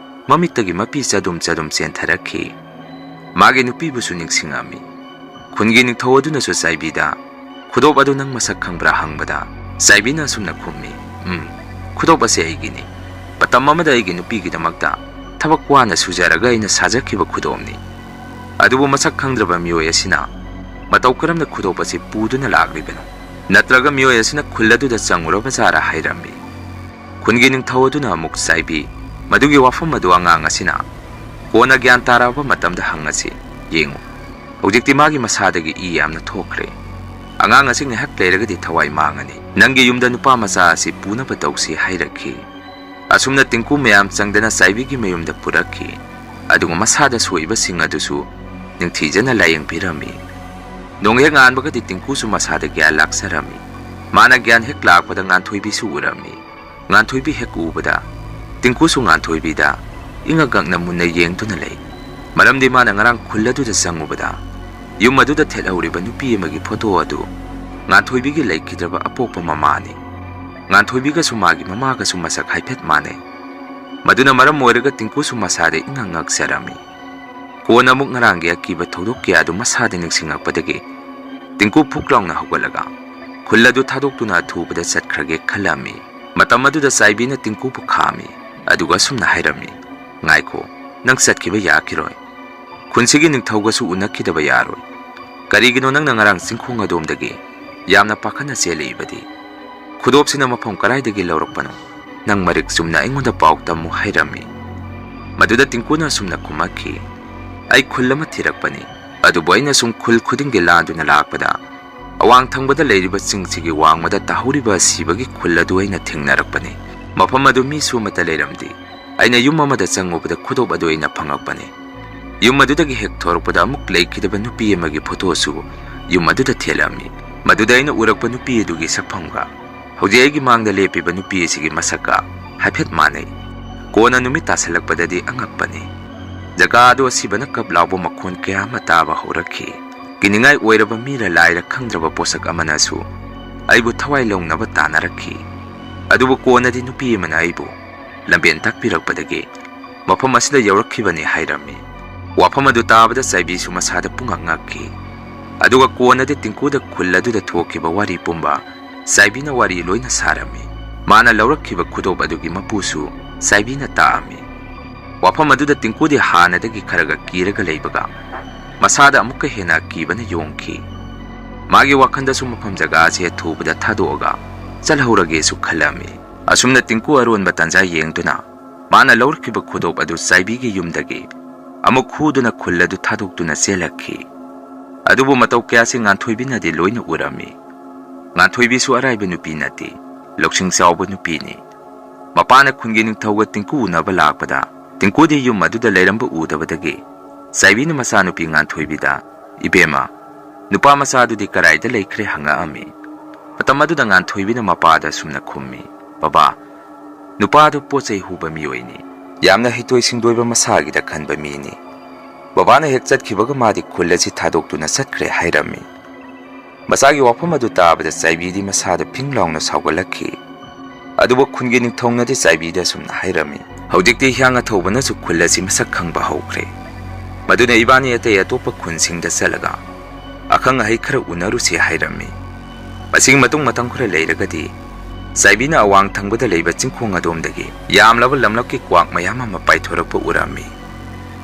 ꯃꯃꯤꯠꯇꯒꯤ ꯃꯄꯤ ꯆꯗꯨꯝ ꯆꯗꯨꯝ ꯆꯦꯟꯊꯔꯛꯈꯤ꯫ ꯃꯥꯒꯤ ꯅꯨꯄꯤꯕꯨꯁꯨ ꯅꯤꯡꯁꯤꯡꯉꯝꯃꯤ꯫ ꯈꯨꯟꯒꯤ ꯅꯤꯡꯊꯧ ꯑꯗꯨꯅꯁꯨ ꯆꯥꯏꯕꯤꯗ, "ꯈꯨꯗꯣꯞ ꯑꯗꯨ ꯅꯪ ꯃꯁꯛ ꯈꯪꯕ꯭ꯔꯥ?" ꯍꯪꯕꯗ ꯆꯥꯏꯕꯤꯅ ꯑꯁꯨꯝꯅ ꯈꯨꯝꯃꯤ, "ꯎꯝ, ꯈꯨꯗꯣꯞ ꯑꯁꯤ ꯑꯩꯒꯤꯅꯤ꯫ ꯃꯇꯝ ꯑꯃꯗ ꯑꯩꯒꯤ ꯅꯨꯄꯤꯒꯤꯗꯃꯛꯇ ꯊꯕꯛ ꯋꯥꯅ ꯁꯨꯖꯔꯒ ꯑꯩꯅ ꯁꯥꯖꯈꯤꯕ ꯈꯨꯗꯣꯞꯅꯤ꯫ ꯑꯗꯨꯕꯨ ꯃꯁꯛ ꯈꯪꯗ꯭ꯔꯕ ꯃꯤꯑꯣꯏ ꯑꯁꯤꯅ ꯃꯇꯧ ꯀꯔꯝꯅ ꯈꯨꯗꯣꯞ ꯑꯁꯤ ꯄꯨꯗꯨꯅ ꯂꯥꯛꯂꯤꯕꯅꯣ? ꯅꯠꯇ꯭ꯔꯒ ꯃꯤꯑꯣꯏ ꯑꯁꯤꯅ ꯈꯨꯜ ꯑꯗꯨꯗ ꯆꯪꯉꯨꯔꯕ ꯖꯥꯔꯥ?" ꯍꯥꯏꯔꯝꯃꯤ꯫ ꯈꯨꯟꯒꯤ ꯅꯤꯡꯊꯧ ꯑꯗꯨꯅ ꯑꯃꯨꯛ ꯆꯥꯏꯕꯤ, "ꯃꯗꯨꯒꯤ ꯋꯥꯐꯝ ꯑꯗꯨ ꯑꯉꯥꯡ ꯑꯁꯤꯅ ꯀꯣꯟꯅ ꯒ꯭ꯌꯥꯟ ꯇꯥꯔꯛꯑꯕ ꯃꯇꯝꯗ ꯍꯪꯉꯁꯤ꯫ ꯌꯦꯡꯉꯨ, ꯍꯧꯖꯤꯛꯇꯤ ꯃꯥꯒꯤ ꯃꯁꯥꯗꯒꯤ ꯏ ꯌꯥꯝꯅ ꯊꯣꯛꯈ꯭ꯔꯦ꯫ ꯑꯉꯥꯡ ꯑꯁꯤ ꯉꯥꯏꯍꯥꯛ ꯂꯩꯔꯒꯗꯤ ꯊꯋꯥꯏ ꯃꯥꯡꯉꯅꯤ꯫ ꯅꯪꯒꯤ ꯌꯨꯝꯗ ꯅꯨꯄꯥ ꯃꯆꯥ ꯑꯁꯤ ꯄꯨꯅꯕ ꯇꯧꯁꯤ" ꯍꯥꯏꯔꯛꯈꯤ꯫ ꯑꯁꯨꯝꯅ ꯇꯤꯡꯀꯨ ꯃꯌꯥꯝ ꯆꯪꯗꯅ ꯆꯥꯏꯕꯤꯒꯤ ꯃꯌꯨꯝꯗ ꯄꯨꯔꯛꯈꯤ꯫ ꯑꯗꯨꯒ ꯃꯁꯥꯗ ꯁꯣꯛꯏꯕꯁꯤꯡ ꯑꯗꯨꯁꯨ ꯅꯤꯡꯊꯤꯖꯅ ꯂꯥꯌꯦꯡꯕꯤꯔꯝꯃꯤ꯫ ꯅꯣꯡ ꯍꯦꯛ ꯉꯥꯟꯕꯒꯗꯤ ꯇꯤꯡꯀꯨꯁꯨ ꯃꯁꯥꯗ ꯒ꯭ꯌꯥꯟ ꯂꯥꯛꯆꯔꯝꯃꯤ꯫ ꯃꯥꯅ ꯒ꯭ꯌꯥꯟ ꯍꯦꯛ ꯂꯥꯛꯄꯗ ꯉꯥꯟꯊꯣꯏꯕꯤꯁꯨ ꯎꯔꯝꯃꯤ꯫ ꯉꯥꯟꯊꯣꯏꯕꯤ ꯍꯦꯛ ꯎꯕꯗ ꯇꯤꯡꯀꯨꯁꯨ ꯉꯥꯟꯊꯣꯏꯕꯤꯗ ꯏꯉꯛ ꯉꯛꯅ ꯃꯨꯟꯅ ꯌꯦꯡꯗꯨꯅ ꯂꯩ꯫ ꯃꯔꯝꯗꯤ ꯃꯥꯅ ꯉꯔꯥꯡ ꯈꯨꯜ ꯑꯗꯨꯗ ꯆꯪꯉꯨꯕꯗ ꯌꯨꯝ ꯑꯗꯨꯗ ꯊꯦꯠꯍꯧꯔꯤꯕ ꯅꯨꯄꯤ ꯑꯃꯒꯤ ꯐꯣꯇꯣ ꯑꯗꯨ ꯉꯥꯟꯊꯣꯏꯕꯤꯒꯤ ꯂꯩꯈꯤꯗ꯭ꯔꯕ ꯑꯄꯣꯛꯄ ꯃꯃꯥꯅꯤ꯫ ꯉꯥꯟꯊꯣꯏꯕꯤꯒꯁꯨ ꯃꯥꯒꯤ ꯃꯃꯥꯒꯁꯨ ꯃꯁꯛ ꯍꯥꯏꯐꯦꯠ ꯃꯥꯟꯅꯩ꯫ ꯃꯗꯨꯅ ꯃꯔꯝ ꯑꯣꯏꯔꯒ ꯇꯤꯡꯀꯨꯁꯨ ꯃꯁꯥꯗ ꯏꯉꯛ ꯉꯛꯆꯔꯝꯃꯤ꯫ ꯀꯣꯟꯅ ꯑꯃꯨꯛ ꯉꯔꯥꯡꯒꯤ ꯑꯀꯤꯕ ꯊꯧꯗꯣꯛ ꯀꯌꯥꯗꯨ ꯃꯁꯥꯗ ꯅꯤꯡꯁꯤꯡꯂꯛꯄꯗꯒꯤ ꯇꯤꯡꯀꯨ ꯐꯨꯛ ꯂꯥꯎꯅ ꯍꯧꯒꯠꯂꯒ ꯈꯨꯜ ꯑꯗꯨ ꯊꯥꯗꯣꯛꯇꯨꯅ ꯑꯊꯨꯕꯗ ꯆꯠꯈ꯭ꯔꯒꯦ ꯈꯜꯂꯝꯃꯤ꯫ ꯃꯇꯝ ꯑꯗꯨꯗ ꯆꯥꯏꯕꯤꯅ ꯇꯤꯡꯀꯨꯕꯨ ꯈꯥꯝꯃꯤ꯫ ꯑꯗꯨꯒ ꯑꯁꯨꯝꯅ ꯍꯥꯏꯔꯝꯃꯤ, "ꯉꯥꯏꯈꯣ, ꯅꯪ ꯆꯠꯈꯤꯕ ꯌꯥꯈꯤꯔꯣꯏ꯫ ꯈꯨꯟꯁꯤꯒꯤ ꯅꯤꯡꯊꯧꯒꯁꯨ ꯎꯅꯈꯤꯗꯕ ꯌꯥꯔꯣꯏ꯫ ꯀꯔꯤꯒꯤꯅꯣ ꯅꯪꯅ ꯉꯔꯥꯡ ꯆꯤꯡꯈꯣꯡ ꯑꯗꯣꯝꯗꯒꯤ ꯌꯥꯝꯅ ꯄꯥꯈꯠꯅ ꯆꯦꯜꯂꯛꯏꯕꯗꯤ? ꯈꯨꯗꯣꯞꯁꯤꯅ ꯃꯐꯝ ꯀꯗꯥꯏꯗꯒꯤ ꯂꯧꯔꯛꯄꯅꯣ? ꯅꯪ ꯃꯔꯤꯛ ꯆꯨꯝꯅ ꯑꯩꯉꯣꯟꯗ ꯄꯥꯎ ꯇꯝꯃꯨ" ꯍꯥꯏꯔꯝꯃꯤ꯫ ꯃꯗꯨꯗ ꯇꯤꯡꯀꯨꯅ ꯑꯁꯨꯝꯅ ꯈꯨꯝꯃꯛꯈꯤ, "ꯑꯩ ꯈꯨꯜ ꯑꯃ ꯊꯤꯔꯛꯄꯅꯤ, ꯑꯗꯨꯕꯨ ꯑꯩꯅ ꯁꯨꯝ ꯈꯨꯜ ꯈꯨꯗꯤꯡꯒꯤ ꯂꯥꯟꯗꯨꯅ ꯂꯥꯛꯄꯗ ꯑꯋꯥꯡ ꯊꯪꯕꯗ ꯂꯩꯔꯤꯕ ꯆꯤꯡꯁꯤꯒꯤ ꯋꯥꯡꯃꯗ ꯇꯥꯍꯧꯔꯤꯕ ꯑꯁꯤꯕꯒꯤ ꯈꯨꯜ ꯑꯗꯨ ꯑꯩꯅ ꯊꯦꯡꯅꯔꯛꯄꯅꯤ꯫ ꯃꯐꯝ ꯑꯗꯨ ꯃꯤꯁꯨ ꯑꯃꯠꯇ ꯂꯩꯔꯝꯗꯦ꯫ ꯑꯩꯅ ꯌꯨꯝ ꯑꯃꯗ ꯆꯪꯉꯨꯕꯗ ꯈꯨꯗꯣꯞ ꯑꯗꯨ ꯑꯩꯅ ꯐꯪꯉꯛꯄꯅꯤ꯫ ꯌꯨꯝ ꯑꯗꯨꯗꯒꯤ ꯍꯦꯛ ꯊꯣꯔꯛꯄꯗ ꯑꯃꯨꯛ ꯂꯩꯈꯤꯗꯕ ꯅꯨꯄꯤ ꯑꯃꯒꯤ ꯐꯣꯇꯣꯁꯨ ꯌꯨꯝ ꯑꯗꯨꯗ ꯊꯦꯠꯂꯝꯃꯤ꯫ ꯃꯗꯨꯗ ꯑꯩꯅ ꯎꯔꯛꯄ ꯅꯨꯄꯤ ꯑꯗꯨꯒꯤ ꯁꯛꯐꯝꯒ ꯍꯧꯖꯤꯛ ꯑꯩꯒꯤ ꯃꯥꯡꯗ ꯂꯦꯞꯄꯤꯕ ꯅꯨꯄꯤ ꯑꯁꯤꯒꯤ ꯃꯁꯛꯀ ꯍꯥꯏꯐꯦꯠ ꯃꯥꯟꯅꯩ꯫ ꯀꯣꯟꯅ ꯅꯨꯃꯤꯠ ꯇꯥꯁꯜꯂꯛꯄꯗꯗꯤ ꯑꯉꯛꯄꯅꯤ꯫ ꯖꯒꯥ ꯑꯗꯨ ꯑꯁꯤꯕꯅ ꯀꯞ ꯂꯥꯎꯕ ꯃꯈꯣꯟ ꯀꯌꯥ ꯑꯃ ꯇꯥꯕ ꯍꯧꯔꯛꯈꯤ꯫ ꯀꯤꯅꯤꯡꯉꯥꯏ ꯑꯣꯏꯔꯕ ꯃꯤꯔ ꯂꯥꯏꯔ ꯈꯪꯗ꯭ꯔꯕ ꯄꯣꯠꯁꯛ ꯑꯃꯅꯁꯨ ꯑꯩꯕꯨ ꯊꯋꯥꯏ ꯂꯧꯅꯕ ꯇꯥꯅꯔꯛꯈꯤ꯫ ꯑꯗꯨꯕꯨ ꯀꯣꯟꯅꯗꯤ ꯅꯨꯄꯤ ꯑꯃꯅ ꯑꯩꯕꯨ ꯂꯝꯕꯦꯟ ꯇꯥꯛꯄꯤꯔꯛꯄꯗꯒꯤ ꯃꯐꯝ ꯑꯁꯤꯗ ꯌꯧꯔꯛꯈꯤꯕꯅꯤ ꯍꯥꯏꯔꯝꯃꯤ꯫ ꯋꯥꯐꯝ ꯑꯗꯨ ꯇꯥꯕꯗ ꯆꯥꯏꯕꯤꯁꯨ ꯃꯁꯥꯗ ꯄꯨꯡꯉꯛ ꯉꯛꯈꯤ꯫ ꯑꯗꯨꯒ ꯀꯣꯟꯅꯗꯤ ꯇꯤꯡꯀꯨꯗ ꯈꯨꯜ ꯑꯗꯨꯗ ꯊꯣꯛꯈꯤꯕ ꯋꯥꯔꯤ ꯄꯨꯝꯕ ꯆꯥꯏꯕꯤꯅ ꯋꯥꯔꯤ ꯂꯣꯏꯅ ꯁꯥꯔꯝꯃꯤ꯫ ꯃꯥꯅ ꯂꯧꯔꯛꯈꯤꯕ ꯈꯨꯗꯣꯞ ꯑꯗꯨꯒꯤ ꯃꯄꯨꯁꯨ ꯆꯥꯏꯕꯤꯅ ꯇꯥꯛꯑꯝꯃꯤ꯫ ꯋꯥꯐꯝ ꯑꯗꯨꯗ ꯇꯤꯡꯀꯨꯗꯤ ꯍꯥꯟꯅꯗꯒꯤ ꯈꯔꯒ ꯀꯤꯔꯒ ꯂꯩꯕꯒ ꯃꯁꯥꯗ ꯑꯃꯨꯛꯀ ꯍꯦꯟꯅ ꯑꯀꯤꯕꯅ ꯌꯣꯝꯈꯤ꯫ ꯃꯥꯒꯤ ꯋꯥꯈꯜꯗꯁꯨ ꯃꯐꯝ ꯖꯒꯥ ꯑꯁꯤ ꯑꯊꯨꯕꯗ ꯊꯥꯗꯣꯛꯑꯒ ꯆꯠꯍꯧꯔꯒꯦꯁꯨ ꯈꯜꯂꯝꯃꯤ꯫ ꯑꯁꯨꯝꯅ ꯇꯤꯡꯀꯨ ꯑꯔꯣꯟꯕ ꯇꯥꯟꯖꯥ ꯌꯦꯡꯗꯨꯅ ꯃꯥꯅ ꯂꯧꯔꯛꯈꯤꯕ ꯈꯨꯗꯣꯞ ꯑꯗꯨ ꯆꯥꯏꯕꯤꯒꯤ ꯌꯨꯝꯗꯒꯤ ꯑꯃꯨꯛ ꯍꯨꯗꯨꯅ ꯈꯨꯜ ꯑꯗꯨ ꯊꯥꯗꯣꯛꯇꯨꯅ ꯆꯦꯜꯂꯛꯈꯤ꯫ ꯑꯗꯨꯕꯨ ꯃꯇꯧ ꯀꯌꯥꯁꯤ ꯉꯥꯟꯊꯣꯏꯕꯤꯅꯗꯤ ꯂꯣꯏꯅ ꯎꯔꯝꯃꯤ꯫ ꯉꯥꯟꯊꯣꯏꯕꯤꯁꯨ ꯑꯔꯥꯏꯕ ꯅꯨꯄꯤ ꯅꯠꯇꯦ, ꯂꯧꯁꯤꯡ ꯆꯥꯎꯕ ꯅꯨꯄꯤꯅꯤ꯫ ꯃꯄꯥꯅ ꯈꯨꯟꯒꯤ ꯅꯤꯡꯊꯧꯒ ꯇꯤꯡꯀꯨ ꯎꯅꯕ ꯂꯥꯛꯄꯗ ꯇꯤꯡꯀꯨꯗꯤ ꯌꯨꯝ ꯑꯗꯨꯗ ꯂꯩꯔꯝꯕ ꯎꯗꯕꯗꯒꯤ ꯆꯥꯏꯕꯤꯅ ꯃꯆꯥꯅꯨꯄꯤ ꯉꯥꯟꯊꯣꯏꯕꯤꯗ, "ꯏꯕꯦꯝꯃ, ꯅꯨꯄꯥ ꯃꯆꯥꯗꯨꯗꯤ ꯀꯔꯥꯏꯗ ꯂꯩꯈ꯭ꯔꯦ?" ꯍꯪꯉꯛꯑꯝꯃꯤ꯫ ꯃꯇꯝ ꯑꯗꯨꯗ ꯉꯥꯟꯊꯣꯏꯕꯤꯅ ꯃꯄꯥꯗ ꯑꯁꯨꯝꯅ ꯈꯨꯝꯃꯤ, "ꯕꯕꯥ, ꯅꯨꯄꯥꯗꯨ ꯄꯣꯠ ꯆꯩ ꯍꯨꯕ ꯃꯤꯑꯣꯏꯅꯤ꯫ ꯌꯥꯝꯅ ꯍꯩꯇꯣꯏ ꯁꯤꯡꯗꯣꯏꯕ ꯃꯁꯥꯒꯤꯗ ꯈꯟꯕ ꯃꯤꯅꯤ꯫ ꯕꯕꯥꯅ ꯍꯦꯛ ꯆꯠꯈꯤꯕꯒ ꯃꯥꯗꯤ ꯈꯨꯜ ꯑꯁꯤ ꯊꯥꯗꯣꯛꯇꯨꯅ ꯆꯠꯈ꯭ꯔꯦ ꯍꯥꯏꯔꯝꯃꯤ꯫ ꯃꯆꯥꯒꯤ ꯋꯥꯐꯝ ꯑꯗꯨ ꯇꯥꯕꯗ ꯆꯥꯏꯕꯤꯗꯤ ꯃꯁꯥꯗ ꯐꯤꯡ ꯂꯥꯎꯅ ꯁꯥꯎꯒꯠꯂꯛꯈꯤ꯫ ꯑꯗꯨꯕꯨ ꯈꯨꯟꯒꯤ ꯅꯤꯡꯊꯧꯅꯗꯤ ꯆꯥꯏꯕꯤꯗ ꯑꯁꯨꯝꯅ ꯍꯥꯏꯔꯝꯃꯤ, "ꯍꯧꯖꯤꯛꯇꯤ ꯍꯤꯌꯥꯡ ꯑꯊꯧꯕꯅꯁꯨ ꯈꯨꯜ ꯑꯁꯤ ꯃꯁꯛ ꯈꯪꯕ ꯍꯧꯈ꯭ꯔꯦ꯫ ꯃꯗꯨꯅ ꯏꯕꯥꯅꯤ ꯑꯇꯩ ꯑꯇꯣꯞꯄ ꯈꯨꯟꯁꯤꯡꯗ ꯆꯠꯂꯒ ꯑꯈꯪ ꯑꯍꯩ ꯈꯔ ꯎꯅꯔꯨꯁꯤ" ꯍꯥꯏꯔꯝꯃꯤ꯫ ꯃꯁꯤꯒꯤ ꯃꯇꯨꯡ ꯃꯇꯝ ꯈꯔ ꯂꯩꯔꯒꯗꯤ ꯆꯥꯏꯕꯤꯅ ꯑꯋꯥꯡ ꯊꯪꯕꯗ ꯂꯩꯕ ꯆꯤꯡꯈꯣꯡ ꯑꯗꯣꯝꯗꯒꯤ ꯌꯥꯝꯂꯕ ꯂꯝꯂꯛꯀꯤ ꯀ꯭ꯋꯥꯛ ꯃꯌꯥꯝ ꯑꯃ ꯄꯥꯏꯊꯣꯔꯛꯄ ꯎꯔꯝꯃꯤ꯫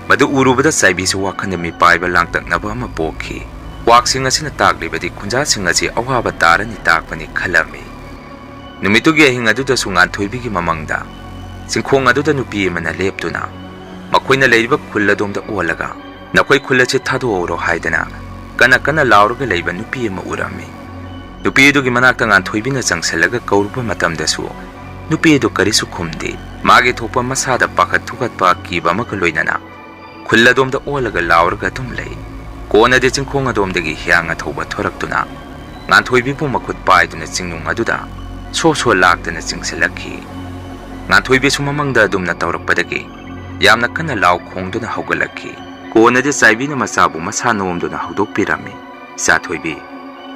ꯃꯗꯨ ꯎꯔꯨꯕꯗ ꯆꯥꯏꯕꯤꯁꯨ ꯋꯥꯈꯜꯗ ꯃꯤꯄꯥꯏꯕ ꯂꯥꯡꯇꯛꯅꯕ ꯑꯃ ꯄꯣꯛꯈꯤ꯫ ꯀ꯭ꯋꯥꯛꯁꯤꯡ ꯑꯁꯤꯅ ꯇꯥꯛꯂꯤꯕꯗꯤ ꯈꯨꯟꯖꯥꯁꯤꯡ ꯑꯁꯤ ꯑꯋꯥꯕ ꯇꯥꯔꯅꯤ ꯇꯥꯛꯄꯅꯤ ꯈꯜꯂꯝꯃꯤ꯫ ꯅꯨꯃꯤꯠꯇꯨꯒꯤ ꯑꯍꯤꯡ ꯑꯗꯨꯗꯁꯨ ꯉꯥꯟꯊꯣꯏꯕꯤꯒꯤ ꯃꯃꯪꯗ ꯆꯤꯡꯈꯣꯡ ꯑꯗꯨꯗ ꯅꯨꯄꯤ ꯑꯃꯅ ꯂꯦꯞꯇꯨꯅ ꯃꯈꯣꯏꯅ ꯂꯩꯔꯤꯕ ꯈꯨꯜ ꯑꯗꯣꯝꯗ ꯑꯣꯜꯂꯒ "ꯅꯈꯣꯏ ꯈꯨꯜ ꯑꯁꯤ ꯊꯥꯗꯣꯛꯍꯧꯔꯣ" ꯍꯥꯏꯗꯅ ꯀꯟꯅ ꯀꯟꯅ ꯂꯥꯎꯔꯒ ꯂꯩꯕ ꯅꯨꯄꯤ ꯑꯃ ꯎꯔꯝꯃꯤ꯫ ꯅꯨꯄꯤ ꯑꯗꯨꯒꯤ ꯃꯅꯥꯛꯇ ꯉꯥꯟꯊꯣꯏꯕꯤꯅ ꯆꯪꯁꯤꯜꯂꯒ ꯀꯧꯔꯨꯕ ꯃꯇꯝꯗꯁꯨ ꯅꯨꯄꯤ ꯑꯗꯨ ꯀꯔꯤꯁꯨ ꯈꯨꯝꯗꯦ꯫ ꯃꯥꯒꯤ ꯊꯣꯛꯄ ꯃꯁꯥꯗ ꯄꯥꯈꯠ ꯊꯨꯀꯠꯄ ꯑꯀꯤꯕ ꯑꯃꯒ ꯂꯣꯏꯅꯅ ꯈꯨꯜ ꯑꯗꯣꯝꯗ ꯑꯣꯜꯂꯒ ꯂꯥꯎꯔꯒ ꯑꯗꯨꯝ ꯂꯩ꯫ ꯀꯣꯟꯅꯗꯤ ꯆꯤꯡꯈꯣꯡ ꯑꯗꯣꯝꯗꯒꯤ ꯍꯤꯌꯥꯡ ꯑꯊꯧꯕ ꯊꯣꯔꯛꯇꯨꯅ ꯉꯥꯟꯊꯣꯏꯕꯤꯕꯨ ꯃꯈꯨꯠ ꯄꯥꯏꯗꯨꯅ ꯆꯤꯡꯅꯨꯡ ꯑꯗꯨꯗ ꯁꯣ ꯁꯣ ꯂꯥꯛꯇꯅ ꯆꯤꯡꯁꯤꯜꯂꯛꯈꯤ꯫ ꯉꯥꯟꯊꯣꯏꯕꯤꯁꯨ ꯃꯃꯪꯗ ꯑꯗꯨꯝꯅ ꯇꯧꯔꯛꯄꯗꯒꯤ ꯌꯥꯝꯅ ꯀꯟꯅ ꯂꯥꯎ ꯈꯣꯡꯗꯨꯅ ꯍꯧꯒꯠꯂꯛꯈꯤ꯫ ꯀꯣꯟꯅꯗꯤ ꯆꯥꯏꯕꯤꯅ ꯃꯆꯥꯕꯨ ꯃꯁꯥ ꯅꯣꯝꯗꯨꯅ ꯍꯧꯗꯣꯛꯄꯤꯔꯝꯃꯤ꯫ "ꯏꯆꯥ ꯊꯣꯏꯕꯤ,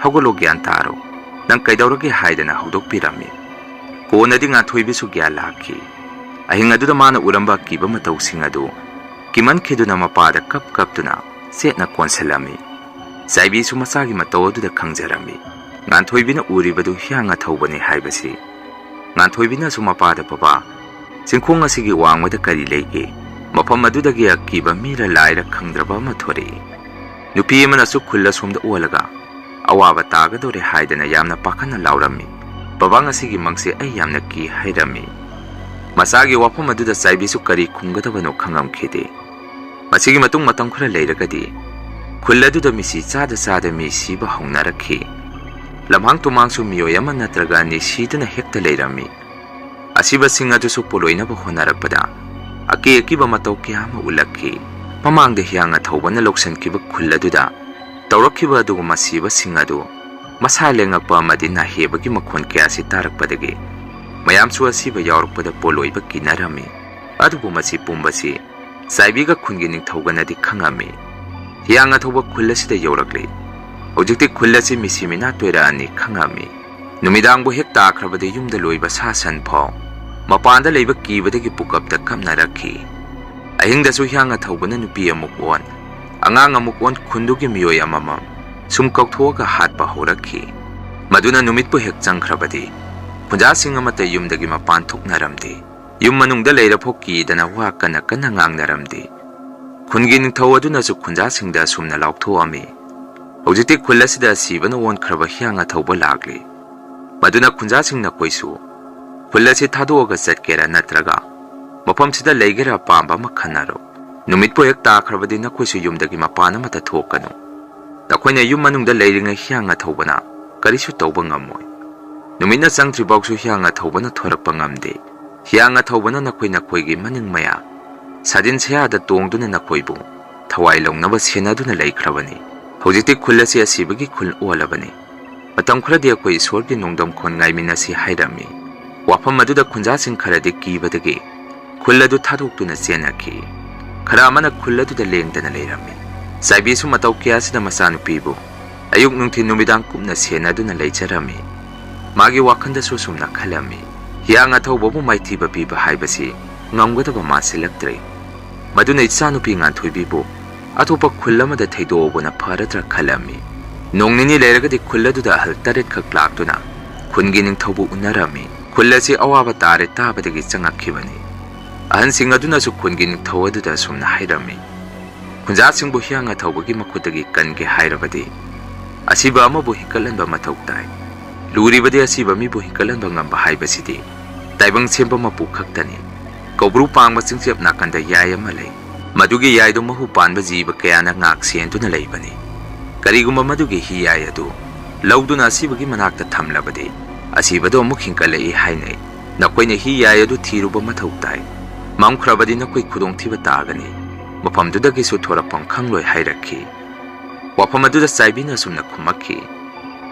ꯍꯧꯒꯠꯂꯣ, ꯒ꯭ꯌꯥꯟ ꯇꯥꯔꯣ꯫ ꯅꯪ ꯀꯩꯗꯧꯔꯒꯦ?" ꯍꯥꯏꯗꯅ ꯍꯧꯗꯣꯛꯄꯤꯔꯝꯃꯤ꯫ ꯀꯣꯟꯅꯗꯤ ꯉꯥꯟꯊꯣꯏꯕꯤꯁꯨ ꯒ꯭ꯌꯥꯟ ꯂꯥꯛꯈꯤ꯫ ꯑꯍꯤꯡ ꯑꯗꯨꯗ ꯃꯥꯅ ꯎꯔꯝꯕ ꯑꯀꯤꯕ ꯃꯇꯧꯁꯤꯡ ꯑꯗꯨ ꯀꯤꯃꯟꯈꯤꯗꯨꯅ ꯃꯄꯥꯗ ꯀꯞ ꯀꯞꯇꯨꯅ ꯆꯦꯠꯅ ꯀꯣꯟꯁꯤꯜꯂꯝꯃꯤ꯫ ꯆꯥꯏꯕꯤꯁꯨ ꯃꯆꯥꯒꯤ ꯃꯇꯧ ꯑꯗꯨꯗ ꯈꯪꯖꯔꯝꯃꯤ꯫ ꯉꯥꯟꯊꯣꯏꯕꯤꯅ ꯎꯔꯤꯕꯗꯨ ꯍꯤꯌꯥꯡ ꯑꯊꯧꯕꯅꯤ ꯍꯥꯏꯕꯁꯤ꯫ ꯉꯥꯟꯊꯣꯏꯕꯤꯅꯁꯨ ꯃꯄꯥꯗ, "ꯕꯕꯥ, ꯆꯤꯡꯈꯣꯡ ꯑꯁꯤꯒꯤ ꯋꯥꯡꯃꯗ ꯀꯔꯤ ꯂꯩꯒꯦ? ꯃꯐꯝ ꯑꯗꯨꯗꯒꯤ ꯑꯀꯤꯕ ꯃꯤꯔ ꯂꯥꯏꯔ ꯈꯪꯗ꯭ꯔꯕ ꯑꯃ ꯊꯣꯔꯛꯏ꯫ ꯅꯨꯄꯤ ꯑꯃꯅꯁꯨ ꯈꯨꯜ ꯑꯁꯣꯝꯗ ꯑꯣꯜꯂꯒ ꯑꯋꯥꯕ ꯇꯥꯒꯗꯧꯔꯦ" ꯍꯥꯏꯗꯅ ꯌꯥꯝꯅ ꯄꯥꯈꯠꯅ ꯂꯥꯎꯔꯝꯃꯤ꯫ "ꯕꯕꯥ, ꯉꯁꯤꯒꯤ ꯃꯪꯁꯦ ꯑꯩ ꯌꯥꯝꯅ ꯀꯤ" ꯍꯥꯏꯔꯝꯃꯤ꯫ ꯃꯆꯥꯒꯤ ꯋꯥꯐꯝ ꯑꯗꯨꯗ ꯆꯥꯏꯕꯤꯁꯨ ꯀꯔꯤ ꯈꯨꯝꯒꯗꯕꯅꯣ ꯈꯪꯉꯝꯈꯤꯗꯦ꯫ ꯃꯁꯤꯒꯤ ꯃꯇꯨꯡ ꯃꯇꯝ ꯈꯔ ꯂꯩꯔꯒꯗꯤ ꯈꯨꯜ ꯑꯗꯨꯗ ꯃꯤꯁꯤ ꯆꯥꯗ ꯆꯥꯗ ꯃꯤ ꯁꯤꯕ ꯍꯧꯅꯔꯛꯈꯤ꯫ ꯂꯝꯍꯥꯡ ꯇꯨꯃꯥꯡꯁꯨ ꯃꯤꯑꯣꯏ ꯑꯃ ꯅꯠꯇ꯭ꯔꯒ ꯑꯅꯤ ꯁꯤꯗꯨꯅ ꯍꯦꯛꯇ ꯂꯩꯔꯝꯃꯤ꯫ ꯑꯁꯤꯕꯁꯤꯡ ꯑꯗꯨꯁꯨ ꯄꯣꯂꯣꯏꯅꯕ ꯍꯣꯠꯅꯔꯛꯄꯗ ꯑꯀꯤ ꯑꯀꯤꯕ ꯃꯇꯧ ꯀꯌꯥ ꯑꯃ ꯎꯠꯂꯛꯈꯤ꯫ ꯃꯃꯥꯡꯗ ꯍꯤꯌꯥꯡ ꯑꯊꯧꯕꯅ ꯂꯧꯁꯤꯟꯈꯤꯕ ꯈꯨꯜ ꯑꯗꯨꯗ ꯇꯧꯔꯛꯈꯤꯕ ꯑꯗꯨꯒꯨꯝꯕ ꯁꯤꯕꯁꯤꯡ ꯑꯗꯨ ꯃꯁꯥ ꯂꯦꯡꯉꯛꯄ ꯑꯃꯗꯤ ꯅꯥꯍꯦꯕꯒꯤ ꯃꯈꯣꯟ ꯀꯌꯥꯁꯤ ꯇꯥꯔꯛꯄꯗꯒꯤ ꯃꯌꯥꯝꯁꯨ ꯑꯁꯤꯕ ꯌꯥꯎꯔꯛꯄꯗ ꯄꯣꯂꯣꯏꯕ ꯀꯤꯅꯔꯝꯃꯤ꯫ ꯑꯗꯨꯕꯨ ꯃꯁꯤ ꯄꯨꯝꯕꯁꯤ ꯆꯥꯏꯕꯤꯒ ꯈꯨꯟꯒꯤ ꯅꯤꯡꯊꯧꯒꯅꯗꯤ ꯈꯪꯉꯝꯃꯤ꯫ ꯍꯤꯌꯥꯡ ꯑꯊꯧꯕ ꯈꯨꯜ ꯑꯁꯤꯗ ꯌꯧꯔꯛꯂꯤ꯫ ꯍꯧꯖꯤꯛꯇꯤ ꯈꯨꯜ ꯑꯁꯤ ꯃꯤꯁꯤ ꯃꯤꯅꯥ ꯇꯣꯏꯔꯛꯑꯅꯤ ꯈꯪꯉꯝꯃꯤ꯫ ꯅꯨꯃꯤꯗꯥꯡꯕꯨ ꯍꯦꯛ ꯇꯥꯈ꯭ꯔꯕꯗꯤ ꯌꯨꯝꯗ ꯂꯣꯏꯕ ꯁꯥ ꯁꯟ ꯐꯥꯎ ꯃꯄꯥꯟꯗ ꯂꯩꯕ ꯀꯤꯕꯗꯒꯤ ꯄꯨꯀꯞꯇ ꯀꯞꯅꯔꯛꯈꯤ꯫ ꯑꯍꯤꯡꯗꯁꯨ ꯍꯤꯌꯥꯡ ꯑꯊꯧꯕꯅ ꯅꯨꯄꯤ ꯑꯃꯨꯛ ꯑꯣꯟ, ꯑꯉꯥꯡ ꯑꯃꯨꯛ ꯑꯣꯟ ꯈꯨꯟꯗꯨꯒꯤ ꯃꯤꯑꯣꯏ ꯑꯃꯃꯝ ꯁꯨꯝ ꯀꯧꯊꯣꯛꯑꯒ ꯍꯥꯠꯄ ꯍꯧꯔꯛꯈꯤ꯫ ꯃꯗꯨꯅ ꯅꯨꯃꯤꯠꯄꯨ ꯍꯦꯛ ꯆꯪꯈ꯭ꯔꯕꯗꯤ ꯈꯨꯟꯖꯥꯁꯤꯡ ꯑꯃꯠꯇ ꯌꯨꯝꯗꯒꯤ ꯃꯄꯥꯟ ꯊꯣꯛꯅꯔꯝꯗꯦ꯫ ꯌꯨꯝ ꯃꯅꯨꯡꯗ ꯂꯩꯔꯐꯥꯎ ꯀꯤꯗꯅ ꯋꯥ ꯀꯟꯅ ꯀꯟꯅ ꯉꯥꯡꯅꯔꯝꯗꯦ꯫ ꯈꯨꯟꯒꯤ ꯅꯤꯡꯊꯧ ꯑꯗꯨꯅꯁꯨ ꯈꯨꯟꯖꯥꯁꯤꯡꯗ ꯑꯁꯨꯝꯅ ꯂꯥꯎꯊꯣꯛꯑꯝꯃꯤ, "ꯍꯧꯖꯤꯛꯇꯤ ꯈꯨꯜ ꯑꯁꯤꯗ ꯑꯁꯤꯕꯅ ꯑꯣꯟꯈ꯭ꯔꯕ ꯍꯤꯌꯥꯡ ꯑꯊꯧꯕ ꯂꯥꯛꯂꯤ꯫ ꯃꯗꯨꯅ ꯈꯨꯟꯖꯥꯁꯤꯡ ꯅꯈꯣꯏꯁꯨ ꯈꯨꯜ ꯑꯁꯤ ꯊꯥꯗꯣꯛꯑꯒ ꯆꯠꯀꯦꯔꯥ ꯅꯠꯇ꯭ꯔꯒ ꯃꯐꯝꯁꯤꯗ ꯂꯩꯒꯦꯔꯥ ꯑꯄꯥꯝꯕ ꯑꯃ ꯈꯟꯅꯔꯣ꯫ ꯅꯨꯃꯤꯠꯄꯨ ꯍꯦꯛ ꯇꯥꯈ꯭ꯔꯕꯗꯤ ꯅꯈꯣꯏꯁꯨ ꯌꯨꯝꯗꯒꯤ ꯃꯄꯥꯟ ꯑꯃꯠꯇ ꯊꯣꯛꯀꯅꯨ꯫ ꯅꯈꯣꯏꯅ ꯌꯨꯝ ꯃꯅꯨꯡꯗ ꯂꯩꯔꯤꯉꯩ ꯍꯤꯌꯥꯡ ꯑꯊꯧꯕꯅ ꯀꯔꯤꯁꯨ ꯇꯧꯕ ꯉꯝꯃꯣꯏ꯫ ꯅꯨꯃꯤꯠꯅ ꯆꯪꯗ꯭ꯔꯤꯐꯥꯎꯁꯨ ꯍꯤꯌꯥꯡ ꯑꯊꯧꯕꯅ ꯊꯣꯔꯛꯄ ꯉꯝꯗꯦ꯫ ꯍꯤꯌꯥꯡ ꯑꯊꯧꯕꯅ ꯅꯈꯣꯏ ꯅꯈꯣꯏꯒꯤ ꯃꯅꯤꯡ ꯃꯌꯥ ꯁꯥꯗꯤꯟ ꯁꯌꯥꯗ ꯇꯣꯡꯗꯨꯅ ꯅꯈꯣꯏꯕꯨ ꯊꯋꯥꯏ ꯂꯧꯅꯕ ꯁꯦꯟꯅꯗꯨꯅ ꯂꯩꯈ꯭ꯔꯕꯅꯤ꯫ ꯍꯧꯖꯤꯛꯇꯤ ꯈꯨꯜ ꯑꯁꯤ ꯑꯁꯤꯕꯒꯤ ꯈꯨꯜ ꯑꯣꯜꯂꯕꯅꯤ꯫ ꯃꯇꯝ ꯈꯔꯗꯤ ꯑꯩꯈꯣꯏ ꯏꯁꯣꯔꯒꯤ ꯅꯣꯡꯗꯝꯈꯣꯟ ꯉꯥꯏꯃꯤꯟꯅꯁꯤ" ꯍꯥꯏꯔꯝꯃꯤ꯫ ꯋꯥꯐꯝ ꯑꯗꯨꯗ ꯈꯨꯟꯖꯥꯁꯤꯡ ꯈꯔꯗꯤ ꯀꯤꯕꯗꯒꯤ ꯈꯨꯜ ꯑꯗꯨ ꯊꯥꯗꯣꯛꯇꯨꯅ ꯆꯦꯟꯅꯈꯤ꯫ ꯈꯔ ꯑꯃꯅ ꯈꯨꯜ ꯑꯗꯨꯗ ꯂꯦꯡꯗꯅ ꯂꯩꯔꯝꯃꯤ꯫ ꯆꯥꯏꯕꯤꯁꯨ ꯃꯇꯧ ꯀꯌꯥꯁꯤꯗ ꯃꯆꯥꯅꯨꯄꯤꯕꯨ ꯑꯌꯨꯛ ꯅꯨꯡꯊꯤꯜ ꯅꯨꯃꯤꯗꯥꯡ ꯀꯨꯞꯅ ꯁꯦꯟꯅꯗꯨꯅ ꯂꯩꯖꯔꯝꯃꯤ꯫ ꯃꯥꯒꯤ ꯋꯥꯈꯜꯗꯁꯨ ꯁꯨꯝꯅ ꯈꯜꯂꯝꯃꯤ, "ꯍꯤꯌꯥꯡ ꯑꯊꯧꯕꯕꯨ ꯃꯥꯏꯊꯤꯕ ꯄꯤꯕ ꯍꯥꯏꯕꯁꯤ ꯉꯝꯒꯗꯕ ꯃꯥꯟꯁꯤꯜꯂꯛꯇ꯭ꯔꯦ꯫ ꯃꯗꯨꯅ ꯏꯆꯥꯅꯨꯄꯤ ꯉꯥꯟꯊꯣꯏꯕꯤꯕꯨ ꯑꯇꯣꯞꯄ ꯈꯨꯜ ꯑꯃꯗ ꯊꯩꯗꯣꯛꯑꯕꯅ ꯐꯔꯗ꯭ꯔꯥ" ꯈꯜꯂꯝꯃꯤ꯫ ꯅꯣꯡ ꯅꯤꯅꯤ ꯂꯩꯔꯒꯗꯤ ꯈꯨꯜ ꯑꯗꯨꯗ ꯑꯍꯜ ꯇꯔꯦꯠꯈꯛ ꯂꯥꯛꯇꯨꯅ ꯈꯨꯟꯒꯤ ꯅꯤꯡꯊꯧꯕꯨ ꯎꯅꯔꯝꯃꯤ꯫ "ꯈꯨꯜ ꯑꯁꯤ ꯑꯋꯥꯕ ꯇꯥꯔꯦ" ꯇꯥꯕꯗꯒꯤ ꯆꯪꯉꯛꯈꯤꯕꯅꯤ꯫ ꯑꯍꯟꯁꯤꯡ ꯑꯗꯨꯅꯁꯨ ꯈꯨꯟꯒꯤ ꯅꯤꯡꯊꯧ ꯑꯗꯨꯗ ꯑꯁꯨꯝꯅ ꯍꯥꯏꯔꯝꯃꯤ, "ꯈꯨꯟꯖꯥꯁꯤꯡꯕꯨ ꯍꯤꯌꯥꯡ ꯑꯊꯧꯕꯒꯤ ꯃꯈꯨꯠꯇꯒꯤ ꯀꯟꯒꯦ ꯍꯥꯏꯔꯕꯗꯤ ꯑꯁꯤꯕ ꯑꯃꯕꯨ ꯍꯤꯡꯀꯠꯍꯟꯕ ꯃꯊꯧ ꯇꯥꯏ꯫ ꯂꯨꯔꯤꯕꯗꯤ ꯑꯁꯤꯕ ꯃꯤꯕꯨ ꯍꯤꯡꯀꯠꯍꯟꯕ ꯉꯝꯕ ꯍꯥꯏꯕꯁꯤꯗꯤ ꯇꯥꯏꯕꯪ ꯁꯦꯝꯕ ꯃꯄꯨ ꯈꯛꯇꯅꯤ꯫ ꯀꯧꯕ꯭ꯔꯨ ꯄꯥꯡꯕ ꯆꯤꯡꯆꯦꯞ ꯅꯥꯀꯟꯗ ꯌꯥꯏ ꯑꯃ ꯂꯩ꯫ ꯃꯗꯨꯒꯤ ꯌꯥꯏꯗꯨ ꯃꯍꯨ ꯄꯥꯟꯕ ꯖꯤꯕ ꯀꯌꯥꯅ ꯉꯥꯛ ꯁꯦꯟꯗꯨꯅ ꯂꯩꯕꯅꯤ꯫ ꯀꯔꯤꯒꯨꯝꯕ ꯃꯗꯨꯒꯤ ꯍꯤ ꯌꯥꯏ ꯑꯗꯨ ꯂꯧꯗꯨꯅ ꯑꯁꯤꯕꯒꯤ ꯃꯅꯥꯛꯇ ꯊꯝꯂꯕꯗꯤ ꯑꯁꯤꯕꯗꯨ ꯑꯃꯨꯛ ꯍꯤꯡꯀꯠꯂꯛꯏ ꯍꯥꯏꯅꯩ꯫ ꯅꯈꯣꯏꯅ ꯍꯤ ꯌꯥꯏ ꯑꯗꯨ ꯊꯤꯔꯨꯕ ꯃꯊꯧ ꯇꯥꯏ꯫ ꯃꯝꯈ꯭ꯔꯕꯗꯤ ꯅꯈꯣꯏ ꯈꯨꯗꯣꯡꯊꯤꯕ ꯇꯥꯒꯅꯤ꯫ ꯃꯐꯝꯗꯨꯗꯒꯤꯁꯨ ꯊꯣꯔꯛꯐꯝ ꯈꯪꯂꯣꯏ" ꯍꯥꯏꯔꯛꯈꯤ꯫ ꯋꯥꯐꯝ ꯑꯗꯨꯗ ꯆꯥꯏꯕꯤꯅ ꯑꯁꯨꯝꯅ ꯈꯨꯝꯃꯛꯈꯤ,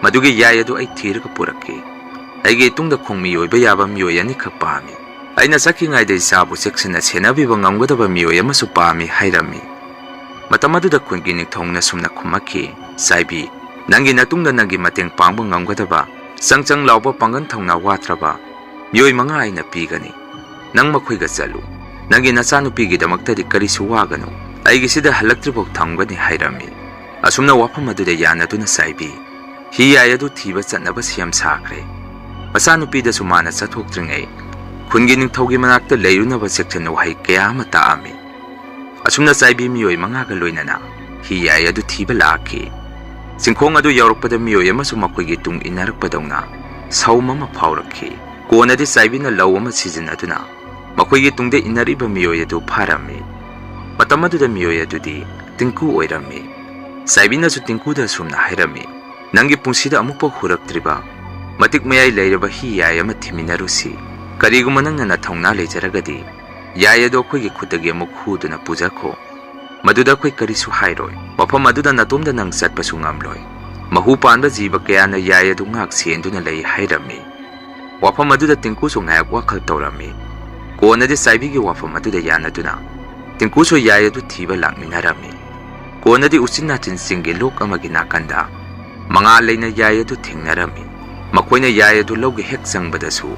"ꯃꯗꯨꯒꯤ ꯌꯥꯏ ꯑꯗꯨ ꯑꯩ ꯊꯤꯔꯒ ꯄꯨꯔꯛꯈꯤ꯫ ꯑꯩꯒꯤ ꯏꯇꯨꯡꯗ ꯈꯣꯡꯃꯤ ꯑꯣꯏꯕ ꯌꯥꯕ ꯃꯤꯑꯣꯏ ꯑꯅꯤꯈꯛ ꯄꯥꯝꯃꯤ꯫ ꯑꯩꯅ ꯆꯠꯈꯤꯉꯩꯗ ꯏꯆꯥꯕꯨ ꯆꯦꯛꯁꯤꯟꯅ ꯁꯦꯟꯅꯕꯤꯕ ꯉꯝꯒꯗꯕ ꯃꯤꯑꯣꯏ ꯑꯃꯁꯨ ꯄꯥꯝꯃꯤ" ꯍꯥꯏꯔꯝꯃꯤ꯫ ꯃꯇꯝ ꯑꯗꯨꯗ ꯈꯨꯟꯒꯤ ꯅꯤꯡꯊꯧꯅ ꯁꯨꯝꯅ ꯈꯨꯝꯃꯛꯈꯤ, "ꯆꯥꯏꯕꯤ, ꯅꯪꯒꯤ ꯅꯇꯨꯡꯗ ꯅꯪꯒꯤ ꯃꯇꯦꯡ ꯄꯥꯡꯕ ꯉꯝꯒꯗꯕ, ꯆꯪ ꯆꯪ ꯂꯥꯎꯕ, ꯄꯥꯡꯒꯜ ꯊꯧꯅꯥ ꯋꯥꯠꯇ꯭ꯔꯕ ꯃꯤꯑꯣꯏ ꯃꯉꯥ ꯑꯩꯅ ꯄꯤꯒꯅꯤ꯫ ꯅꯪ ꯃꯈꯣꯏꯒ ꯆꯠꯂꯨ꯫ ꯅꯪꯒꯤ ꯅꯆꯥꯅꯨꯄꯤꯒꯤꯗꯃꯛꯇꯗꯤ ꯀꯔꯤꯁꯨ ꯋꯥꯒꯅꯨ꯫ ꯑꯩꯒꯤꯁꯤꯗ ꯍꯜꯂꯛꯇ꯭ꯔꯤꯐꯥꯎ ꯊꯝꯒꯅꯤ" ꯍꯥꯏꯔꯝꯃꯤ꯫ ꯑꯁꯨꯝꯅ ꯋꯥꯐꯝ ꯑꯗꯨꯗ ꯌꯥꯅꯗꯨꯅ ꯆꯥꯏꯕꯤ ꯍꯤ ꯌꯥꯏ ꯑꯗꯨ ꯊꯤꯕ ꯆꯠꯅꯕ ꯁꯦꯝ ꯁꯥꯈ꯭ꯔꯦ꯫ ꯃꯆꯥꯅꯨꯄꯤꯗꯁꯨ ꯃꯥꯅ ꯆꯠꯊꯣꯛꯇ꯭ꯔꯤꯉꯩ ꯈꯨꯟꯒꯤ ꯅꯤꯡꯊꯧꯒꯤ ꯃꯅꯥꯛꯇ ꯂꯩꯔꯨꯅꯕ ꯆꯦꯛꯁꯤꯟ ꯋꯥꯍꯩ ꯀꯌꯥ ꯑꯃ ꯇꯥꯛꯑꯝꯃꯤ꯫ ꯑꯁꯨꯝꯅ ꯆꯥꯏꯕꯤ ꯃꯤꯑꯣꯏ ꯃꯉꯥꯒ ꯂꯣꯏꯅꯅ ꯍꯤ ꯌꯥꯏ ꯑꯗꯨ ꯊꯤꯕ ꯂꯥꯛꯈꯤ꯫ ꯆꯤꯡꯈꯣꯡ ꯑꯗꯨ ꯌꯧꯔꯛꯄꯗ ꯃꯤꯑꯣꯏ ꯑꯃꯁꯨ ꯃꯈꯣꯏꯒꯤ ꯇꯨꯡ ꯏꯟꯅꯔꯛꯄꯗꯧꯅ ꯁꯧꯝ ꯑꯃ ꯐꯥꯎꯔꯛꯈꯤ꯫ ꯀꯣꯟꯅꯗꯤ ꯆꯥꯏꯕꯤꯅ ꯂꯧ ꯑꯃ ꯁꯤꯖꯤꯟꯅꯗꯨꯅ ꯃꯈꯣꯏꯒꯤ ꯇꯨꯡꯗ ꯏꯟꯅꯔꯤꯕ ꯃꯤꯑꯣꯏ ꯑꯗꯨ ꯐꯥꯔꯝꯃꯤ꯫ ꯃꯇꯝ ꯑꯗꯨꯗ ꯃꯤꯑꯣꯏ ꯑꯗꯨꯗꯤ ꯇꯤꯡꯀꯨ ꯑꯣꯏꯔꯝꯃꯤ꯫ ꯆꯥꯏꯕꯤꯅꯁꯨ ꯇꯤꯡꯀꯨꯗ ꯑꯁꯨꯝꯅ ꯍꯥꯏꯔꯝꯃꯤ, "ꯅꯪꯒꯤ ꯄꯨꯟꯁꯤꯗ ꯑꯃꯨꯛꯐꯥꯎ ꯍꯨꯔꯛꯇ꯭ꯔꯤꯕ ꯃꯇꯤꯛ ꯃꯌꯥꯏ ꯂꯩꯔꯕ ꯍꯤ ꯌꯥꯏ ꯑꯃ ꯊꯤꯃꯤꯟꯅꯔꯨꯁꯤ꯫ ꯀꯔꯤꯒꯨꯝꯕ ꯅꯪꯅ ꯅꯊꯧꯅꯥ ꯂꯩꯖꯔꯒꯗꯤ ꯌꯥꯏ ꯑꯗꯨ ꯑꯩꯈꯣꯏꯒꯤ ꯈꯨꯠꯇꯒꯤ ꯑꯃꯨꯛ ꯍꯨꯗꯨꯅ ꯄꯨꯖꯈꯣ꯫ ꯃꯗꯨꯗ ꯑꯩꯈꯣꯏ ꯀꯔꯤꯁꯨ ꯍꯥꯏꯔꯣꯏ꯫ ꯃꯐꯝ ꯑꯗꯨꯗ ꯅꯇꯣꯝꯗ ꯅꯪ ꯆꯠꯄꯁꯨ ꯉꯝꯂꯣꯏ꯫ ꯃꯍꯨ ꯄꯥꯟꯕ ꯖꯤꯕ ꯀꯌꯥꯅ ꯌꯥꯏ ꯑꯗꯨ ꯉꯥꯛ ꯁꯦꯟꯗꯨꯅ ꯂꯩ" ꯍꯥꯏꯔꯝꯃꯤ꯫ ꯋꯥꯐꯝ ꯑꯗꯨꯗ ꯇꯤꯡꯀꯨꯁꯨ ꯉꯥꯏꯍꯥꯛ ꯋꯥꯈꯜ ꯇꯧꯔꯝꯃꯤ꯫ ꯀꯣꯟꯅꯗꯤ ꯆꯥꯏꯕꯤꯒꯤ ꯋꯥꯐꯝ ꯑꯗꯨꯗ ꯌꯥꯅꯗꯨꯅ ꯇꯤꯡꯀꯨꯁꯨ ꯌꯥꯏ ꯑꯗꯨ ꯊꯤꯕ ꯂꯥꯛꯃꯤꯟꯅꯔꯝꯃꯤ꯫ ꯀꯣꯟꯅꯗꯤ ꯎꯆꯤꯟ ꯅꯥꯆꯤꯟ ꯆꯤꯡꯒꯤ ꯂꯣꯛ ꯑꯃꯒꯤ ꯅꯥꯀꯟꯗ ꯃꯉꯥꯜ ꯂꯩꯅ ꯌꯥꯏ ꯑꯗꯨ ꯊꯦꯡꯅꯔꯝꯃꯤ꯫ ꯃꯈꯣꯏꯅ ꯌꯥꯏ ꯑꯗꯨ ꯂꯧꯒꯦ ꯍꯦꯛ ꯆꯪꯕꯗꯁꯨ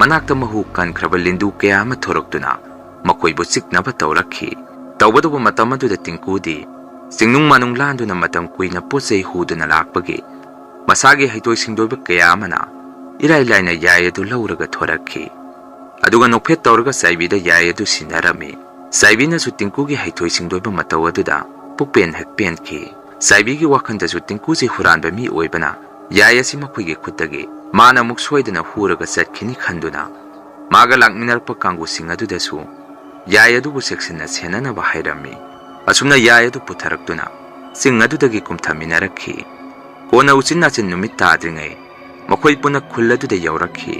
ꯃꯅꯥꯛꯇ ꯃꯍꯨ ꯀꯟꯈ꯭ꯔꯕ ꯂꯤꯟꯗꯨ ꯀꯌꯥ ꯑꯃ ꯊꯣꯔꯛꯇꯨꯅ ꯃꯈꯣꯏꯕꯨ ꯆꯤꯛꯅꯕ ꯇꯧꯔꯛꯈꯤ꯫ ꯇꯧꯕꯇꯕꯨ ꯃꯇꯝ ꯑꯗꯨꯗ ꯇꯤꯡꯀꯨꯗꯤ ꯆꯤꯡꯅꯨꯡ ꯃꯥꯅꯨꯡ ꯂꯥꯟꯗꯨꯅ ꯃꯇꯝ ꯀꯨꯏꯅ ꯄꯣꯠ ꯆꯩ ꯍꯨꯗꯨꯅ ꯂꯥꯛꯄꯒꯤ ꯃꯁꯥꯒꯤ ꯍꯩꯊꯣꯏ ꯁꯤꯡꯊꯣꯏꯕ ꯀꯌꯥ ꯑꯃꯅ ꯏꯔꯥꯏ ꯂꯥꯏꯅ ꯌꯥꯏ ꯑꯗꯨ ꯂꯧꯔꯒ ꯊꯣꯔꯛꯈꯤ꯫ ꯑꯗꯨꯒ ꯅꯣꯛꯐꯦꯠ ꯇꯧꯔꯒ ꯆꯥꯏꯕꯤꯗ ꯌꯥꯏ ꯑꯗꯨ ꯁꯤꯟꯅꯔꯝꯃꯤ꯫ ꯆꯥꯏꯕꯤꯅꯁꯨ ꯇꯤꯡꯀꯨꯒꯤ ꯍꯩꯊꯣꯏ ꯁꯤꯡꯊꯣꯏꯕ ꯃꯇꯧ ꯑꯗꯨꯗ ꯄꯨꯛꯄꯦꯟ ꯍꯦꯛ ꯄꯦꯟꯈꯤ꯫ ꯆꯥꯏꯕꯤꯒꯤ ꯋꯥꯈꯜꯗꯁꯨ ꯇꯤꯡꯀꯨꯁꯤ ꯍꯨꯔꯥꯟꯕ ꯃꯤ ꯑꯣꯏꯕꯅ ꯌꯥꯏ ꯑꯁꯤ ꯃꯈꯣꯏꯒꯤ ꯈꯨꯠꯇꯒꯤ ꯃꯥꯅ ꯑꯃꯨꯛ ꯁꯣꯏꯗꯅ ꯍꯨꯔꯒ ꯆꯠꯈꯤꯅꯤ ꯈꯟꯗꯨꯅ ꯃꯥꯒ ꯂꯥꯛꯃꯤꯟꯅꯔꯛꯄ ꯀꯥꯡꯕꯨꯁꯤꯡ ꯑꯗꯨꯗꯁꯨ ꯌꯥꯏ ꯑꯗꯨꯕꯨ ꯆꯦꯛꯁꯤꯟꯅ ꯁꯦꯟꯅꯅꯕ ꯍꯥꯏꯔꯝꯃꯤ꯫ ꯑꯁꯨꯝꯅ ꯌꯥꯏ ꯑꯗꯨ ꯄꯨꯊꯔꯛꯇꯨꯅ ꯆꯤꯡ ꯑꯗꯨꯗꯒꯤ ꯀꯨꯝꯊꯃꯤꯟꯅꯔꯛꯈꯤ꯫ ꯀꯣꯟꯅ ꯎꯆꯤꯟ ꯅꯥꯆꯤꯟ ꯅꯨꯃꯤꯠ ꯇꯥꯗ꯭ꯔꯤꯉꯩ ꯃꯈꯣꯏ ꯄꯨꯟꯅ ꯈꯨꯜ ꯑꯗꯨꯗ ꯌꯧꯔꯛꯈꯤ꯫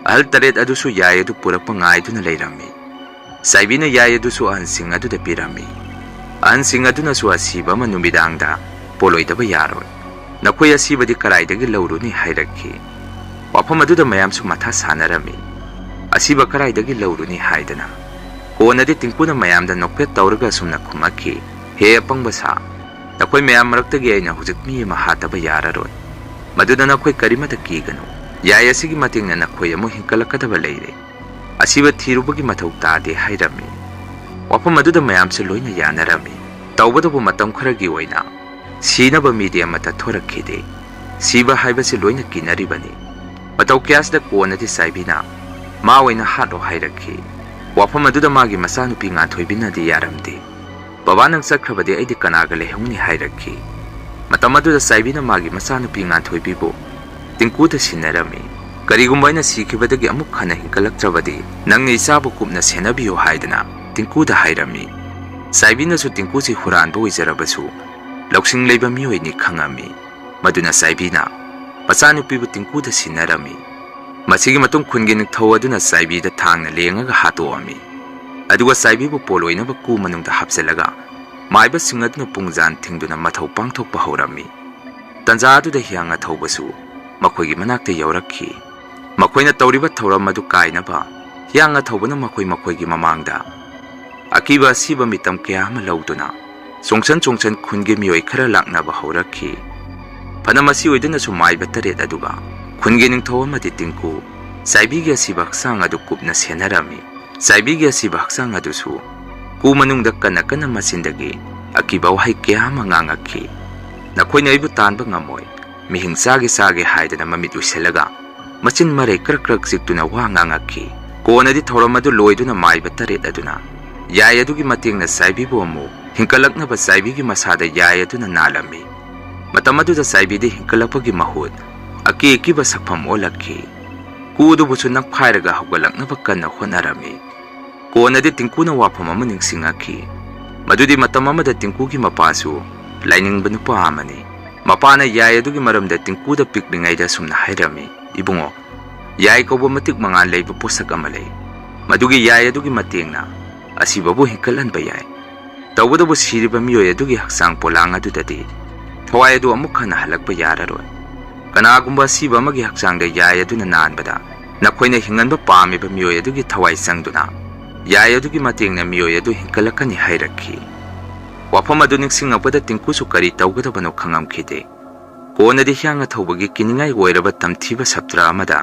ꯑꯍꯜ ꯇꯔꯦꯠ ꯑꯗꯨꯁꯨ ꯌꯥꯏ ꯑꯗꯨ ꯄꯨꯔꯛꯄ ꯉꯥꯏꯗꯨꯅ ꯂꯩꯔꯝꯃꯤ꯫ ꯆꯥꯏꯕꯤꯅ ꯌꯥꯏ ꯑꯗꯨꯁꯨ ꯑꯍꯟꯁꯤꯡ ꯑꯗꯨꯗ ꯄꯤꯔꯝꯃꯤ꯫ ꯑꯍꯟꯁꯤꯡ ꯑꯗꯨꯅꯁꯨ ꯑꯁꯤꯕ ꯑꯃ ꯅꯨꯃꯤꯗꯥꯡꯗ ꯄꯣꯂꯣꯏꯗꯕ ꯌꯥꯔꯣꯏ꯫ ꯅꯈꯣꯏ ꯑꯁꯤꯕꯗꯤ ꯀꯗꯥꯏꯗꯒꯤ ꯂꯧꯔꯨꯅꯤ ꯍꯥꯏꯔꯛꯈꯤ꯫ ꯋꯥꯐꯝ ꯑꯗꯨꯗ ꯃꯌꯥꯝꯁꯨ ꯃꯊꯥ ꯁꯥꯅꯔꯝꯃꯤ꯫ ꯑꯁꯤꯕ ꯀꯗꯥꯏꯗꯒꯤ ꯂꯧꯔꯨꯅꯤ ꯍꯥꯏꯗꯅ꯫ ꯀꯣꯟꯅꯗꯤ ꯇꯤꯡꯀꯨꯅ ꯃꯌꯥꯝꯗ ꯅꯣꯛꯐꯦꯠ ꯇꯧꯔꯒ ꯑꯁꯨꯝꯅ ꯈꯨꯝꯃꯛꯈꯤ, "ꯍꯦ ꯑꯄꯪꯕ ꯁꯥ, ꯅꯈꯣꯏ ꯃꯌꯥꯝ ꯃꯔꯛꯇꯒꯤ ꯑꯩꯅ ꯍꯧꯖꯤꯛ ꯃꯤ ꯑꯃ ꯍꯥꯠꯇꯕ ꯌꯥꯔꯔꯣꯏ꯫ ꯃꯗꯨꯅ ꯅꯈꯣꯏ ꯀꯔꯤꯃꯠꯇ ꯀꯤꯒꯅꯨ꯫ ꯌꯥꯏ ꯑꯁꯤꯒꯤ ꯃꯇꯦꯡꯅ ꯅꯈꯣꯏ ꯑꯃꯨꯛ ꯍꯤꯡꯀꯠꯂꯛꯀꯗꯕ ꯂꯩꯔꯦ꯫ ꯑꯁꯤꯕ ꯊꯤꯔꯨꯕꯒꯤ ꯃꯊꯧ ꯇꯥꯗꯦ" ꯍꯥꯏꯔꯝꯃꯤ꯫ ꯋꯥꯐꯝ ꯑꯗꯨꯗ ꯃꯌꯥꯝꯁꯨ ꯂꯣꯏꯅ ꯌꯥꯅꯔꯝꯃꯤ꯫ ꯇꯧꯕꯇꯕꯨ ꯃꯇꯝ ꯈꯔꯒꯤ ꯑꯣꯏꯅ ꯁꯤꯅꯕ ꯃꯤꯗꯤ ꯑꯃꯠꯇ ꯊꯣꯔꯛꯈꯤꯗꯦ꯫ ꯁꯤꯕ ꯍꯥꯏꯕꯁꯤ ꯂꯣꯏꯅ ꯀꯤꯅꯔꯤꯕꯅꯤ꯫ ꯃꯇꯧ ꯀꯌꯥꯁꯤꯗ ꯀꯣꯟꯅꯗꯤ ꯆꯥꯏꯕꯤꯅ ꯃꯥ ꯑꯣꯏꯅ ꯍꯥꯠꯂꯣ ꯍꯥꯏꯔꯛꯈꯤ꯫ ꯋꯥꯐꯝ ꯑꯗꯨꯗ ꯃꯥꯒꯤ ꯃꯆꯥꯅꯨꯄꯤ ꯉꯥꯟꯊꯣꯏꯕꯤꯅꯗꯤ ꯌꯥꯔꯝꯗꯦ꯫ "ꯕꯕꯥ, ꯅꯪ ꯆꯠꯈ꯭ꯔꯕꯗꯤ ꯑꯩꯗꯤ ꯀꯅꯥꯒ ꯂꯩꯍꯧꯅꯤ?" ꯍꯥꯏꯔꯛꯈꯤ꯫ ꯃꯇꯝ ꯑꯗꯨꯗ ꯆꯥꯏꯕꯤꯅ ꯃꯥꯒꯤ ꯃꯆꯥꯅꯨꯄꯤ ꯉꯥꯟꯊꯣꯏꯕꯤꯕꯨ ꯇꯤꯡꯀꯨꯗ ꯁꯤꯟꯅꯔꯝꯃꯤ꯫ "ꯀꯔꯤꯒꯨꯝꯕ ꯑꯩꯅ ꯁꯤꯈꯤꯕꯗꯒꯤ ꯑꯃꯨꯛ ꯍꯟꯅ ꯍꯤꯡꯒꯠꯂꯛꯇ꯭ꯔꯕꯗꯤ ꯅꯪꯅ ꯏꯆꯥꯕꯨ ꯀꯨꯞꯅ ꯁꯦꯟꯅꯕꯤꯌꯨ" ꯍꯥꯏꯗꯅ ꯇꯤꯡꯀꯨꯗ ꯍꯥꯏꯔꯝꯃꯤ꯫ ꯆꯥꯏꯕꯤꯅꯁꯨ ꯇꯤꯡꯀꯨꯁꯤ ꯍꯨꯔꯥꯟꯕ ꯑꯣꯏꯖꯔꯕꯁꯨ ꯂꯧꯁꯤꯡ ꯂꯩꯕ ꯃꯤꯑꯣꯏꯅꯤ ꯈꯪꯉꯝꯃꯤ꯫ ꯃꯗꯨꯅ ꯆꯥꯏꯕꯤꯅ ꯃꯆꯥꯅꯨꯄꯤꯕꯨ ꯇꯤꯡꯀꯨꯗ ꯁꯤꯟꯅꯔꯝꯃꯤ꯫ ꯃꯁꯤꯒꯤ ꯃꯇꯨꯡ ꯈꯨꯟꯒꯤ ꯅꯤꯡꯊꯧ ꯑꯗꯨꯅ ꯆꯥꯏꯕꯤꯗ ꯊꯥꯡꯅ ꯂꯦꯡꯉꯒ ꯍꯥꯠꯇꯣꯛꯑꯝꯃꯤ꯫ ꯑꯗꯨꯒ ꯆꯥꯏꯕꯤꯕꯨ ꯄꯣꯂꯣꯏꯅꯕ ꯀꯨ ꯃꯅꯨꯡꯗ ꯍꯥꯞꯆꯤꯜꯂꯒ ꯃꯥꯏꯕꯁꯤꯡ ꯑꯗꯨꯅ ꯄꯨꯡꯖꯥꯟ ꯊꯤꯡꯗꯨꯅ ꯃꯊꯧ ꯄꯥꯡꯊꯣꯛꯄ ꯍꯧꯔꯝꯃꯤ꯫ ꯇꯟꯖꯥ ꯑꯗꯨꯗ ꯍꯤꯌꯥꯡ ꯑꯊꯧꯕꯁꯨ ꯃꯈꯣꯏꯒꯤ ꯃꯅꯥꯛꯇ ꯌꯧꯔꯛꯈꯤ꯫ ꯃꯈꯣꯏꯅ ꯇꯧꯔꯤꯕ ꯊꯧꯔꯝ ꯑꯗꯨ ꯀꯥꯏꯅꯕ ꯍꯤꯌꯥꯡ ꯑꯊꯧꯕꯅ ꯃꯈꯣꯏ ꯃꯈꯣꯏꯒꯤ ꯃꯃꯥꯡꯗ ꯑꯀꯤꯕ ꯑꯁꯤꯕ ꯃꯤꯇꯝ ꯀꯌꯥ ꯑꯃ ꯂꯧꯗꯨꯅ ꯆꯣꯡꯁꯟ ꯆꯣꯡꯁꯟ ꯈꯨꯟꯒꯤ ꯃꯤꯑꯣꯏ ꯈꯔ ꯂꯥꯛꯅꯕ ꯍꯧꯔꯛꯈꯤ꯫ ꯐꯅ ꯃꯁꯤ ꯑꯣꯏꯗꯨꯅꯁꯨ ꯃꯥꯏꯕ ꯇꯔꯦꯠ ꯑꯗꯨꯒ ꯈꯨꯟꯒꯤ ꯅꯤꯡꯊꯧ ꯑꯃꯗꯤ ꯇꯤꯡꯀꯨ ꯆꯥꯏꯕꯤꯒꯤ ꯑꯁꯤꯕ ꯍꯛꯆꯥꯡ ꯑꯗꯨ ꯀꯨꯞꯅ ꯁꯦꯟꯅꯔꯝꯃꯤ꯫ ꯆꯥꯏꯕꯤꯒꯤ ꯑꯁꯤꯕ ꯍꯛꯆꯥꯡ ꯑꯗꯨꯁꯨ ꯀꯨ ꯃꯅꯨꯡꯗ ꯀꯟꯅ ꯀꯟꯅ ꯃꯆꯤꯟꯗꯒꯤ ꯑꯀꯤꯕ ꯋꯥꯍꯩ ꯀꯌꯥ ꯑꯃ ꯉꯥꯡꯉꯛꯈꯤ꯫ "ꯅꯈꯣꯏꯅ ꯑꯩꯕꯨ ꯇꯥꯟꯕ ꯉꯝꯃꯣꯏ꯫ ꯃꯤꯍꯤꯡ ꯆꯥꯒꯦ ꯆꯥꯒꯦ" ꯍꯥꯏꯗꯅ ꯃꯃꯤꯠ ꯎꯏꯁꯤꯜꯂꯒ ꯃꯆꯤꯟ ꯃꯔꯩ ꯀ꯭ꯔꯛ ꯀ꯭ꯔꯛ ꯆꯤꯛꯇꯨꯅ ꯋꯥ ꯉꯥꯡꯉꯛꯈꯤ꯫ ꯀꯣꯟꯅꯗꯤ ꯊꯧꯔꯝ ꯑꯗꯨ ꯂꯣꯏꯗꯨꯅ ꯃꯥꯏꯕ ꯇꯔꯦꯠ ꯑꯗꯨꯅ ꯌꯥꯏ ꯑꯗꯨꯒꯤ ꯃꯇꯦꯡꯅ ꯆꯥꯏꯕꯤꯕꯨ ꯑꯃꯨꯛ ꯍꯤꯡꯀꯠꯂꯛꯅꯕ ꯆꯥꯏꯕꯤꯒꯤ ꯃꯁꯥꯗ ꯌꯥꯏ ꯑꯗꯨꯅ ꯅꯥꯜꯂꯝꯃꯤ꯫ ꯃꯇꯝ ꯑꯗꯨꯗ ꯆꯥꯏꯕꯤꯗꯤ ꯍꯤꯡꯀꯠꯂꯛꯄꯒꯤ ꯃꯍꯨꯠ ꯑꯀꯤ ꯑꯀꯤꯕ ꯁꯛꯐꯝ ꯑꯣꯜꯂꯛꯈꯤ꯫ ꯀꯨ ꯑꯗꯨꯕꯨꯁꯨ ꯅꯝꯈꯥꯏꯔꯒ ꯍꯧꯒꯠꯂꯛꯅꯕ ꯀꯟꯅ ꯍꯣꯠꯅꯔꯝꯃꯤ꯫ ꯀꯣꯟꯅꯗꯤ ꯇꯤꯡꯀꯨꯅ ꯋꯥꯐꯝ ꯑꯃ ꯅꯤꯡꯁꯤꯡꯉꯛꯈꯤ꯫ ꯃꯗꯨꯗꯤ ꯃꯇꯝ ꯑꯃꯗ ꯇꯤꯡꯀꯨꯒꯤ ꯃꯄꯥꯁꯨ ꯂꯥꯏꯅꯤꯡꯕ ꯅꯨꯄꯥ ꯑꯃꯅꯤ꯫ ꯃꯄꯥꯅ ꯌꯥꯏ ꯑꯗꯨꯒꯤ ꯃꯔꯝꯗ ꯇꯤꯡꯀꯨꯗ ꯄꯤꯛꯂꯤꯉꯩꯗ ꯑꯁꯨꯝꯅ ꯍꯥꯏꯔꯝꯃꯤ, "ꯏꯕꯨꯡꯉꯣ, ꯌꯥꯏ ꯀꯧꯕ ꯃꯇꯤꯛ ꯃꯉꯥꯜ ꯂꯩꯕ ꯄꯣꯠꯁꯛ ꯑꯃ ꯂꯩ꯫ ꯃꯗꯨꯒꯤ ꯌꯥꯏ ꯑꯗꯨꯒꯤ ꯃꯇꯦꯡꯅ ꯑꯁꯤꯕꯕꯨ ꯍꯤꯡꯀꯠꯍꯟꯕ ꯌꯥꯏ꯫ ꯇꯧꯕꯇꯕꯨ ꯁꯤꯔꯤꯕ ꯃꯤꯑꯣꯏ ꯑꯗꯨꯒꯤ ꯍꯛꯆꯥꯡ ꯄꯣꯂꯥꯡ ꯑꯗꯨꯗꯗꯤ ꯊꯋꯥꯏ ꯑꯗꯨ ꯑꯃꯨꯛ ꯍꯟꯅ ꯍꯜꯂꯛꯄ ꯌꯥꯔꯔꯣꯏ꯫ ꯀꯅꯥꯒꯨꯝꯕ ꯑꯁꯤꯕ ꯑꯃꯒꯤ ꯍꯛꯆꯥꯡꯗ ꯌꯥꯏ ꯑꯗꯨꯅ ꯅꯥꯟꯕꯗ ꯅꯈꯣꯏꯅ ꯍꯤꯡꯍꯟꯕ ꯄꯥꯝꯃꯤꯕ ꯃꯤꯑꯣꯏ ꯑꯗꯨꯒꯤ ꯊꯋꯥꯏ ꯆꯪꯗꯨꯅ ꯌꯥꯏ ꯑꯗꯨꯒꯤ ꯃꯇꯦꯡꯅ ꯃꯤꯑꯣꯏ ꯑꯗꯨ ꯍꯤꯡꯒꯠꯂꯛꯀꯅꯤ ꯍꯥꯏꯔꯛꯈꯤ꯫ ꯋꯥꯐꯝ ꯑꯗꯨ ꯅꯤꯡꯁꯤꯡꯂꯛꯄꯗ ꯇꯤꯡꯀꯨꯁꯨ ꯀꯔꯤ ꯇꯧꯒꯗꯕꯅꯣ ꯈꯪꯂꯝꯈꯤꯗꯦ꯫ ꯀꯣꯟꯅꯗꯤ ꯍꯤꯌꯥꯡ ꯑꯊꯧꯕꯒꯤ ꯀꯤꯅꯤꯡꯉꯥꯏ ꯑꯣꯏꯔꯕ ꯇꯝꯊꯤꯕ ꯁꯞꯇ꯭ꯔ ꯑꯃꯗ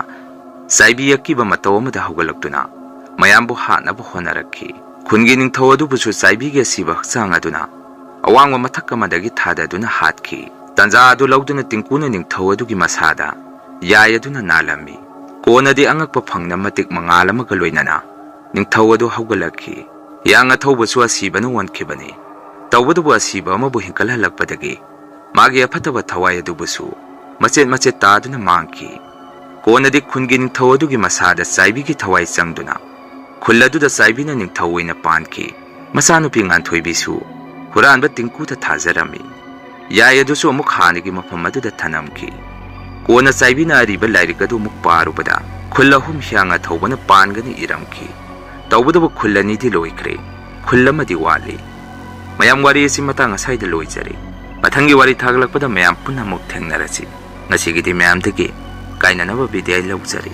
ꯆꯥꯏꯕꯤ ꯑꯀꯤꯕ ꯃꯇꯧ ꯑꯃꯗ ꯍꯧꯒꯠꯂꯛꯇꯨꯅ ꯃꯌꯥꯝꯕꯨ ꯍꯥꯠꯅꯕ ꯍꯣꯠꯅꯔꯛꯈꯤ꯫ ꯈꯨꯟꯒꯤ ꯅꯤꯡꯊꯧ ꯑꯗꯨꯕꯨꯁꯨ ꯆꯥꯏꯕꯤꯒꯤ ꯑꯁꯤꯕ ꯍꯛꯆꯥꯡ ꯑꯗꯨꯅ ꯑꯋꯥꯡꯕ ꯃꯊꯛ ꯑꯃꯗꯒꯤ ꯊꯥꯗꯗꯨꯅ ꯍꯥꯠꯈꯤ꯫ ꯇꯥꯟꯖꯥ ꯑꯗꯨ ꯂꯧꯗꯨꯅ ꯇꯤꯡꯀꯨꯅ ꯅꯤꯡꯊꯧ ꯑꯗꯨꯒꯤ ꯃꯁꯥꯗ ꯌꯥꯏ ꯑꯗꯨꯅ ꯅꯥꯜꯂꯝꯃꯤ꯫ ꯀꯣꯟꯅꯗꯤ ꯑꯉꯛꯄ ꯐꯪꯅ ꯃꯇꯤꯛ ꯃꯉꯥꯜ ꯑꯃꯒ ꯂꯣꯏꯅꯅ ꯅꯤꯡꯊꯧ ꯑꯗꯨ ꯍꯧꯒꯠꯂꯛꯈꯤ꯫ ꯍꯤꯌꯥꯡ ꯑꯊꯧꯕꯁꯨ ꯑꯁꯤꯕꯅ ꯑꯣꯟꯈꯤꯕꯅꯤ꯫ ꯇꯧꯕꯇꯕꯨ ꯑꯁꯤꯕ ꯑꯃꯕꯨ ꯍꯤꯡꯒꯠꯍꯜꯂꯛꯄꯗꯒꯤ ꯃꯥꯒꯤ ꯑꯐꯠꯇꯕ ꯊꯋꯥꯏ ꯑꯗꯨꯕꯨꯁꯨ ꯃꯆꯦꯠ ꯃꯆꯦꯠ ꯇꯥꯗꯨꯅ ꯃꯥꯡꯈꯤ꯫ ꯀꯣꯟꯅꯗꯤ ꯈꯨꯟꯒꯤ ꯅꯤꯡꯊꯧ ꯑꯗꯨꯒꯤ ꯃꯁꯥꯗ ꯆꯥꯏꯕꯤꯒꯤ ꯊꯋꯥꯏ ꯆꯪꯗꯨꯅ ꯈꯨꯜ ꯑꯗꯨꯗ ꯆꯥꯏꯕꯤꯅ ꯅꯤꯡꯊꯧ ꯑꯣꯏꯅ ꯄꯥꯟꯈꯤ꯫ ꯃꯆꯥꯅꯨꯄꯤ ꯉꯥꯟꯊꯣꯏꯕꯤꯁꯨ ꯍꯨꯔꯥꯟꯕ ꯇꯤꯡꯀꯨꯗ ꯊꯥꯖꯔꯝꯃꯤ꯫ ꯌꯥꯏ ꯑꯗꯨꯁꯨ ꯑꯃꯨꯛ ꯍꯥꯟꯅꯒꯤ ꯃꯐꯝ ꯑꯗꯨꯗ ꯊꯅꯝꯈꯤ꯫ ꯀꯣꯟꯅ ꯆꯥꯏꯕꯤꯅ ꯑꯔꯤꯕ ꯂꯥꯏꯔꯤꯛ ꯑꯗꯨ ꯑꯃꯨꯛ ꯄꯥꯔꯨꯕꯗ ꯈꯨꯜ ꯑꯍꯨꯝ ꯍꯤꯌꯥꯡ ꯑꯊꯧꯕꯅ ꯄꯥꯟꯒꯅꯤ ꯏꯔꯝꯈꯤ꯫ ꯇꯧꯕꯇꯕꯨ ꯈꯨꯜ ꯑꯅꯤꯗꯤ ꯂꯣꯏꯈ꯭ꯔꯦ, ꯈꯨꯜ ꯑꯃꯗꯤ ꯋꯥꯠꯂꯤ꯫ ꯃꯌꯥꯝ, ꯋꯥꯔꯤ ꯑꯁꯤ ꯃꯇꯥꯡ ꯑꯁ꯭ꯋꯥꯏꯗ ꯂꯣꯏꯖꯔꯦ꯫ ꯃꯊꯪꯒꯤ ꯋꯥꯔꯤ ꯊꯥꯒꯠꯂꯛꯄꯗ ꯃꯌꯥꯝ ꯄꯨꯟꯅ ꯑꯃꯨꯛ ꯊꯦꯡꯅꯔꯁꯤ꯫ ꯉꯁꯤꯒꯤꯗꯤ ꯃꯌꯥꯝꯗꯒꯤ ꯀꯥꯏꯅꯅꯕ ꯕꯤꯗꯥꯏ ꯂꯧꯖꯔꯤ꯫